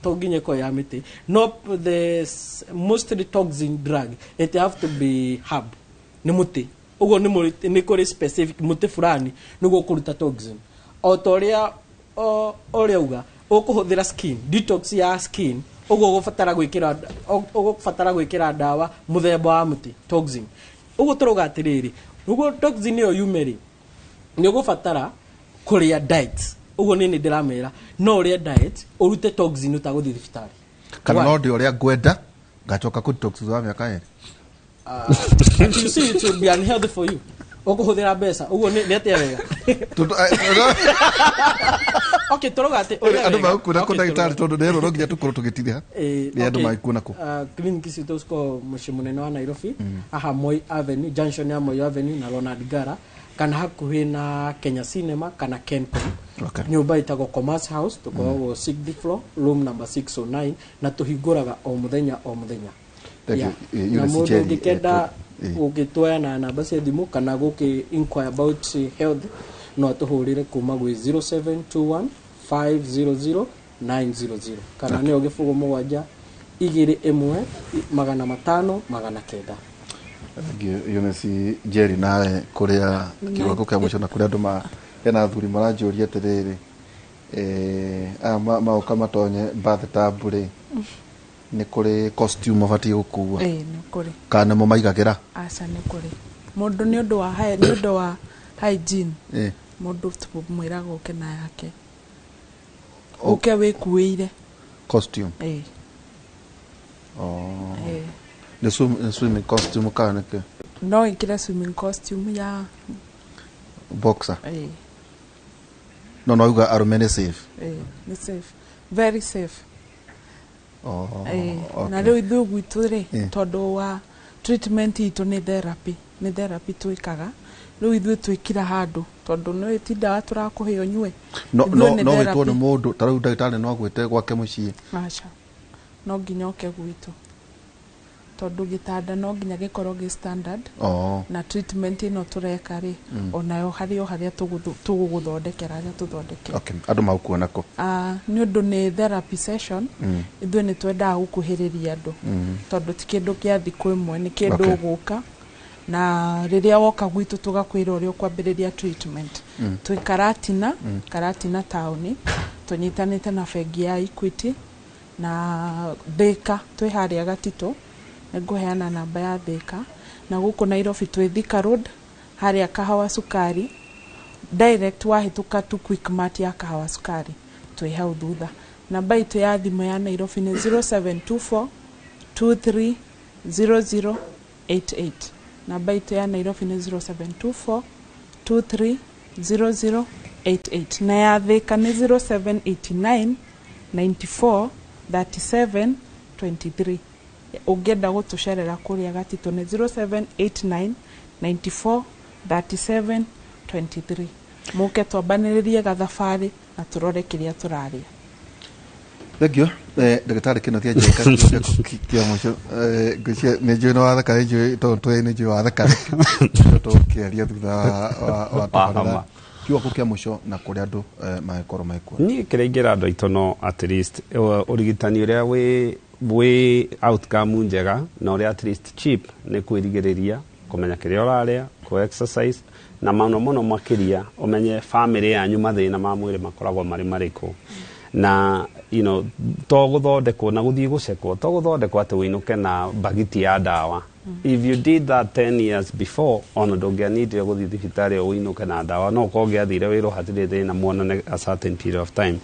to nginya ĩkorwo ya mĩtĩ, no the mostly toxin drug, it have to be herb, nĩ mũtĩ ũguo, nĩ kũrĩ specific mũtĩ fulani nĩguo kũruta toxin. O ta ũrĩa ũrĩa uga ũkũhũthĩra skin detox ya skin, ũguo ũgũbatara gwĩkĩra ndawa mũthemba wa mũtĩ toxin. Ũguo tũrauga atĩrĩrĩ, nĩguo toxin ĩyo yume rĩ, nĩ ũgũbatara kũrĩa diet. Ũguo nĩ ndĩramera no ũrĩe diet ũrute toxin ũtagũthiĩ thibitarĩ. Kana no ndĩ ũrĩa ngwenda ngacoka kũ detox wa mĩaka 2? You see, it will be unhealthy for you. Ũkũhũthĩra mbeca ũguo nĩ atĩa wega? Okay, tũrauga atĩ ũrĩa andũ wega. magũkuona kũ, Okay, ndagĩtarĩ, tondũ nĩ no nginya tũkorwo tũgĩtirĩha, nĩ andũ magĩkuona kũ? Clinic citũ ciko mũciĩ mũnene wa Nairobi, haha Moi Avenue, junction ya Moi Avenue na Ronald Ngala, kana hakuhĩ na Kenya Cinema kana Kencom. Nyũmba ĩtagwo Commerce House, tũkoragwo 6th floor, room number 609, na tũhingũraga o mũthenya o mũthenya. Thank you. Yeah. Na Eunice mũndũ Njeri, ũngĩkenda gũgĩtwoya na namba cia thimũ kana gũkĩ inquire about health, no atũhũrĩre kuma gwĩ 0721 500 900, kana nĩyo 0 7 2 1 500 900. Thank you, Eunice Njeri. Nawe kũrĩa kiwango kĩa mũico, na kũrĩa andũ ma hena athuri maranjũria atĩrĩrĩ, aya magoka matonye bathtub rĩ, nĩ kũrĩ costume mabatiĩ gũkua? Ĩĩ, nĩ kũrĩ. Kana nĩmo maigagĩra? Aca, nĩ kũrĩ. Mũndũ nĩ ũndũ wa hygiene, mũndũ tũmwĩraga ũke na yake, ũke wĩkuĩire. Costume? Ĩĩ. Oh. Ĩĩ. Nĩ swimming costume kana nĩkĩ? No ĩkĩre swimming costume ya Boxer? Ĩĩ. No uga arũme nĩ safe? Ĩĩ, nĩ safe, very safe. Oh, Ĩĩ. okay. Na rĩu ithuĩ gwitũ rĩ, tondũ wa treatment itũ nĩ therapy, nĩ therapy twĩkaga. Rĩu ithuĩ twĩkira handũ, tondũ nĩ ti ndawa tũrakũhe ũnyue. No Ithuĩ no nĩ no wĩtwo therapy. nĩ mũndũ ta rĩu ndagĩtarĩ no agwĩte gwake mũciĩ? Aca, no nginya ũke gwitũ, tondũ gĩtanda no nginya gĩkorwo gĩ standard. Na treatment ĩno tũreka rĩ, onayo harĩ o harĩa tũgũgũthondekera, harĩa tũthondekera. Okay, andũ magũkuona kũ? Ah, nĩ ũndũ nĩ therapy session, ithuĩ nĩ twendaga gũkuhĩrĩria andũ, tondũ ti kĩndũ kĩa thikũ ĩmwe, nĩ kĩndũ ũgũka, na rĩrĩa woka gwitũ tũgakwĩra ũrĩa ũkwambĩrĩria treatment. Twĩ Karatina, Karatina taũni, tũnyitanĩte na bengi ya Equity na Thĩka, twĩ harĩa Gatitũ. Nĩ ngũheana namba ya Thĩka. Na gũkũ Nairobi twĩ Thika Road, harĩa Kahawa Sukari, direct wahĩtũka tu Quickmart ya Kahawa Sukari, twĩ hau thutha. Namba itũ ya thimũ ya Nairobi nĩ 0724 230088. Namba itũ ya Nairobi nĩ 0724 230088, na ya Thĩka nĩ 0789 94 37 23. Ũngĩenda gũtũcerera kũrĩa Gatitũ nĩ 0789 94 37 23. Mũke twambanĩrĩrie gathabarĩ na tũrore kĩrĩa tũrarĩa. Thank you. Ndagĩtarĩ Kĩnuthia Njenga, kĩa mũico, ngwĩciria nĩ njũĩ nĩ watheka, nĩ njũĩ tondũ tũĩ nĩ njũĩ watheka tũkĩaria thutha wa tabarĩra. Hama. Kiugo kĩa mũico na kũrĩa andũ mangĩkorwo magĩkuona. Niĩ kĩrĩa ingĩra andũ aitũ, no at least ũrigitani ũrĩa wĩ outcome njega na ũrĩa at least cheap nĩ kwĩrigĩrĩria, kũmenya kĩrĩa ũrarĩa, kũ exercise, na mũno mũno makĩria ũmenye family yanyu mathĩna ma mwĩrĩ makoragwo marĩ marĩkũ, na to gũthondekwo na gũthiĩ gũcekwo, to gũthondekwo atĩ wĩinũke na bagiti ya ndawa. If you did that 10 years before, ona ndũngĩanindire gũthiĩ thibitarĩ o wĩinũke na ndawa, no ũkorwo ũngĩathire wĩrwo hatirĩ thĩna, muonane a certain period of time.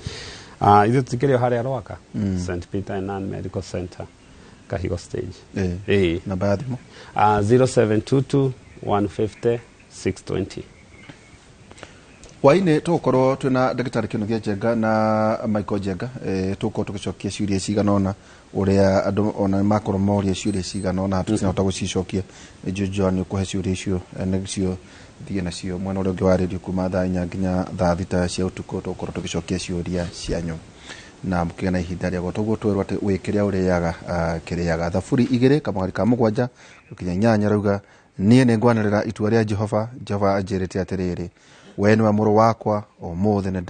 Ithuĩ tũtikĩrĩ o harĩa Rwaka, St Peter and Ann Medical Center, Kahigo stage. Ĩĩ. Namba ya thimũ? 0722 150 620. Hwainĩ tũgũkorwo twĩna ndagĩtarĩ Kĩnuthia Njenga na Michael Njenga, tũgũkorwo tũgĩcokia ciũria cigana ũna ũrĩa andũ ona makorwo moria ciũria cigana ũna tũtinahota gũcicokia. Nĩnjũĩ Joan nĩ ũkũhe ciũria icio, nĩcio Thiĩ nacio mwena ũrĩa ũngĩ wa redio kuma thaa 4 nginya thaa 6 cia ũtukũ, tũgũkorwo tũgĩcokia ciũria cianyu na mũkĩgĩa na ihinda rĩega. Toguo twerwo atĩ wĩ kĩrĩa ũrĩaga, kĩrĩaga. Thaburi 2 kamũhari ka 7 gũkinya 8 rauga, niĩ nĩ ngwanĩrĩra itua rĩa Jehova, Jehova anjĩrĩte atĩrĩrĩ, we nĩwe mũrũ wakwa, ũmũthĩ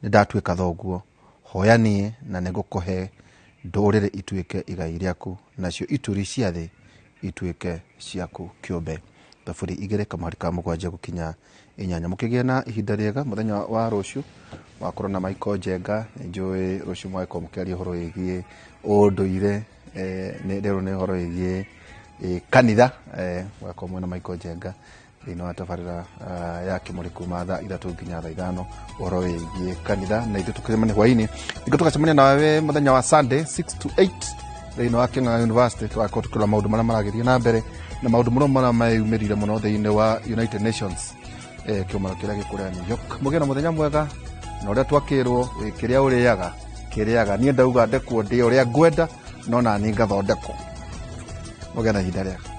nĩndatuĩka thoguo. Hoya niĩ na nĩngũkũhe ndũrĩrĩ ituĩke igai rĩaku, nacio ituri cia thĩ ituĩke ciaku kĩũmbe. Thaburi 2 kamũhari ka 7 gũkinya 8. Mũkĩgĩe na ihinda rĩega mũthenya wa rũciũ wakorwo na Michael Njenga. Nĩnjũĩ rũciũ mũgagĩkorwo mũkĩaria ũhoro wĩgiĩ ũndũire, rĩu nĩ ũhoro wĩgiĩ kanitha, mũgakorwo mwĩna Michael Njenga thĩinĩ wa tabarĩra ya Kĩmũrĩ kuma thaa 3 nginya thaa 5, ũhoro wĩgiĩ kanitha. Na ithuĩ tũkĩrĩma hwaĩ-inĩ, ningĩ tũgacemania nawe mũthenya wa Sunday 6 to 8 thĩinĩ wa Kĩng'ang'a University, tũgakorwo tũkĩrora maũndũ marĩa maragĩthiĩ na mbere na maũndũ mũno marĩa meyumĩrire mũno thĩinĩ wa United Nations, kĩũngano kĩrĩa gĩkũrĩa New York. Mũgĩe na mũthenya mwega, na ũrĩa twakĩrwo, wĩ kĩrĩa ũrĩaga kĩrĩaga. Niĩ ndauga ndekwo ndĩe ũrĩa ngwenda, no nani ngathondekwo. Mũgĩe na ihinda rĩega.